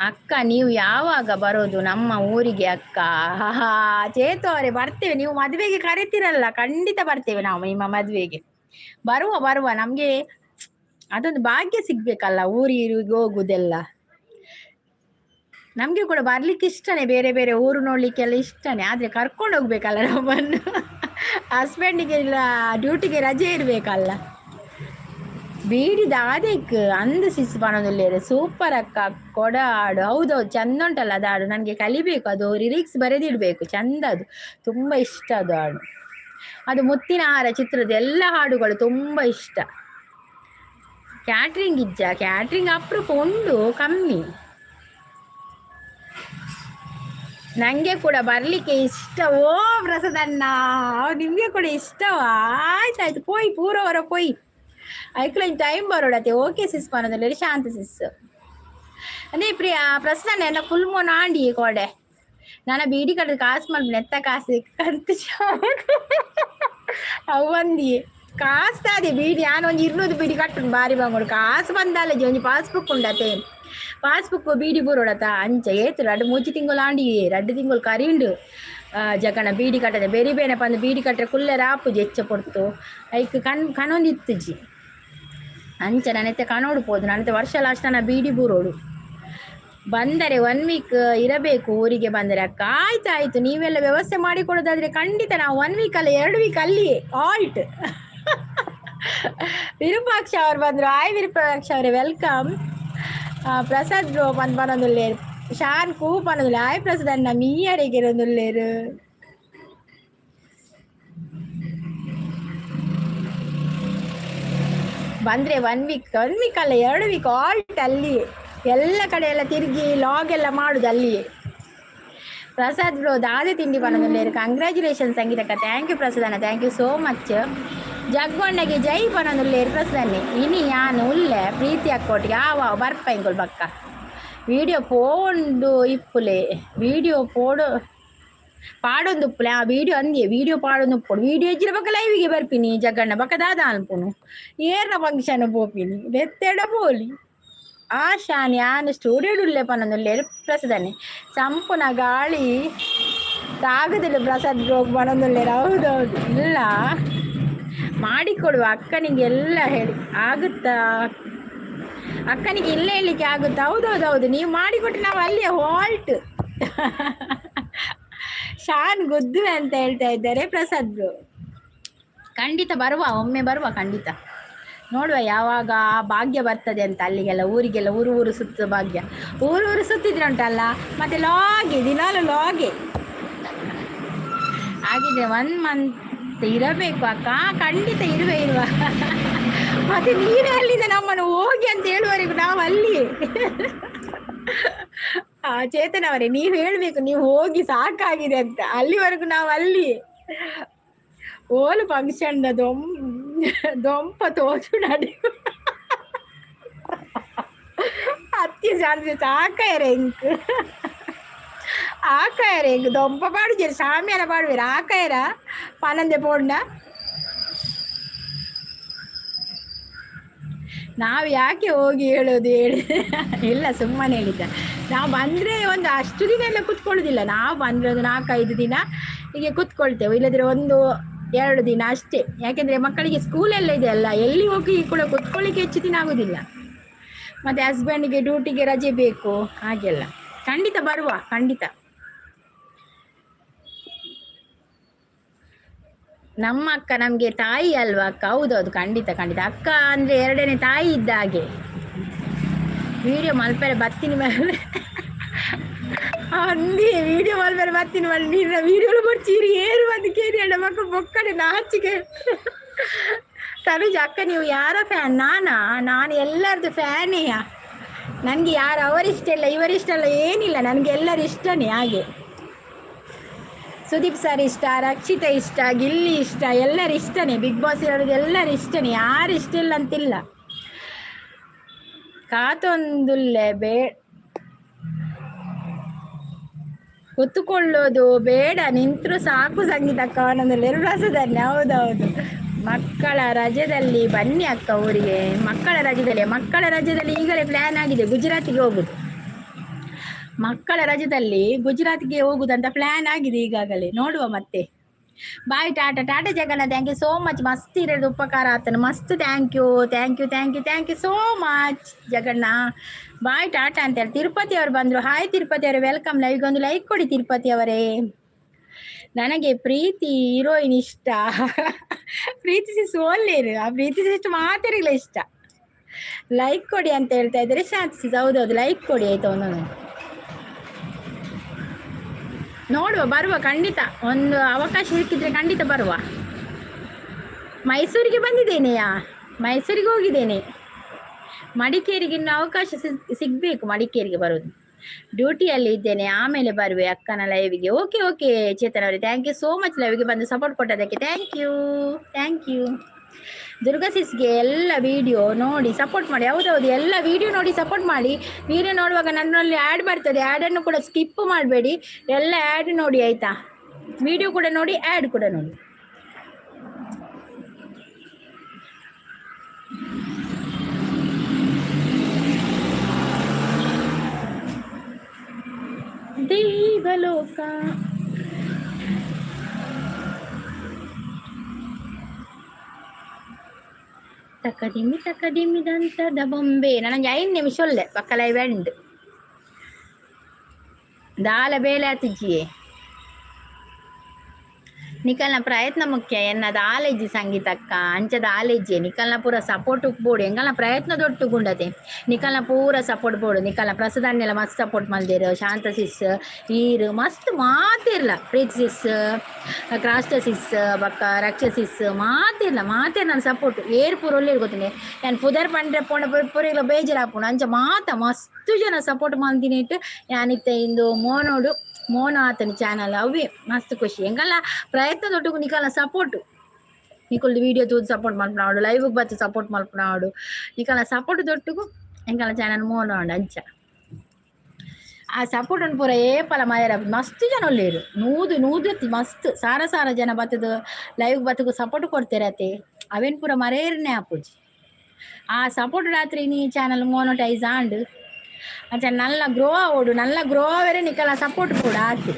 ಅಕ್ಕ, ನೀವು ಯಾವಾಗ ಬರೋದು ನಮ್ಮ ಊರಿಗೆ ಅಕ್ಕ? ಚೇತು ಅವರೇ, ಬರ್ತೇವೆ. ನೀವು ಮದುವೆಗೆ ಕರಿತೀರಲ್ಲ, ಖಂಡಿತ ಬರ್ತೇವೆ ನಾವು ನಿಮ್ಮ ಮದುವೆಗೆ. ಬರುವ ಬರುವ, ನಮಗೆ ಅದೊಂದು ಭಾಗ್ಯ ಸಿಗ್ಬೇಕಲ್ಲ ಊರಿಗೆ ಹೋಗುದೆಲ್ಲ. ನಮಗೆ ಕೂಡ ಬರ್ಲಿಕ್ಕೆ ಇಷ್ಟನೇ, ಬೇರೆ ಬೇರೆ ಊರು ನೋಡ್ಲಿಕ್ಕೆಲ್ಲ ಇಷ್ಟನೇ. ಆದರೆ ಕರ್ಕೊಂಡು ಹೋಗ್ಬೇಕಲ್ಲ ನಮ್ಮನ್ನು. ಹಸ್ಬೆಂಡಿಗೆ ಇಲ್ಲ ಡ್ಯೂಟಿಗೆ ರಜೆ ಇರಬೇಕಲ್ಲ. ಬೀಡಿದ ಆದೇಕ್ ಅಂದು ಸಿಸ್ ಪನೊಂದುಲ್ಲೆರ್. ಸೂಪರ್ ಅಕ್ಕ ಕೊಡ ಹಾಡು. ಹೌದೌದು, ಚಂದ ಉಂಟಲ್ಲ ಅದು ಹಾಡು. ನನಗೆ ಕಲಿಬೇಕು ಅದು, ಲಿರಿಕ್ಸ್ ಬರೆದಿಡಬೇಕು. ಚಂದ ಅದು, ತುಂಬ ಇಷ್ಟ ಅದು ಹಾಡು. ಅದು ಮುತ್ತಿನ ಹಾರ ಚಿತ್ರದ ಎಲ್ಲ ಹಾಡುಗಳು ತುಂಬ ಇಷ್ಟ. ಕ್ಯಾಟ್ರಿಂಗ್ ಇಜ್ಜ? ಕ್ಯಾಟ್ರಿಂಗ್ ಅಪ್ರೂಪ ಉಂಡು, ಕಮ್ಮಿ. ನನಗೆ ಕೂಡ ಬರಲಿಕ್ಕೆ ಇಷ್ಟ. ಓ ಪ್ರಸಾದಣ್ಣ, ನಿಮಗೆ ಕೂಡ ಇಷ್ಟವಾ? ಆಯ್ತಾಯ್ತು, ಪೋಯ್ ಪೂರವರ ಪೋಯ್. ಐಕ್ಲ ಟೈಮ್ ಬರೋಡತ್ತೆ. ಓಕೆ ಸಿಸ್ ಪನೊಂದುಲ್ಲೆರ್ ಶಾಂತ ಸಿಸ್. ಅದೇ ಪ್ರಿಯ ಪ್ರಸನ್ನ ಎನ್ನ ಫುಲ್ ಮೋನ್ ಆಂಡಿ ಕೋಡೆ. ನಾನ ಬೀಡಿ ಕಟ್ಟದ ಕಾಸು ಮಲ್ಪುನ ಎತ್ತ ಕಾಸು ಕಂತು ಅವು ಒಂದಿ ಕಾಸು ತಾದೆ ಬೀಡಿ. ಯಾನ್ ಒಂಜಿ 200 ಬೀಡಿ ಕಟ್ಟುಂಡು ಬಾರಿ ಬಂಗೋಡು. ಕಾಸು ಬಂದಾಲೆ ಒಂಜಿ ಪಾಸ್ಬುಕ್ ಉಂಡತೆ, ಪಾಸ್ಬುಕ್ ಬೀಡಿ ಬೂರೋಡತ. ಅಂಚ ಏತ್ ರಡ್ಡ್ ಮೂಜಿ ತಿಂಗಳು ಆಂಡಿ, ರಡ್ಡ್ ತಿಂಗಳು ಕರಿಂಡು ಜಗಣ ಬೀಡಿ ಕಟ್ಟದೆ. ಬೇರಿ ಬೇನೆ ಪಂದ್ ಬೀಡಿ ಕಟ್ಟರೆ ಕುಲ್ಲೆರ ಆಪುಜಿ ಎಚ್ಚ ಪೊರ್ತು. ಐಕ್ ಕಣ್ ಕಣೊಂದಿತ್ತುಜಿ. ಅಂಚ ನಾನೆತ್ತೆ ಕನೋಡು ಪೋದು. ನಾನಂತೆ ವರ್ಷ ಲಾಸ್ಟ್ ನನ್ನ ಬೀಡಿ ಬೂರೋಡು. ಬಂದರೆ ಒನ್ ವೀಕ್ ಇರಬೇಕು ಊರಿಗೆ ಬಂದರೆ ಅಕ್ಕ. ಆಯ್ತು ಆಯ್ತು, ನೀವೆಲ್ಲ ವ್ಯವಸ್ಥೆ ಮಾಡಿಕೊಡೋದಾದ್ರೆ ಖಂಡಿತ ನಾವು ಒನ್ ವೀಕ್ ಅಲ್ಲ, 2 ವೀಕ್ ಅಲ್ಲಿಯೇ ಆಲ್ಟ್. ವಿರೂಪಾಕ್ಷ ಅವ್ರು ಬಂದರು. ಆಯ್ ವಿರೂಪಾಕ್ಷ ಅವರೇ, welcome. Prasad bro ಬಂದು ಬರೋದುಲ್ಲೇರು. ಶಾನ್ ಕೂ ಪನೊಂದುಲ್ಲೆ. ಆಯ್ ಪ್ರಸಾದ್ ಅಣ್ಣ, ಮೀಯರೆಗಿರೊಂದುಲ್ಲೇರು. ಬಂದರೆ ಒನ್ ವೀಕ್, ಒನ್ ವೀಕ್ ಅಲ್ಲ, 2 ವೀಕ್ ಆಲ್ಟ್ ಅಲ್ಲಿಯೇ. ಎಲ್ಲ ಕಡೆ ಎಲ್ಲ ತಿರುಗಿ ಲಾಗ್ ಎಲ್ಲ ಮಾಡುದು ಅಲ್ಲಿಯೇ. ಪ್ರಸಾದ್ ಬ್ರೋ ದಾದೆ ತಿಂಡಿ ಪನೊಂದುಲ್ಲೇರು. ಕಂಗ್ರ್ಯಾಚುಲೇಷನ್ ಸಂಗೀತಕ್ಕ. Thank you Prasad ಅಣ್ಣ, thank you so much. ಜಗ್ಗೊಂಡಗೆ ಜೈ ಪನೊಂದುಲ್ಲೇರು ಪ್ರಸಾದನ್ನೇ. ಇನಿ ಯಾನ್ ಉಲ್ಲೆ ಪ್ರೀತಿ ಅಕ್ಕೋಟಿಗೆ. ಆವ ಬರ್ಪ ಇಂಕೊಲ್ ಬಕ್ಕ. ವಿಡಿಯೋ ಪೋಂಡು ಇಪ್ಪುಲೆ, ವಿಡಿಯೋ ಪೋಡು ಪಾಡೊಂದು ಉಪ್ಪುಲೆ. ಆ ವಿಡಿಯೋ ಅಂದ್ಯೆ ವಿಡಿಯೋ ಪಾಡೊಂದು ಉಪ್ಪುಡು. ವಿಡಿಯೋ ಇಜ್ಜಿಡ ಬೊಕ್ಕ ಲೈವಿಗೆ ಬರ್ಪಿನಿ ಜಗಣ್ಣ. ಬೊಕ್ಕ ದಾದ ಅನ್ಪುನು? ಏರ್ನ ಫಂಕ್ಷನ್ ಪೋಪಿನಿ? ಬೆತ್ತೆಡ ಪೋಲಿ. ಆ ಶಾನ್ ಯಾನ್ ಸ್ಟುಡಿಯೋಡು ಉಲ್ಲೆ ಪನೊಂದುಲ್ಲೆರ್ ಪ್ರಸಾದನೆ. ಸಂಪುನ ಗಾಳಿ ತಾಗದಿಲ್ಲ ಪ್ರಸಾದ್ ಬ್ರೋಗ್ ಪನೊಂದುಲ್ಲೆರ್. ಹೌದೌದು, ಇಲ್ಲ, ಮಾಡಿಕೊಡುವ ಅಕ್ಕನಿಗೆ ಎಲ್ಲ ಹೇಳಿ ಆಗುತ್ತಾ? ಅಕ್ಕನಿಗೆ ಇಲ್ಲ ಹೇಳಲಿಕ್ಕೆ ಆಗುತ್ತಾ? ಹೌದೌದು ಹೌದು, ನೀವು ಮಾಡಿಕೊಟ್ಟು ನಾವು ಅಲ್ಲಿಯೇ ಹಾಲ್ಟ್. ಶಾನ್ ಗುದ್ದುವೆ ಅಂತ ಹೇಳ್ತಾ ಇದ್ದಾರೆ ಪ್ರಸಾದ್ ಬ್ರೋ. ಖಂಡಿತ ಬರುವ, ಒಮ್ಮೆ ಬರುವ ಖಂಡಿತ. ನೋಡುವ ಯಾವಾಗ ಆ ಭಾಗ್ಯ ಬರ್ತದೆ ಅಂತ. ಅಲ್ಲಿಗೆಲ್ಲ ಊರಿಗೆಲ್ಲ ಊರು ಊರು ಸುತ್ತುವ ಭಾಗ್ಯ. ಊರು ಊರು ಸುತ್ತಿದ್ರೆ ಉಂಟಲ್ಲ, ಮತ್ತೆ ಲಾಗೆ ದಿನಾಲು ಲಾಗೆ ಆಗಿದೆ. ಒನ್ ಮಂತ್ ಇರಬೇಕು ಅಕ್ಕ. ಖಂಡಿತ ಇರುವೆ, ಇರುವ. ಮತ್ತೆ ನೀವೇ ಅಲ್ಲಿಂದ ನಮ್ಮನ್ನು ಹೋಗಿ ಅಂತ ಹೇಳುವವರೆಗೂ ನಾವು ಅಲ್ಲಿಯೇ. ಆ ಚೇತನ್ ಅವರೇ, ನೀವು ಹೇಳ್ಬೇಕು, ನೀವು ಹೋಗಿ ಸಾಕಾಗಿದೆ ಅಂತ. ಅಲ್ಲಿವರೆಗೂ ನಾವು ಅಲ್ಲಿ. ಓಲು ಫಂಕ್ಷನ್ ದೊಂ ದೊಂಪ ತೋಚು ನಡಿ ಅತ್ತಿ ಜಾನ್ಸಿ ಸಾಕಾಯರೆ ಇಂಕ್ ಆಕಾಯರೆ ಇಂಕ್ ದೊಂಪ ಪಾಡುಜೆರ್, ಶಾಮಿಯಾನ ಪಾಡುವೆರ್. ಆಕಾಯರ ಪನಂದೆ ಪೋಂಡ ನಾವು ಯಾಕೆ ಹೋಗಿ ಹೇಳೋದು ಹೇಳಿ? ಇಲ್ಲ, ಸುಮ್ಮನೆ ಹೇಳಿದ್ದ. ನಾವು ಬಂದರೆ ಒಂದು ಅಷ್ಟು ದಿನ ಎಲ್ಲ ಕೂತ್ಕೊಳ್ಳೋದಿಲ್ಲ. ನಾವು ಬಂದರೆ ಒಂದು 4-5 ದಿನ ಹೀಗೆ ಕೂತ್ಕೊಳ್ತೇವೆ, ಇಲ್ಲದ್ರೆ 1-2 ದಿನ ಅಷ್ಟೇ. ಯಾಕೆಂದರೆ ಮಕ್ಕಳಿಗೆ ಸ್ಕೂಲೆಲ್ಲ ಇದೆ ಅಲ್ಲ, ಎಲ್ಲಿ ಹೋಗಿ ಕೂಡ ಕೂತ್ಕೊಳ್ಳಿಕ್ಕೆ ಹೆಚ್ಚು ದಿನ ಆಗೋದಿಲ್ಲ. ಮತ್ತು ಹಸ್ಬೆಂಡಿಗೆ ಡ್ಯೂಟಿಗೆ ರಜೆ ಬೇಕು, ಹಾಗೆಲ್ಲ. ಖಂಡಿತ ಬರುವ, ಖಂಡಿತ. ನಮ್ಮ ಅಕ್ಕ ನಮಗೆ ತಾಯಿ ಅಲ್ವಾ ಅಕ್ಕ? ಹೌದೌದು, ಖಂಡಿತ ಖಂಡಿತ. ಅಕ್ಕ ಅಂದರೆ ಎರಡನೇ ತಾಯಿ ಇದ್ದ ಹಾಗೆ. ವೀಡಿಯೋ ಮಲ್ಪೆರೆ ಬತ್ತಿನ ಮೇಲೆ ಅಂದಿ, ವೀಡಿಯೋ ಮಲ್ಪೆರೆ ಬತ್ತಿನ ಮೇಲೆ ನೀರಿನ ವೀಡಿಯೋ ಬರ್ಚೀರಿ ಏರು ಬಂದು ಕೇರಿ ಅಣ್ಣ ಮಕ್ಕಳು ಬೊಕ್ಕಡೆ ನಾಚಿಕೆ. ತನುಜ ಅಕ್ಕ, ನೀವು ಯಾರ ಫ್ಯಾನ್? ನಾನಾ? ನಾನು ಎಲ್ಲರದ್ದು ಫ್ಯಾನೇಯ. ನನಗೆ ಯಾರು ಅವರಿಷ್ಟ ಇಲ್ಲ ಇವರಿಷ್ಟ ಇಲ್ಲ ಏನಿಲ್ಲ, ನನಗೆ ಎಲ್ಲರೂ ಇಷ್ಟನೇ. ಹಾಗೆ ಸುದೀಪ್ ಸರ್ ಇಷ್ಟ, ರಕ್ಷಿತ ಇಷ್ಟ, ಗಿಲ್ಲಿ ಇಷ್ಟ, ಎಲ್ಲರೂ ಇಷ್ಟನೇ. ಬಿಗ್ ಬಾಸ್ ಇರೋದು ಎಲ್ಲರೂ ಇಷ್ಟನೇ, ಯಾರು ಇಷ್ಟ ಇಲ್ಲ ಅಂತಿಲ್ಲ. ಕಾತೊಂದುಲ್ಲೆ ಬೇ ಕೂತುಕೊಳ್ಳೋದು ಬೇಡ, ನಿಂತರೂ ಸಾಕು ಸಂಗೀತಕ್ಕ ಒಂದೊಂದು ಎರಡು ರಸದಲ್ಲಿ. ಹೌದೌದು. ಮಕ್ಕಳ ರಜದಲ್ಲಿ ಬನ್ನಿ ಅಕ್ಕ ಊರಿಗೆ. ಮಕ್ಕಳ ರಜದಲ್ಲಿ, ಮಕ್ಕಳ ರಜದಲ್ಲಿ ಈಗಲೇ ಪ್ಲ್ಯಾನ್ ಆಗಿದೆ ಗುಜರಾತಿಗೆ ಹೋಗುದು. ಮಕ್ಕಳ ರಜದಲ್ಲಿ ಗುಜರಾತ್ಗೆ ಹೋಗುದಂತ ಪ್ಲ್ಯಾನ್ ಆಗಿದೆ ಈಗಾಗಲೇ. ನೋಡುವ ಮತ್ತೆ. Bye, tata tata Jagannath, thank you so much. ಮಸ್ತ್ ಇರೋದು ಉಪಕಾರ ಆತನ ಮಸ್ತ್. Thank you thank you thank you thank you so much Jaganna. Bye tata ಅಂತ ಹೇಳಿ ತಿರುಪತಿ ಅವರು ಬಂದರು. ಹಾಯ್ ತಿರುಪತಿ ಅವರು, welcome. ಲೈವ್ಗೆ ಒಂದು ಲೈಕ್ ಕೊಡಿ ತಿರುಪತಿ ಅವರೇ. ನನಗೆ ಪ್ರೀತಿ ಹೀರೋಯಿನ್ ಇಷ್ಟ. ಪ್ರೀತಿಸಿ ಸೋಲ್ಲೇರು ಆ ಪ್ರೀತಿ ಸಿಸ್ಟ್ ಮಾತಾಡಿಲ್ಲ ಇಷ್ಟ. ಲೈಕ್ ಕೊಡಿ ಅಂತ ಹೇಳ್ತಾ ಇದ್ದಾರೆ ಶಾಂತಿ. ಹೌದೌದು, ಲೈಕ್ ಕೊಡಿ ಆಯ್ತು. ಒಂದೊಂದು ನೋಡುವ, ಬರುವ ಖಂಡಿತ. ಒಂದು ಅವಕಾಶ ಸಿಕ್ಕಿದ್ರೆ ಖಂಡಿತ ಬರುವ. ಮೈಸೂರಿಗೆ ಬಂದಿದ್ದೇನೆಯಾ? ಮೈಸೂರಿಗೆ ಹೋಗಿದ್ದೇನೆ. ಮಡಿಕೇರಿಗೆ ಇನ್ನು ಅವಕಾಶ ಸಿಗಬೇಕು ಮಡಿಕೇರಿಗೆ ಬರೋದು. ಡ್ಯೂಟಿಯಲ್ಲಿ ಇದ್ದೇನೆ, ಆಮೇಲೆ ಬರುವೆ ಅಕ್ಕನ ಲೈವಿಗೆ. ಓಕೆ ಓಕೆ ಚೇತನ್ ಅವರೇ, thank you so much ಲೈವಿಗೆ ಬಂದು ಸಪೋರ್ಟ್ ಕೊಟ್ಟದಕ್ಕೆ. Thank you thank you. Durga ಸಿಸ್ಗೆ ಎಲ್ಲ ವಿಡಿಯೋ ನೋಡಿ ಸಪೋರ್ಟ್ ಮಾಡಿ. ಹೌದೌದು, ಎಲ್ಲ ವಿಡಿಯೋ ನೋಡಿ ಸಪೋರ್ಟ್ ಮಾಡಿ. ವಿಡಿಯೋ ನೋಡುವಾಗ ನನ್ನಲ್ಲಿ ಆ್ಯಡ್ ಬರ್ತದೆ, ಆ್ಯಡನ್ನು ಕೂಡ ಸ್ಕಿಪ್ ಮಾಡಬೇಡಿ. ಎಲ್ಲ ಆ್ಯಡ್ ನೋಡಿ ಆಯಿತಾ? ವಿಡಿಯೋ ಕೂಡ ನೋಡಿ, ಆ್ಯಡ್ ಕೂಡ ನೋಡಿ. ದೇವಲೋಕ ತಕದಿಮಿ ತಕದಿಮಿದಂತದ ಬೊಂಬೆ. ನನಗೆ 5 ನಿಮಿಷ ಒಳ್ಳೆ ಪಕ್ಕಲ ವೆಂಡ್ ದಾಲ ಬೇಲೆ ಆತಿಜ್ಜಿಯೇ. ನಿಕಲ್ನ ಪ್ರಯತ್ನ ಮುಖ್ಯ. ಎನ್ನ ದಾಲೇಜಿ ಸಂಗೀತಕ್ಕ ಅಂಚದ ಆಲೇಜಿ ನಿಕಲ್ನ ಪೂರ ಸಪೋರ್ಟ್ ಬೋಡು. ಎಂಗಲ್ನ ಪ್ರಯತ್ನ ದೊಡ್ಡ ಗುಂಡತೆ ನಿಕಲ್ನ ಪೂರ ಸಪೋರ್ಟ್ ಬೋಡು. ನಿಕಲ್ನ ಪ್ರಸದಾನ್ನೆಲ್ಲ ಮಸ್ತ್ ಸಪೋರ್ಟ್ ಮಲ್ದೇರು. ಶಾಂತ ಸಿಸ್ ಈರು ಮಸ್ತ್ ಮಾತಿರ್ಲ. ಪ್ರೀತಿ ಸಿಸ್, ಕ್ರಾಸ್ಟ ಸಿಸ್, ಬಕ್ಕ ರಕ್ಷ ಸಿಸ್ ಮಾತಿರ್ಲ ಮಾತೇ ನನ್ನ ಸಪೋರ್ಟ್ ಏರ್ ಪೂರ ಒಳ್ಳೆ ಗೊತ್ತಿನಿ. ನಾನು ಪುದರ್ ಪಂಡ್ರೆ ಪೋಣ ಪೂರಿಗ್ಲ ಬೇಜಾರಾಪುಂಡು. ಅಂಚ ಮಾತ ಮಸ್ತ್ ಜನ ಸಪೋರ್ಟ್ ಮಲ್ದಿನ ಇಟ್ಟು ಯಾನಿತ್ತೆ ಇಂದು ಮೋನೋಡು ಮೋನ ಆತನ ಚಾನಲ್ ಅವೇ ಮಸ್ತ್ ಖುಷಿ. ಎಂಗಲ್ಲ ಪ್ರಯತ್ನ ದೊಡ್ಡ ನಿಕಲ್ನ ಸಪೋರ್ಟ್. ನಿಕುಲ್ದು ವಿಡಿಯೋ ತೂದು ಸಪೋರ್ಟ್ ಮಲ್ಪುನಾವಡು, ಲೈವ್ ಬತ್ತ್ ಸಪೋರ್ಟ್ ಮಲ್ಪುನಾವಡು. ನಿಕಲ್ನ ಸಪೋರ್ಟ್ ದೊಟ್ಟುಗು ಎಂಕಲ್ನ ಚಾನಲ್ ಮೋನ ಉಂಡು ಅಂಚ. ಆ ಸಪೋರ್ಟ್ ಉಂಡು ಪೂರ ಏಪಲ ಮಾಯರ. ಮಸ್ತ್ ಜನ ಉಲ್ಲೇರು, ನೂದು ನೂದು ಮಸ್ತ್ ಸಾರ ಸಾರ ಜನ ಬತ್ತದು ಲೈವ್ ಬತ್ತಗು ಸಪೋರ್ಟ್ ಕೊಡ್ತೇರತೆ. ಅವೇನ್ ಪೂರ ಮರೇರ್ನೆ ಆಪುಜಿ. ಆ ಸಪೋರ್ಟ್ ರಾತ್ರಿ ನೀ ಚಾನಲ್ ಮೋನೋಟೈಸ್ ಆಂಡ್. ಅಂಚ ನಲ್ಲ ಗ್ರೋ ಆವೊಡು, ನಲ್ಲ ಗ್ರೋ ಆವೆರೆ ನಿಕಲ ಸಪೋರ್ಟ್ ಕೂಡ ಆತೆ.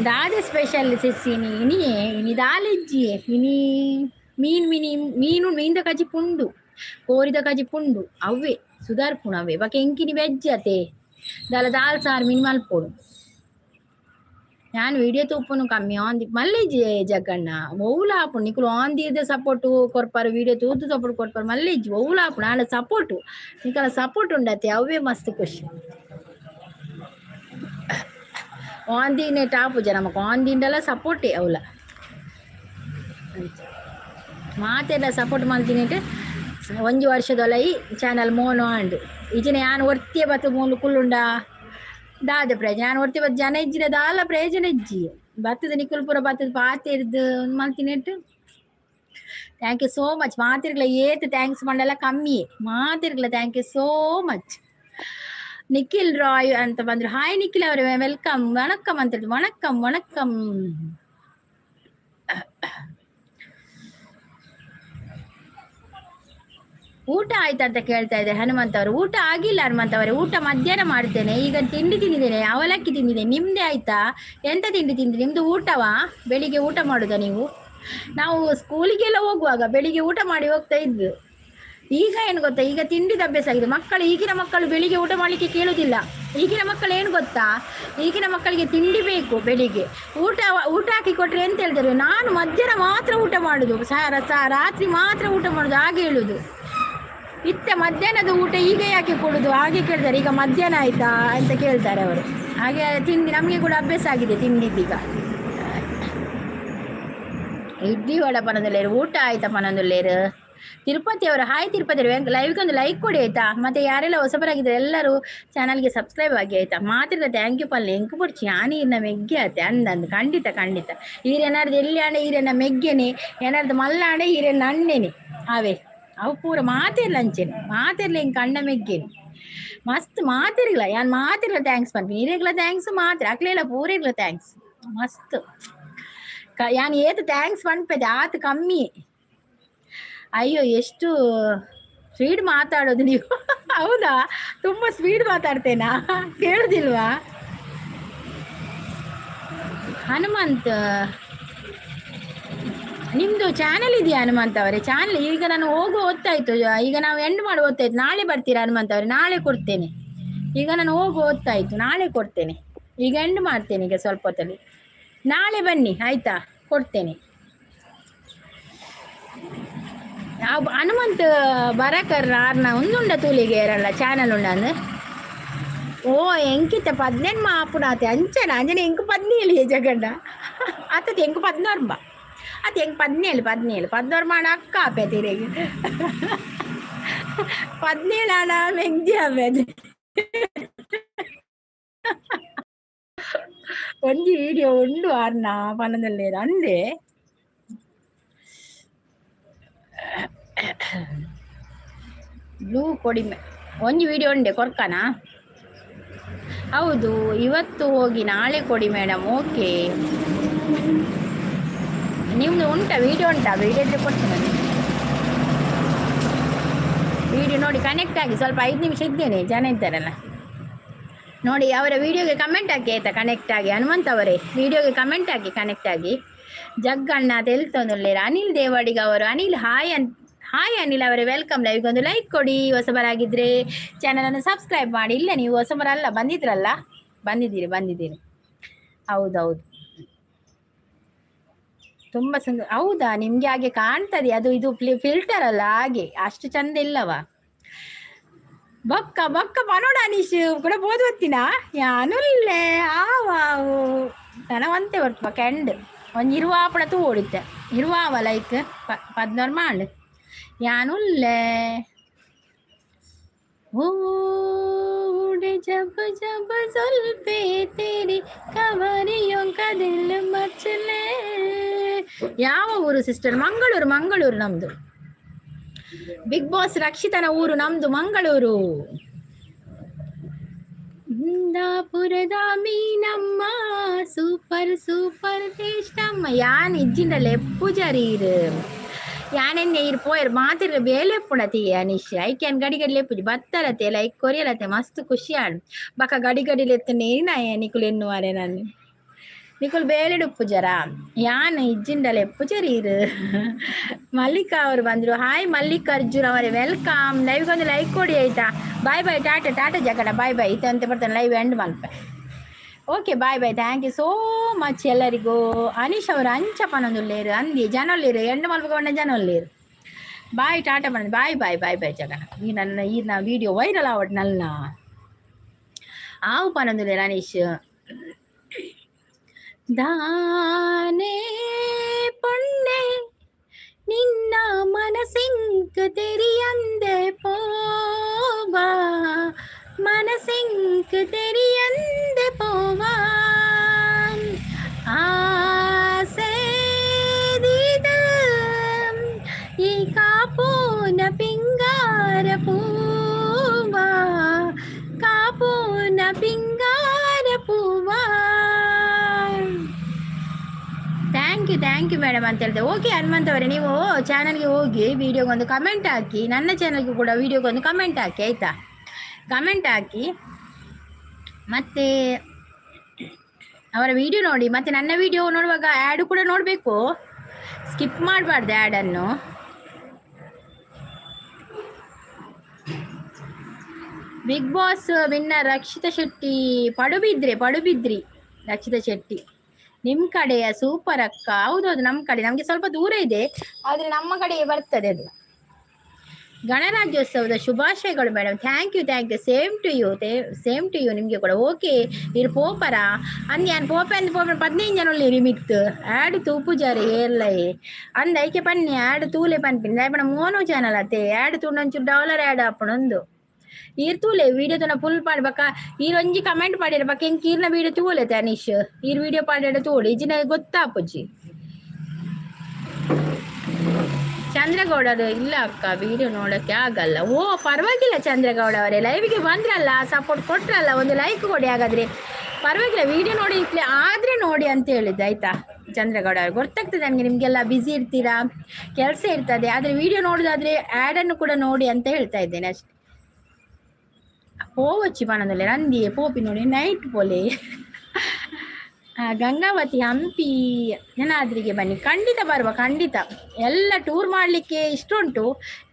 ದಾದೆ ಸ್ಪೆಷಲ್ ಸಿಸ್ ಇನಿ? ಇನಿಯೇ ಇನಿ ದಾಲಿಜ್ಜಿಯೇ. ಇನಿ ಮೀನ್ ಮಿನಿ ಮೀನು, ಮೀನ್ದ ಕಜಿಪು ಉಂಡು, ಕೋರಿದ ಕಜಿಪು ಉಂಡು. ಅವ್ವೆ ಸುಧಾರ್ಪುಣ ಅವೇ. ಬೊಕ ಎಂಕಿನಿ ವೆಜ್ ಅತೆ, ದಾಲ ದಾಲ್ ಸಾರು ಮೀನ್ ಮಲ್ಪೊಡು. ಯಾನ್ ವಿಡಿಯೋ ತೂಪುನು ಕಮ್ಮಿ ಆನ್ ಮಲ್ಲೆಜ್ಜಿ ಜಗ್ಗಣ್ಣ. ಒವ್ಲ ಆಪುಂಡು, ನಿಕುಲು ಆನ್ ದೀದ್ ಸಪೋರ್ಟ್ ಕೊರ್ಪರ್, ವಿಡಿಯೋ ತೂದು ಸಪೋರ್ಟ್ ಕೊರ್ಪರ್, ಮಲ್ಲೆಜ್ಜಿ. ಒವ್ಲ ಆಪುಂಡು, ಆಂಡ ಸಪೋರ್ಟ್, ನಿಕಲ ಸಪೋರ್ಟ್ ಉಂಡತೆ, ಅವೇ ಮಸ್ತ್ ಖುಷಿ. ಆನ್ ದೀನೆ ಆಪುಜ ನಮಕ್, ಆನ್ ದಿಂಡಲ ಸಪೋರ್ಟೇ ಅವಲ. ಮಾತೆಲ್ಲ ಸಪೋರ್ಟ್ ಮಲ್ತಿನಿಟ್ ಒಂಜಿ ವರ್ಷದೊಲೈ ಚಾನಲ್ ಮೋನೋ ಆಂಡ್. ಇಜಿನ ಯಾನ್ ಒರ್ತಿಯೇ ಬತ್ತು ಮೂಲು ಕುಲ್ಲುಂಡ ದಾದ ಪ್ರಯೋಜನ? ಯಾನ್ ಒರ್ತಿ ಬತ್ತು ಜನ ಇಜ್ಜಿಡ ದಾಲ ಪ್ರಯೋಜನ ಇಜ್ಜಿ. ಬತ್ತದ ನಿಕುಲು ಪೂರ ಬತ್ತದ ಪಾತೆರ್ದ್ ಮಲ್ತಿನೆಟ್ thank you so much. ಮಾತೆರ್ಗ್ಲ ಏತ್ thanks ಮಂಡಲ ಕಮ್ಮಿಯೇ. ಮಾತೆರ್ಗ್ಲ thank you so much. Nikhil Roy ಅಂತ ಬಂದ್ರು. ಹಾಯ್ ನಿಖಿಲ್ ಅವರೇ, welcome. ವಣಕ್ಕಂ ಅಂತ ಹೇಳಿ, ವಣಕ್ಕಂ ವಣಕ್ಕಂ. ಊಟ ಆಯ್ತಾ ಅಂತ ಕೇಳ್ತಾ ಇದ್ದಾರೆ ಹನುಮಂತ ಅವರು. ಊಟ ಆಗಿಲ್ಲ ಹನುಮಂತ ಅವರೇ, ಊಟ ಮಧ್ಯಾಹ್ನ ಮಾಡ್ತೇನೆ. ಈಗ ತಿಂಡಿ ತಿಂದಿದ್ದೇನೆ, ಅವಲಕ್ಕಿ ತಿಂದಿದ್ದೇನೆ. ನಿಮ್ದೇ ಆಯ್ತಾ? ಎಂತ ತಿಂಡಿ ತಿಂದ್ರಿ? ನಿಮ್ದು ಊಟವಾ? ಬೆಳಿಗ್ಗೆ ಊಟ ಮಾಡುದಾ ನೀವು? ನಾವು ಸ್ಕೂಲಿಗೆಲ್ಲ ಹೋಗುವಾಗ ಬೆಳಿಗ್ಗೆ ಊಟ ಮಾಡಿ ಹೋಗ್ತಾ ಇದ್ವಿ. ಈಗ ಏನು ಗೊತ್ತಾ, ಈಗ ತಿಂಡಿದ ಅಭ್ಯಾಸ ಆಗಿದೆ. ಮಕ್ಕಳು, ಈಗಿನ ಮಕ್ಕಳು ಬೆಳಿಗ್ಗೆ ಊಟ ಮಾಡಲಿಕ್ಕೆ ಕೇಳುವುದಿಲ್ಲ. ಈಗಿನ ಮಕ್ಕಳು ಏನು ಗೊತ್ತಾ, ಈಗಿನ ಮಕ್ಕಳಿಗೆ ತಿಂಡಿ ಬೇಕು. ಬೆಳಿಗ್ಗೆ ಊಟ ಊಟ ಹಾಕಿ ಕೊಟ್ಟರೆ ಎಂತ ಹೇಳ್ತಾರೆ? ನಾನು ಮಧ್ಯಾಹ್ನ ಮಾತ್ರ ಊಟ ಮಾಡುದು, ರಾತ್ರಿ ಮಾತ್ರ ಊಟ ಮಾಡುದು, ಹಾಗೆ ಹೇಳುದು. ಇತ್ತೆ ಮಧ್ಯಾಹ್ನದ ಊಟ ಈಗ ಯಾಕೆ ಕೊಡುದು, ಹಾಗೆ ಕೇಳ್ತಾರೆ. ಈಗ ಮಧ್ಯಾಹ್ನ ಆಯ್ತಾ ಅಂತ ಕೇಳ್ತಾರೆ ಅವರು. ಹಾಗೆ ತಿಂಡಿ ನಮಗೆ ಕೂಡ ಅಭ್ಯಾಸ ಆಗಿದೆ ತಿಂಡಿದ್ದೀಗ. ಇಡ್ಲಿ ವಡ ಪನೊಂದುಲ್ಲೇರು. ಊಟ ಆಯ್ತಾ ಪನೊಂದುಲ್ಲೇರು. ತಿರುಪತಿ ಅವರು, ಹಾಯ್ ತಿರುಪತಿ ಅವರು, ಲೈವ್ಗೆ ಒಂದು ಲೈಕ್ ಕೊಡಿ ಆಯ್ತಾ. ಮತ್ತೆ ಯಾರೆಲ್ಲ ಹೊಸಬರಾಗಿದ್ದಾರೆ ಎಲ್ಲರೂ ಚಾನಲ್ಗೆ ಸಬ್ಸ್ಕ್ರೈಬ್ ಆಗಿ ಆಯ್ತಾ. ಮಾತ್ರ thank you ಪಲ್ಲೆ ಎಂಕು ಪೊಡ್ಚಿ ಯಾನ್ ಈರ್ನ ಮೆಗ್ಗೆ ಆತೆ ಅಂದಂದು. ಖಂಡಿತ ಖಂಡಿತ. ಈರೆನಾರ್ದು ಎಲ್ಲಿ ಆಂಡ ಈರೆನ ಮೆಗ್ಗೆನೆ, ಏನಾರ್ದು ಮಲ್ಲ ಆಂಡ ಈರೆನ ಅಣ್ಣೆನೆ. ಅವೇ ಅವು ಪೂರ ಮಾತೆರ್ಲ ಅಂಚೆನೆ, ಮಾತೆರ್ಲ ಎಂಕ್ ಅಣ್ಣ ಮೆಗ್ಗೆನೆ. ಮಸ್ತ್ ಮಾತೆರ್ಗ್ಲ ಯಾನ್ ಮಾತೆರ್ಲ thanks ಪನ್ಪಿನಿ. ಇರೆಗ್ಲ thanks, ಮಾತ್ರ ಅಕ್ಲೆಲ ಪೂರೆಗ್ಲ thanks. ಮಸ್ತ್ ಯಾನ್ ಏತ್ thanks ಪನ್ಪೆದೆ ಆತ್ ಕಮ್ಮಿ. ಅಯ್ಯೋ, ಎಷ್ಟು ಸ್ಪೀಡ್ ಮಾತಾಡೋದು ನೀವು. ಹೌದಾ? ತುಂಬ ಸ್ಪೀಡ್ ಮಾತಾಡ್ತೇನಾ? ಕೇಳುದಿಲ್ವಾ? ಹನುಮಂತ್, ನಿಮ್ಮದು ಚಾನಲ್ ಇದೆಯಾ ಹನುಮಂತ್ ಅವರೇ? ಚಾನಲ್ ಈಗ ನಾನು ಹೋಗುವ ಹೊತ್ತಾಯ್ತು, ಈಗ ನಾವು ಎಂಡ್ ಮಾಡುವ ಹೊತ್ತಾಯ್ತು. ನಾಳೆ ಬರ್ತೀರಾ ಹನುಮಂತ್ ಅವರೇ? ನಾಳೆ ಕೊಡ್ತೇನೆ. ಈಗ ನಾನು ಹೋಗುವ ಹೊತ್ತಾಯ್ತು, ನಾಳೆ ಕೊಡ್ತೇನೆ. ಈಗ ಎಂಡ್ ಮಾಡ್ತೇನೆ ಈಗ ಸ್ವಲ್ಪ ಹೊತ್ತಲ್ಲಿ. ನಾಳೆ ಬನ್ನಿ ಆಯ್ತಾ, ಕೊಡ್ತೇನೆ. ಹನುಮಂತ್ ಬರಕರ್ ಆರ್ನ ಒಂದುಂಡ ತೂಲಿಗೆ ಏರಲ್ಲ ಚಾನಲ್ ಉಂಡಂದು. ಓ ಎಂಕಿತ್ತ 18 ಆಪುಣಾತೆ ಅಂಚನ ಅಂಜನೆ ಎಂಕ್ 17 ಜಗಂಡ ಆತದ ಎಂಕ್ 16 ಬಾ ಅತ್ ಎಂಕ್ 17 17 16 ಮಾಡ ಅಕ್ಕ ಆಪೆ ತಿರೆಗೆ 17 ಆಣ ಮೆಂಜಿ ಆಪೆ. ಒಂಜಿ ವಿಡಿಯೋ ಉಂಡು ಆರ್ನ ಪನೊಂದುಲ್ಲೆರ್ ಅಂದೆ. ಬ್ಲೂ ಕೊಡಿಮೆ ಒಂಜಿ ವಿಡಿಯೋ ಉಂಡೆ ಕೊರ್ಕನಾ? ಹೌದು, ಇವತ್ತು ಹೋಗಿ ನಾಳೆ ಕೊಡಿ ಮೇಡಮ್. ಓಕೆ, ನಿಮ್ಮದು ಉಂಟಾ ವಿಡಿಯೋ? ಉಂಟಾ ವಿಡಿಯೋ ಇದ್ರೆ ಕೊಡ್ತೇನೆ. ವಿಡಿಯೋ ನೋಡಿ ಕನೆಕ್ಟ್ ಆಗಿ. ಸ್ವಲ್ಪ 5 ನಿಮಿಷ ಇದ್ದೇನೆ, ಜನ ಇದ್ದಾರಲ್ಲ. ನೋಡಿ, ಅವರ ವಿಡಿಯೋಗೆ ಕಮೆಂಟ್ ಹಾಕಿ ಆಯ್ತಾ. ಕನೆಕ್ಟ್ ಆಗಿ ಹನುಮಂತ ಅವರೇ, ವಿಡಿಯೋಗೆ ಕಮೆಂಟ್ ಹಾಕಿ ಕನೆಕ್ಟ್ ಆಗಿ. ಜಗ್ಗಣ್ಣ ತೆಲ್ತೊಂದುಲ್ಲೇರು. ಅನಿಲ್ ದೇವಾಡಿಗ ಅವರು, ಅನಿಲ್ ಹಾಯ್ ಅಂತ. ಹಾಯ್ ಅನಿಲ್ ಅವರೇ, welcome. ಲೈವ್ಗೆ ಒಂದು ಲೈಕ್ ಕೊಡಿ. ಹೊಸಬರಾಗಿದ್ದರೆ ಚಾನಲನ್ನು ಸಬ್ಸ್ಕ್ರೈಬ್ ಮಾಡಿ. ಇಲ್ಲ, ನೀವು ಹೊಸಬರಲ್ಲ, ಬಂದಿದ್ರಲ್ಲ, ಬಂದಿದ್ದೀರಿ ಬಂದಿದ್ದೀರಿ. ಹೌದೌದು, ತುಂಬ ಸುಂದರ. ಹೌದಾ? ನಿಮಗೆ ಹಾಗೆ ಕಾಣ್ತದೆ. ಅದು ಇದು ಫಿಲ್ಟರ್ ಅಲ್ಲ, ಹಾಗೆ ಅಷ್ಟು ಚಂದ ಇಲ್ಲವಾ? ಬೊಕ್ಕ ಬೊಕ್ಕ ಪನೋಡ ಅನೀಶ್ ಕೂಡ ಬೋದು ಹೊತ್ತಿನ ಯಾನುಲ್ಲೆ ಆವಾವು ತನವಂತೆ ಬರ್ತು ಕೆಂಡ್ ಒಂಜಿ ಇರುವಾಪಣ ತೂ ಓಡಿತ್ತೆ ಇರುವಾವ ಲೈಕ್ 16 ಮಾಂಡ್ ಯಾನುಲ್ಲೆ. ओ उड़े जब जब जुल्फे तेरी कंवरियों का दिल मचले. ಯಾವ ಊರು ಸಿಸ್ಟರ್? ಮಂಗಳೂರು, ಮಂಗಳೂರು ನಮ್ದು. ಬಿಗ್ ಬಾಸ್ ರಕ್ಷಿತನ ಊರು ನಮ್ದು ಮಂಗಳೂರು. ಕುಂದಾಪುರದ ಮೀನಮ್ಮ, ಸೂಪರ್ ಸೂಪರ್ ಟೇಸ್ಟ್ ಅಮ್ಮ. ಯಾನ್ ಇಜ್ಜಿಂಡಲೆ ಪೂಜಾರಿ ಇರು ಯಾನೆನ್ನೆ ಇರು ಪೋಯರ್ ಮಾತಿರ್ಗ ಬೇಲೆ ಪುಣತಿ ಅನಿಶ್. ಐಕ್ಯಾನ್ ಗಡಿ ಗಡಿ ಲೆಪ್ಪುಜಿ ಬತ್ತರತೆ, ಲೈಕ್ ಕೊರಿಯಲತೆ, ಮಸ್ತ್ ಖುಷಿ ಆಂಡ್. ಬಕ ಗಡಿ ಗಡಿ ಲೆತ್ತನೆ ನಾಯ ನಿಕುಲು ಎನ್ನುವಾರೆ. ನಾನು ನಿಕುಲು ಬೇಲೆಡ್ ಉಪ್ಪುಜರ, ಯಾನ್ ಇಜ್ಜಿಂಡಲೆ ಪೂಜಾರಿ ಇರು. ಮಲ್ಲಿಕಾ ಅವರು ಬಂದ್ರು. ಹಾಯ್ ಮಲ್ಲಿಕಾರ್ಜುನ್ ಅವರೇ, welcome. ಲೈವ್ಗೆ ಒಂದು ಲೈಕ್ ಕೊಡಿ, ಆಯ್ತಾ? ಬಾಯ್ ಬಾಯ್, ಟಾಟಾ ಟಾಟಾ ಜಗಡ, ಬಾಯ್ ಬಾಯ್. ಇತ್ತಂತೆ ಬರ್ತಾನೆ, ಲೈವ್ ಎಂಡ್ ಮಲ್ಪೆ. Okay, bye bye, thank you so much ಎಲ್ಲರಿಗೂ. ಅನೀಶ್ ಅವರು ಅಂಚ ಪನೊಂದುಲ್ಲೇರು. ಅಂದಿ ಜನೊಲ್ಲೇರು, ಎಂಡ್ ಮಲ್ಪಕೊಂಡ ಜನೊಲ್ಲೇರು. ಬಾಯ್, ಟಾಟಾ ಪನೊಂದು. ಬಾಯ್ ಬಾಯ್ ಬಾಯ್ ಬಾಯ್ ಜಗಣ. ಈ ನನ್ನ ಈ ನಾ ವಿಡಿಯೋ ವೈರಲ್ ಆವಡ್ ನಲ್ಲ ಆವು ಪನೊಂದುಲ್ಲೇರು ಅನೀಶ್. ದಾನೆ ಪೊಣ್ಣೆ ನಿನ್ನ ಮನಸಿಂಕ್ ತೆರಿಯಂದೆ ಪೋವಾ, ಮನಸಿಂಕ್ ತೆರಿಯಂದೆ ಪೋವಾ, ಆಸೆ ದೀದ ಈ ಕಾಪೋನ ಪಿಂಗಾರ ಪೂವಾ, ಕಾಪೋನ ಪಿಂಗಾರ ಪೂವಾ. Thank you, thank you madam ಅಂತ ಹೇಳಿದೆ. ಓಕೆ ಹನುಮಂತ ಅವರೇ, ನೀವು ಚಾನಲ್ಗೆ ಹೋಗಿ ವಿಡಿಯೋಗೊಂದು ಕಮೆಂಟ್ ಹಾಕಿ. ನನ್ನ ಚಾನಲ್ಗೆ ಕೂಡ ವಿಡಿಯೋಗೊಂದು ಕಮೆಂಟ್ ಹಾಕಿ, ಆಯಿತಾ? ಕಮೆಂಟ್ ಹಾಕಿ ಮತ್ತು ಅವರ ವಿಡಿಯೋ ನೋಡಿ. ಮತ್ತು ನನ್ನ ವಿಡಿಯೋ ನೋಡುವಾಗ ಆ್ಯಡು ಕೂಡ ನೋಡಬೇಕು, ಸ್ಕಿಪ್ ಮಾಡಬಾರ್ದು ಆ್ಯಡನ್ನು. Bigg Boss winner Rakshitha Shetty Padubidri, Padubidri Rakshitha Shetty. ನಿಮ್ಮ ಕಡೆಯ? ಸೂಪರ್ ಅಕ್ಕ. ಹೌದೌದು, ನಮ್ಮ ಕಡೆ. ನಮಗೆ ಸ್ವಲ್ಪ ದೂರ ಇದೆ, ಆದರೆ ನಮ್ಮ ಕಡೆಗೆ ಬರ್ತದೆ ಅದು. ಗಣರಾಜ್ಯೋತ್ಸವದ ಶುಭಾಶಯಗಳು madam. Thank you, thank you. Same to you, same to you ನಿಮಗೆ ಕೂಡ. ಓಕೆ, ಇರು ಪೋಪರ ಅಂದ್ ಯಾನ್ ಪೋಪೆ ಅಂದ್ ಪೋಪೆ. 15 ಜನ ಉಲ್ಲೇರಿ ಮಿತ್ತು. ಆ್ಯಡ್ ತೂಪುಜಾರೆ ಏರ್ಲೈ ಅಂದ್ ಐಕೆ ಪನ್ನಿ, ಆ್ಯಡ್ ತೂಲೆ ಪನ್ಪಿನಿ. ದಾಯೆ ಮೋನು ಚಾನಲ್ ಅತ್ತೆ, ಆ್ಯಡ್ ತೂಂಡ ಡಾಲರ್ ಆ್ಯಡ್ ಆಪುಣಂದು. ಈರ್ ತೂಲೆ, ವಿಡಿಯೋ ತೂನ ಫುಲ್ ಪಾಡ್ಬಕ. ಈರ್ ಒಂಜಿ ಕಮೆಂಟ್ ಪಾಡ್ಯರ ಬಕ ಎಂಕ್ ಈರ್ನ ವಿಡಿಯೋ ತೂಲೆ. ಅನೀಶ್, ಈರ್ ವಿಡಿಯೋ ಪಾಡ್ಯಡ ತೂಡು, ಇಜಿನ ಗೊತ್ತಾಪುಜಿ. ಚಂದ್ರಗೌಡರು ಇಲ್ಲ ಅಕ್ಕ, ವಿಡಿಯೋ ನೋಡೋಕ್ಕೆ ಆಗಲ್ಲ. ಓ, ಪರವಾಗಿಲ್ಲ ಚಂದ್ರಗೌಡ ಅವರೇ, ಲೈವ್ಗೆ ಬಂದ್ರಲ್ಲ, ಸಪೋರ್ಟ್ ಕೊಟ್ರಲ್ಲ, ಒಂದು ಲೈಕ್ ಕೊಡಿ ಹಾಗಾದರೆ. ಪರವಾಗಿಲ್ಲ, ವಿಡಿಯೋ ನೋಡಿ ಆದರೆ ನೋಡಿ ಅಂತ ಹೇಳಿದ್ದೆ, ಆಯಿತಾ ಚಂದ್ರಗೌಡ ಅವರು? ಗೊತ್ತಾಗ್ತದೆ ನನಗೆ, ನಿಮಗೆಲ್ಲ ಬ್ಯುಸಿ ಇರ್ತೀರಾ, ಕೆಲಸ ಇರ್ತದೆ. ಆದರೆ ವಿಡಿಯೋ ನೋಡೋದಾದರೆ ಆ್ಯಡನ್ನು ಕೂಡ ನೋಡಿ ಅಂತ ಹೇಳ್ತಾ ಇದ್ದೇನೆ ಅಷ್ಟೆ. ಪೋವಚ್ಚಿ ಪನೊಂದುಲ್ಲೆ ನಂದಿಯೇ ಪೋಪಿ ನೋಡಿ ನೈಟ್ ಪೋಲೆ. ಗಂಗಾವತಿ, ಹಂಪಿ, ಅಂಜನಾದ್ರಿಗೆ ಬನ್ನಿ. ಖಂಡಿತ ಬರುವ, ಖಂಡಿತ. ಎಲ್ಲ ಟೂರ್ ಮಾಡಲಿಕ್ಕೆ ಇಷ್ಟ ಉಂಟು.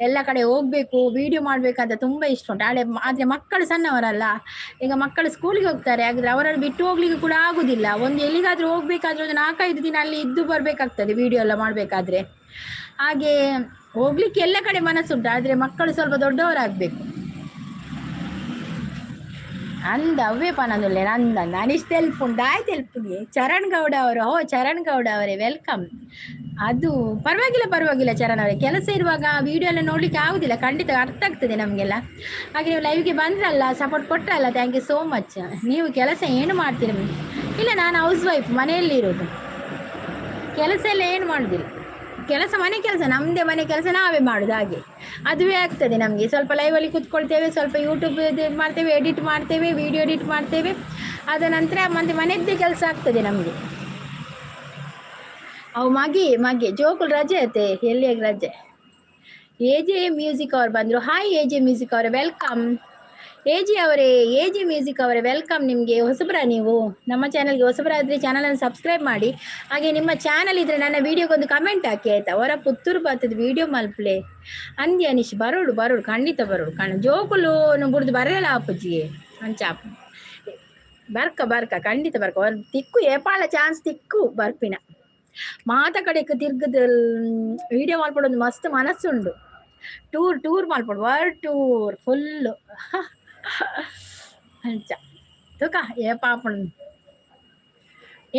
ಎಲ್ಲ ಕಡೆ ಹೋಗಬೇಕು, ವೀಡಿಯೋ ಮಾಡಬೇಕಂತ ತುಂಬ ಇಷ್ಟ ಉಂಟು. ಆದರೆ ಆದರೆ ಮಕ್ಕಳು ಸಣ್ಣವರಲ್ಲ. ಈಗ ಮಕ್ಕಳು ಸ್ಕೂಲಿಗೆ ಹೋಗ್ತಾರೆ. ಹಾಗಾದರೆ ಅವರನ್ನು ಬಿಟ್ಟು ಹೋಗ್ಲಿಕ್ಕೆ ಕೂಡ ಆಗುದಿಲ್ಲ. ಒಂದು ಎಲ್ಲಿಗಾದರೂ ಹೋಗ್ಬೇಕಾದ್ರೆ ಒಂದು 4-5 ದಿನ ಅಲ್ಲಿ ಇದ್ದು ಬರಬೇಕಾಗ್ತದೆ, ವೀಡಿಯೋ ಎಲ್ಲ ಮಾಡಬೇಕಾದ್ರೆ. ಹಾಗೆ ಹೋಗ್ಲಿಕ್ಕೆ ಎಲ್ಲ ಕಡೆ ಮನಸ್ಸುಂಟು, ಆದರೆ ಮಕ್ಕಳು ಸ್ವಲ್ಪ ದೊಡ್ಡವರಾಗಬೇಕು. ಅಂದ ಅವ್ವೇ ಪನೊಂದುಲ್ಲೆ ನಂದ ನಾನಿಷ್ಟು ತೆಲ್ಪುಂಡು ಆಯ್ತು ತೆಲ್ಪುನಿ. ಚರಣ್ ಗೌಡ ಅವರು, ಓ ಚರಣ್ ಗೌಡ ಅವರೇ, welcome. ಅದು ಪರವಾಗಿಲ್ಲ, ಪರವಾಗಿಲ್ಲ ಚರಣ್ ಅವರೇ. ಕೆಲಸ ಇರುವಾಗ ವಿಡಿಯೋ ಎಲ್ಲ ನೋಡಲಿಕ್ಕೆ ಆಗುದಿಲ್ಲ, ಖಂಡಿತ ಅರ್ಥ ಆಗ್ತದೆ ನಮಗೆಲ್ಲ. ಹಾಗೆ ನೀವು ಲೈವ್ಗೆ ಬಂದ್ರಲ್ಲ, support ಕೊಟ್ಟರಲ್ಲ, thank you so much. ನೀವು ಕೆಲಸ ಏನು ಮಾಡ್ತೀರಿ? ಇಲ್ಲ, ನಾನು ಹೌಸ್ ವೈಫ್, ಮನೆಯಲ್ಲಿ ಇರೋದು. ಕೆಲಸ ಎಲ್ಲ ಏನು ಮಾಡೋದಿಲ್ಲ. ಕೆಲಸ ಮನೆ ಕೆಲಸ, ನಮ್ಮದೇ ಮನೆ ಕೆಲಸ ನಾವೇ ಮಾಡೋದು. ಹಾಗೆ ಅದುವೇ ಆಗ್ತದೆ ನಮಗೆ. ಸ್ವಲ್ಪ ಲೈವಲ್ಲಿ ಕೂತ್ಕೊಳ್ತೇವೆ, ಸ್ವಲ್ಪ ಯೂಟ್ಯೂಬ್ ಇದು ಮಾಡ್ತೇವೆ, ಎಡಿಟ್ ಮಾಡ್ತೇವೆ, ವೀಡಿಯೋ ಎಡಿಟ್ ಮಾಡ್ತೇವೆ. ಅದ ನಂತರ ಮತ್ತೆ ಮನೆಯದ್ದೇ ಕೆಲಸ ಆಗ್ತದೆ ನಮಗೆ. ಅವು ಮಗೆ ಮಗೆ ಜೋಕುಲ್ ರಜೆ ಐತೆ, ಎಲ್ಲಿಯಾಗ ರಜೆ. ಎ ಜೆ ಮ್ಯೂಸಿಕ್ ಅವ್ರು ಬಂದರು. ಹಾಯ್ ಎ ಜೆ ಮ್ಯೂಸಿಕ್ ಅವರೇ, welcome. A G ಅವರೇ, ಎ ಜೆ ಮ್ಯೂಸಿಕ್ ಅವರೇ, welcome. ನಿಮಗೆ ಹೊಸಬರ ನೀವು? ನಮ್ಮ ಚಾನಲ್ಗೆ ಹೊಸಬರಾದರೆ ಚಾನಲನ್ನು ಸಬ್ಸ್ಕ್ರೈಬ್ ಮಾಡಿ. ಹಾಗೆ ನಿಮ್ಮ ಚಾನಲ್ ಇದ್ದರೆ ನನ್ನ ವೀಡಿಯೋಗೊಂದು ಕಮೆಂಟ್ ಹಾಕಿ, ಆಯಿತಾ? ಹೊರ ಪುತ್ತೂರು ಬರ್ತದೆ, ವೀಡಿಯೋ ಮಲ್ಪ್ಲೆ ಅಂದಿ ಅನಿಶ್. ಬರೋಡು ಬರೋಡು, ಖಂಡಿತ ಬರೋಡು. ಕಣ ಜೋಕುಲು ಬುಡ್ದು ಬರಲ್ಲ ಅಪ್ಪುಜಿ ಅಂಚಾಪ್. ಬರ್ಕ ಬರ್ಕ, ಖಂಡಿತ ಬರ್ಕ. ತಿಕ್ಕು ಏಪಾಳ ಚಾನ್ಸ್ ತಿಕ್ಕು ಬರ್ಪಿನ. ಮಾತ ಕಡೆಕ್ ತಿರ್ಗದ ವಿಡಿಯೋ ಮಲ್ಪಡೊಂದು ಮಸ್ತ್ ಮನಸ್ಸುಂಡು. ಟೂರ್ ಟೂರ್ ಮಲ್ಪೊಡು, ವರ್ಲ್ಡ್ ಟೂರ್ ಫುಲ್ಲು ಅಂಚ. ತುಕ ಏ ಪಾಪುಂಡು.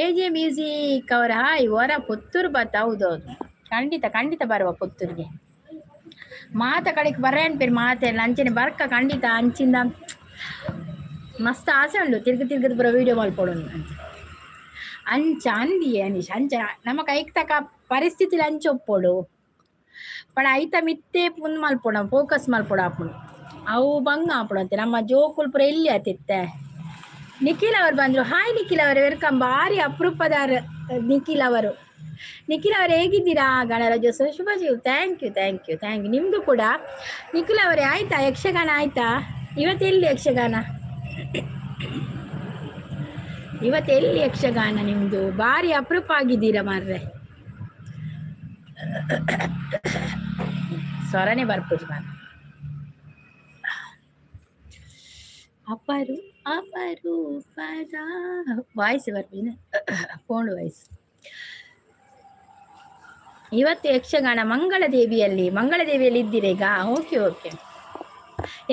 ಎ ಜೆ ಮ್ಯೂಸಿಕ್ ಅವರ ಹಾಯ್. ವರ ಪುತ್ತೂರು ಬತ್ತ. ಹೌದೌದು, ಖಂಡಿತ ಖಂಡಿತ ಬರುವ ಪುತ್ತೂರಿಗೆ. ಮಾತ ಕಡೆಗೆ ಬರ ಅನ್ಪೇರು ಮಾತೆಲ್ಲ ಅಂಚನೆ ಬರ್ಕ ಖಂಡಿತ. ಅಂಚಿಂದ ಮಸ್ತ್ ಆಸೆ ಉಂಟು, ತಿರ್ಗ ತಿರ್ಗದ ಬರೋ ವೀಡಿಯೋ ಮಲ್ಪೊಡು ಅಂತ. ಅಂಚ ಅಂದಿಯೇ ಅನೀಶ್, ಅಂಚ ನಮ್ಮ ಕೈಕ್ ತಕ ಪರಿಸ್ಥಿತಿ ಅಂಚ ಒಪ್ಪೊಡು. ಪಡ ಐತ ಮಿತ್ತೆ ಪುಂದ್ ಮಲ್ಪೊಡ, ಫೋಕಸ್ ಮಲ್ಪೊಡು ಆಪುಂಡು. ಅವು ಬಂಗ ಆಪುಡು ಅಂತೆ. ನಮ್ಮ ಜೋಕುಲ್ ಪೂರ ಎಲ್ಲಿ ಆತಿತ್ತೆ. ನಿಖಿಲ್ ಅವರು ಬಂದರು. ಹಾಯ್ ನಿಖಿಲ್ ಅವರು, welcome. ಭಾರಿ ಅಪರೂಪದಾರ ನಿಖಿಲ್ ಅವರು. ನಿಖಿಲ್ ಅವರು ಹೇಗಿದ್ದೀರಾ? ಗಣರಾಜ್ಯೋತ್ಸವ ಶುಭಾಶಯ. Thank you, thank you, thank you. ನಿಮ್ಮದು ಕೂಡ ನಿಖಿಲ್ ಅವರೇ. ಆಯಿತಾ ಯಕ್ಷಗಾನ? ಆಯಿತಾ? ಇವತ್ತೆಲ್ಲಿ ಯಕ್ಷಗಾನ? ಇವತ್ತೆಲ್ಲಿ ಯಕ್ಷಗಾನ ನಿಮ್ಮದು? ಭಾರಿ ಅಪರೂಪ ಆಗಿದ್ದೀರಾ ಮಾರ್ರೆ. ಸ್ವರನೇ ಬರ್ಪುಜಿ ಮಾರ್ರೆ. ಅಪರು ಅಪರೂಪದ ವಾಯ್ಸ್ ಬರ್ಪುಜಿ, ಫೋನ್ ವಾಯ್ಸ್. ಇವತ್ತು ಯಕ್ಷಗಾನ ಮಂಗಳದೇವಿಯಲ್ಲಿ. ಮಂಗಳದೇವಿಯಲ್ಲಿ ಇದ್ದೀರಾ ಈಗ? Okay okay.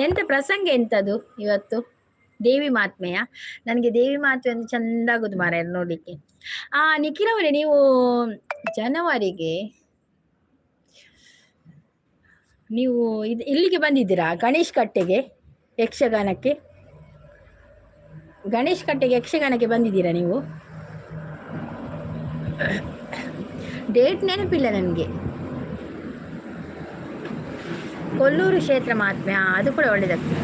ಎಂತ ಪ್ರಸಂಗ ಎಂತದು ಇವತ್ತು? ದೇವಿ ಮಹಾತ್ಮೆಯ? ನನಗೆ ದೇವಿ ಮಹಾತ್ಮೆ ಒಂದು ಚಂದಾಗುದು ಮಾರ ನೋಡ್ಲಿಕ್ಕೆ. ಆ ನಿಖಿಲ್ ಅವರೇ, ನೀವು ಜನವರಿಗೆ ನೀವು ಇದು ಇಲ್ಲಿಗೆ ಬಂದಿದ್ದೀರಾ? ಗಣೇಶ್ ಕಟ್ಟೆಗೆ ಯಕ್ಷಗಾನಕ್ಕೆ? ಗಣೇಶ್ ಕಟ್ಟೆಗೆ ಯಕ್ಷಗಾನಕ್ಕೆ ಬಂದಿದ್ದೀರಾ ನೀವು? ಡೇಟ್ ನೆನಪಿಲ್ಲ ನನಗೆ. ಕೊಲ್ಲೂರು ಕ್ಷೇತ್ರ ಮಹಾತ್ಮೆ, ಅದು ಕೂಡ ಒಳ್ಳೆದಾಗ್ತದೆ.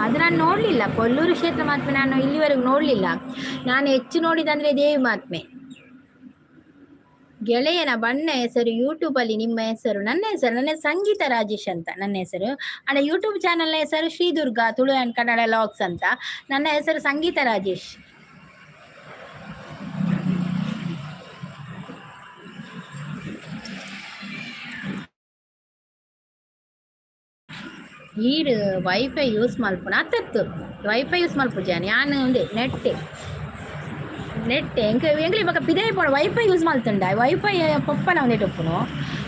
ಅದು ನಾನು ನೋಡಲಿಲ್ಲ. ಕೊಲ್ಲೂರು ಕ್ಷೇತ್ರ ಮಹಾತ್ಮೆ ನಾನು ಇಲ್ಲಿವರೆಗೂ ನೋಡಲಿಲ್ಲ. ನಾನು ಹೆಚ್ಚು ನೋಡಿದಂದರೆ ದೇವಿ ಮಹಾತ್ಮೆ. ಗೆಳೆಯನ ಬಣ್ಣ ಹೆಸರು ಯೂಟ್ಯೂಬಲ್ಲಿ ನಿಮ್ಮ ಹೆಸರು? ನನ್ನ ಹೆಸರು, ನನ್ನ ಸಂಗೀತ ರಾಜೇಶ್ ಅಂತ ನನ್ನ ಹೆಸರು. ಅಲ್ಲ, ಯೂಟ್ಯೂಬ್ ಚಾನಲ್ನ ಹೆಸರು ಶ್ರೀ ದುರ್ಗಾ ತುಳು ಆ್ಯಂಡ್ ಕನ್ನಡ ಲಾಗ್ಸ್ ಅಂತ. ನನ್ನ ಹೆಸರು ಸಂಗೀತ ರಾಜೇಶ್. ಈರ್ ವೈಫೈ ಯೂಸ್ ಮಲ್ಪುನ ಅತ್ತತ್ತು? ವೈಫೈ ಯೂಸ್ ಮಲ್ಪುಜಾನಿ ಯಾನ್. ಉಂದೆ ನೆಟ್ ನೆಟ್ ಎಂಕ್ ಎಂಕ್ಲೆ ಬೊಕ ಪಿದಯಿ ಪೋಣ. ವೈಫೈ ಯೂಸ್ ಮಲ್ತುಂಡ ವೈಫೈ ಪೊಪ್ಪನ ಒಂದೆಟ್ ಉಪ್ಪುನು.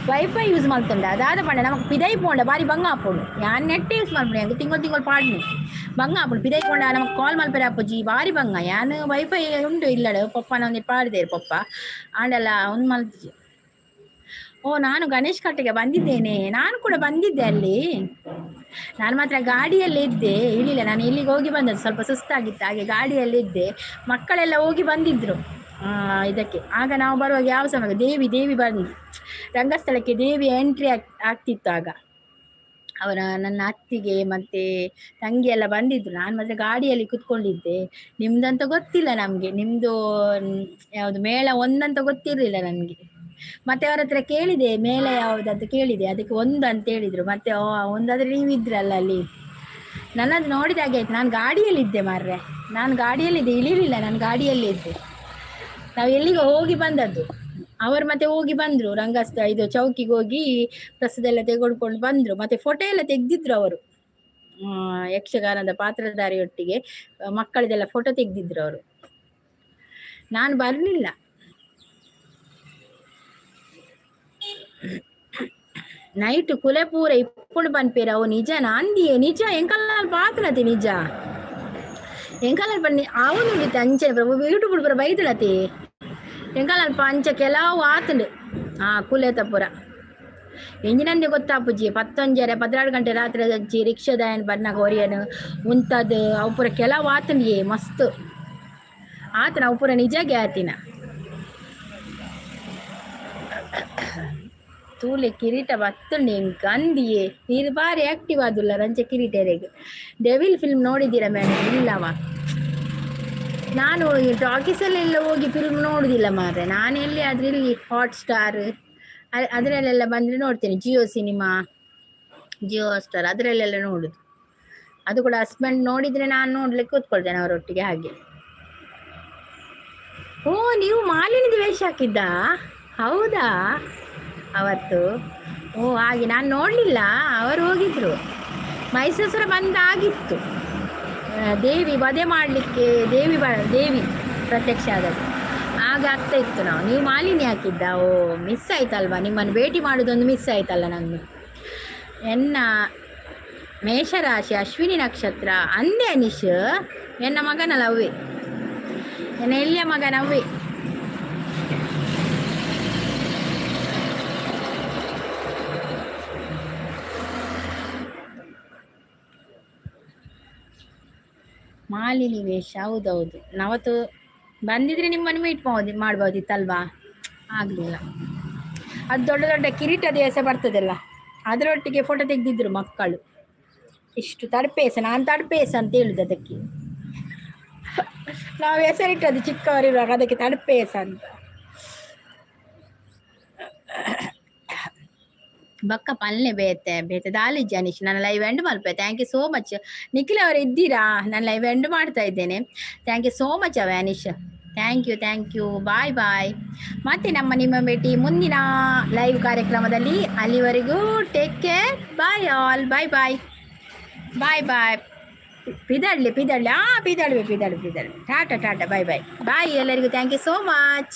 ವೈಫೈ ಯೂಸ್ ಮಲ್ತುಂಡ ದಾದ ಪಂಡ ನಮಕ್ ಪಿದಯಿ ಪೋಂಡ ಬಾರಿ ಬಂಗ ಆಪುಂಡು. ಯಾನ್ ನೆಟ್ ಯೂಸ್ ಮಲ್ಪುನು. ಎಂಕ್ ತಿಂಗೊಳು ತಿಂಗೊಳು ಪಾಡ್ನಿ. ಬಂಗ ಆಪುಂಡು ಪಿದಯಿ ಪೋಂಡ. ನಮಕ್ ಕಾಲ್ ಮಲ್ಪೆರೆ ಆಪುಜಿ, ಬಾರಿ ಬಂಗ. ಯಾನ್ ವೈಫೈ ಉಂಡು ಇಲ್ಲಡ್ ಪೊಪ್ಪನ ಒಂದೆಟ್ ಪಾಡ್ದೇರ್ ಪೊಪ್ಪ. ಆಂಡಲ ಉಂದು ಮಲ್ತಿಜಿ. ಓ, ನಾನು ಗಣೇಶ್ ಕಟ್ಟೆಗೆ ಬಂದಿದ್ದೇನೆ. ನಾನು ಕೂಡ ಬಂದಿದ್ದೆ ಅಲ್ಲಿ. ನಾನು ಮಾತ್ರ ಗಾಡಿಯಲ್ಲಿ ಇದ್ದೆ, ಇಳಿಲ್ಲ ನಾನು. ಇಲ್ಲಿಗೆ ಹೋಗಿ ಬಂದದ್ದು, ಸ್ವಲ್ಪ ಸುಸ್ತಾಗಿತ್ತು, ಹಾಗೆ ಗಾಡಿಯಲ್ಲಿ ಇದ್ದೆ. ಮಕ್ಕಳೆಲ್ಲ ಹೋಗಿ ಬಂದಿದ್ದರು ಇದಕ್ಕೆ. ಆಗ ನಾವು ಬರುವಾಗ ಯಾವ ಸಮಯ ದೇವಿ ದೇವಿ ಬಂದು ರಂಗಸ್ಥಳಕ್ಕೆ ದೇವಿ ಎಂಟ್ರಿ ಆಗ್ತಿತ್ತು ಆಗ. ಅವರ ನನ್ನ ಅತ್ತಿಗೆ ಮತ್ತು ತಂಗಿ ಎಲ್ಲ ಬಂದಿದ್ರು. ನಾನು ಮಾತ್ರ ಗಾಡಿಯಲ್ಲಿ ಕುತ್ಕೊಂಡಿದ್ದೆ. ನಿಮ್ದಂತ ಗೊತ್ತಿಲ್ಲ ನಮಗೆ. ನಿಮ್ಮದು ಯಾವುದು ಮೇಳ ಒಂದಂತ ಗೊತ್ತಿರಲಿಲ್ಲ ನನಗೆ. ಮತ್ತೆ ಅವರ ಹತ್ರ ಕೇಳಿದೆ, ಮೇಳ ಯಾವುದು ಕೇಳಿದೆ. ಅದಕ್ಕೆ ಒಂದು ಅಂತ ಹೇಳಿದರು. ಮತ್ತೆ ಒಂದಾದರೆ ನೀವಿದ್ರಲ್ಲ ಅಲ್ಲಿ. ನನ್ನದು ನೋಡಿದ ಹಾಗೆ ಆಯ್ತು. ನಾನು ಗಾಡಿಯಲ್ಲಿದ್ದೆ ಮಾರ್ರೆ, ನಾನು ಗಾಡಿಯಲ್ಲಿದ್ದೆ, ಇಳಿಲಿಲ್ಲ. ನಾನು ಗಾಡಿಯಲ್ಲೇ ಇದ್ದೆ. ನಾವು ಎಲ್ಲಿಗೆ ಹೋಗಿ ಬಂದದ್ದು. ಅವರು ಮತ್ತೆ ಹೋಗಿ ಬಂದರು ರಂಗಸ್ಥ ಇದು ಚೌಕಿಗೆ ಹೋಗಿ ಪ್ರಸಾದ ಎಲ್ಲ ತೆಗೆದುಕೊಂಡು ಬಂದರು. ಮತ್ತೆ ಫೋಟೋ ಎಲ್ಲ ತೆಗೆದಿದ್ರು ಅವರು. ಯಕ್ಷಗಾನದ ಪಾತ್ರಧಾರಿಯೊಟ್ಟಿಗೆ ಮಕ್ಕಳದೆಲ್ಲ ಫೋಟೋ ತೆಗೆದಿದ್ರು ಅವರು. ನಾನು ಬರಲಿಲ್ಲ. ನೈಟ್ ಕುಲೆ ಪೂರ ಇಪ್ಪುಂಡು ಪನ್ಪೇರು. ಅವು ನಿಜ ಅಂದಿಯೇ ನಿಜ. ಎಂಕಲ್ನ ಪಾತ್ರತಿ ನಿಜ. ಎಂಕಲ್ನ ಪನ್ನಿ ಆವೊಂದುಂಡಿತ್ತು ಅಂಚನೆ ಪ್ರಭು. ಯೂಟ್ಯೂಬ್ ಪೂರ ಬೈದಳತಿ. ಎಂಕಲ್ನ ಅಂಚ ಕೆಲವು ಆತುಂಡು. ಆ ಕುಲೆತ ಪೂರ ಎಂಜಿನಂದೆ ಗೊತ್ತಾಪುಜಿ. ಪತ್ತೊಂಜರೆ 12 ಗಂಟೆ ರಾತ್ರಿ ಅಂಚಿ ರಿಕ್ಷಾದಾಯನ್ ಬನ್ನಗ ಒರಿಯನು ಉಂತದ್ ಅವು ಪೂರ ಕೆಲವು ಆತುಂಡಿಯೇ. ಮಸ್ತ್ ಆತನ ಅವು ಪೂರ ನಿಜ ಗ್ಯಾತಿನ. ತೂಲೆ ಕಿರೀಟ ಬತ್ತುಂಡು ಎಂಕ್ ಅಂದಿಯೇ. ನೀರು ಬಾರಿ ಆಕ್ಟಿವ್ ಆದುಲ್ಲ ರಂಚ ಕಿರೀಟೆರೆಗ್. ಡೆವಿಲ್ ಫಿಲ್ಮ್ ನೋಡಿದ್ದೀರಾ ಮೇಡಮ್? ಇಲ್ಲವ. ನಾನು ಈ ಟಾಕೀಸಲ್ಲೆಲ್ಲ ಹೋಗಿ ಫಿಲ್ಮ್ ನೋಡುದಿಲ್ಲ ಮಾರ್ರೆ. ನಾನು ಎಲ್ಲಿ ಆದ್ರೆ ಇಲ್ಲಿ ಹಾಟ್ ಸ್ಟಾರ್ ಅದರಲ್ಲೆಲ್ಲ ಬಂದರೆ ನೋಡ್ತೇನೆ. ಜಿಯೋ ಸಿನಿಮಾ, ಜಿಯೋ ಸ್ಟಾರ್ ಅದರಲ್ಲೆಲ್ಲ ನೋಡುದು. ಅದು ಕೂಡ ಹಸ್ಬೆಂಡ್ ನೋಡಿದರೆ ನಾನು ನೋಡ್ಲಿಕ್ಕೆ ಕೂತ್ಕೊಳ್ತೇನೆ ಅವರೊಟ್ಟಿಗೆ ಹಾಗೆ. ಓ, ನೀವು ಮಾಲಿನಿದ ವೇಷ ಹಾಕಿದ್ದಾ? ಹೌದಾ? ಅವತ್ತು ಓ ಹಾಗೆ. ನಾನು ನೋಡಲಿಲ್ಲ, ಅವರು ಹೋಗಿದ್ರು. ಮೈಸೂರು ಬಂದಾಗಿತ್ತು. ದೇವಿ ವಧೆ ಮಾಡಲಿಕ್ಕೆ ದೇವಿ ಬ ದೇವಿ ಪ್ರತ್ಯಕ್ಷ ಆದದ್ದು ಆಗ ಆಗ್ತಾ ಇತ್ತು ನಾವು. ನೀವು ಮಾಲಿನಿ ಹಾಕಿದ್ದ? ಓ, ಮಿಸ್ ಆಯ್ತಲ್ವಾ? ನಿಮ್ಮನ್ನು ಭೇಟಿ ಮಾಡೋದೊಂದು ಮಿಸ್ ಆಯ್ತಲ್ಲ ನನಗೆ. ಎನ್ನ ಮೇಷರಾಶಿ, ಅಶ್ವಿನಿ ನಕ್ಷತ್ರ ಅಂದೆ ಅನೀಶ್. ಎನ್ನ ಮಗನಲ್ಲ ಅವೇ, ಎನ್ನ ಎಲ್ಲಿಯ ಮಗನ ಅವೇ. ಮಾಲಿನಿ ವೇಷ, ಹೌದೌದು. ನಾವತ್ತು ಬಂದಿದ್ರೆ ನಿಮ್ಮನ್ನು ಮೀಟ್ ಮಾಡ್ಬೋದಿತ್ತಲ್ವಾ? ಆಗಲಿಲ್ಲ. ಅದು ದೊಡ್ಡ ದೊಡ್ಡ ಕಿರೀಟದ ಹೆಸರು ಬರ್ತದಲ್ಲ. ಅದರೊಟ್ಟಿಗೆ ಫೋಟೋ ತೆಗೆದಿದ್ರು ಮಕ್ಕಳು. ಇಷ್ಟು ತಡ್ಪೇಸ, ನಾನು ತಡ್ಪೇಸ ಅಂತ ಹೇಳುದು ಅದಕ್ಕೆ. ನಾವು ಹೆಸರಿಟ್ಟದ್ದು ಚಿಕ್ಕವರಿರುವಾಗ ಅದಕ್ಕೆ ತಡ್ಪೇಸ ಅಂತ. ಬಕ್ಕ ಪಲ್ಲೆ ಬೇತೆ ಬೇತೆ ದಾಲಿ ಜನಿಶ್, ನನ್ನ live end Malpe. Thank you so much. Nikhil ಅವರು ಇದ್ದೀರಾ? ನಾನು ಲೈವ್ ಎಂಡ್ ಮಾಡ್ತಾ ಇದ್ದೇನೆ. Thank you so much Anish. Thank you, thank you, bye bye. ಮತ್ತೆ ನಮ್ಮ ನಿಮ್ಮ ಭೇಟಿ ಮುಂದಿನ ಲೈವ್ ಕಾರ್ಯಕ್ರಮದಲ್ಲಿ. ಅಲ್ಲಿವರೆಗೂ take care, bye all, bye bye, bye bye. ಪಿದಡ್ಲಿ ಪಿದಡ್ಲಿ, ಆ ಪಿದಡ್ವೆ ಪಿದಡ್ವೆ ಪಿದಡ್ವೆ. Tata tata, bye bye bye ಎಲ್ಲರಿಗೂ. Thank you so much.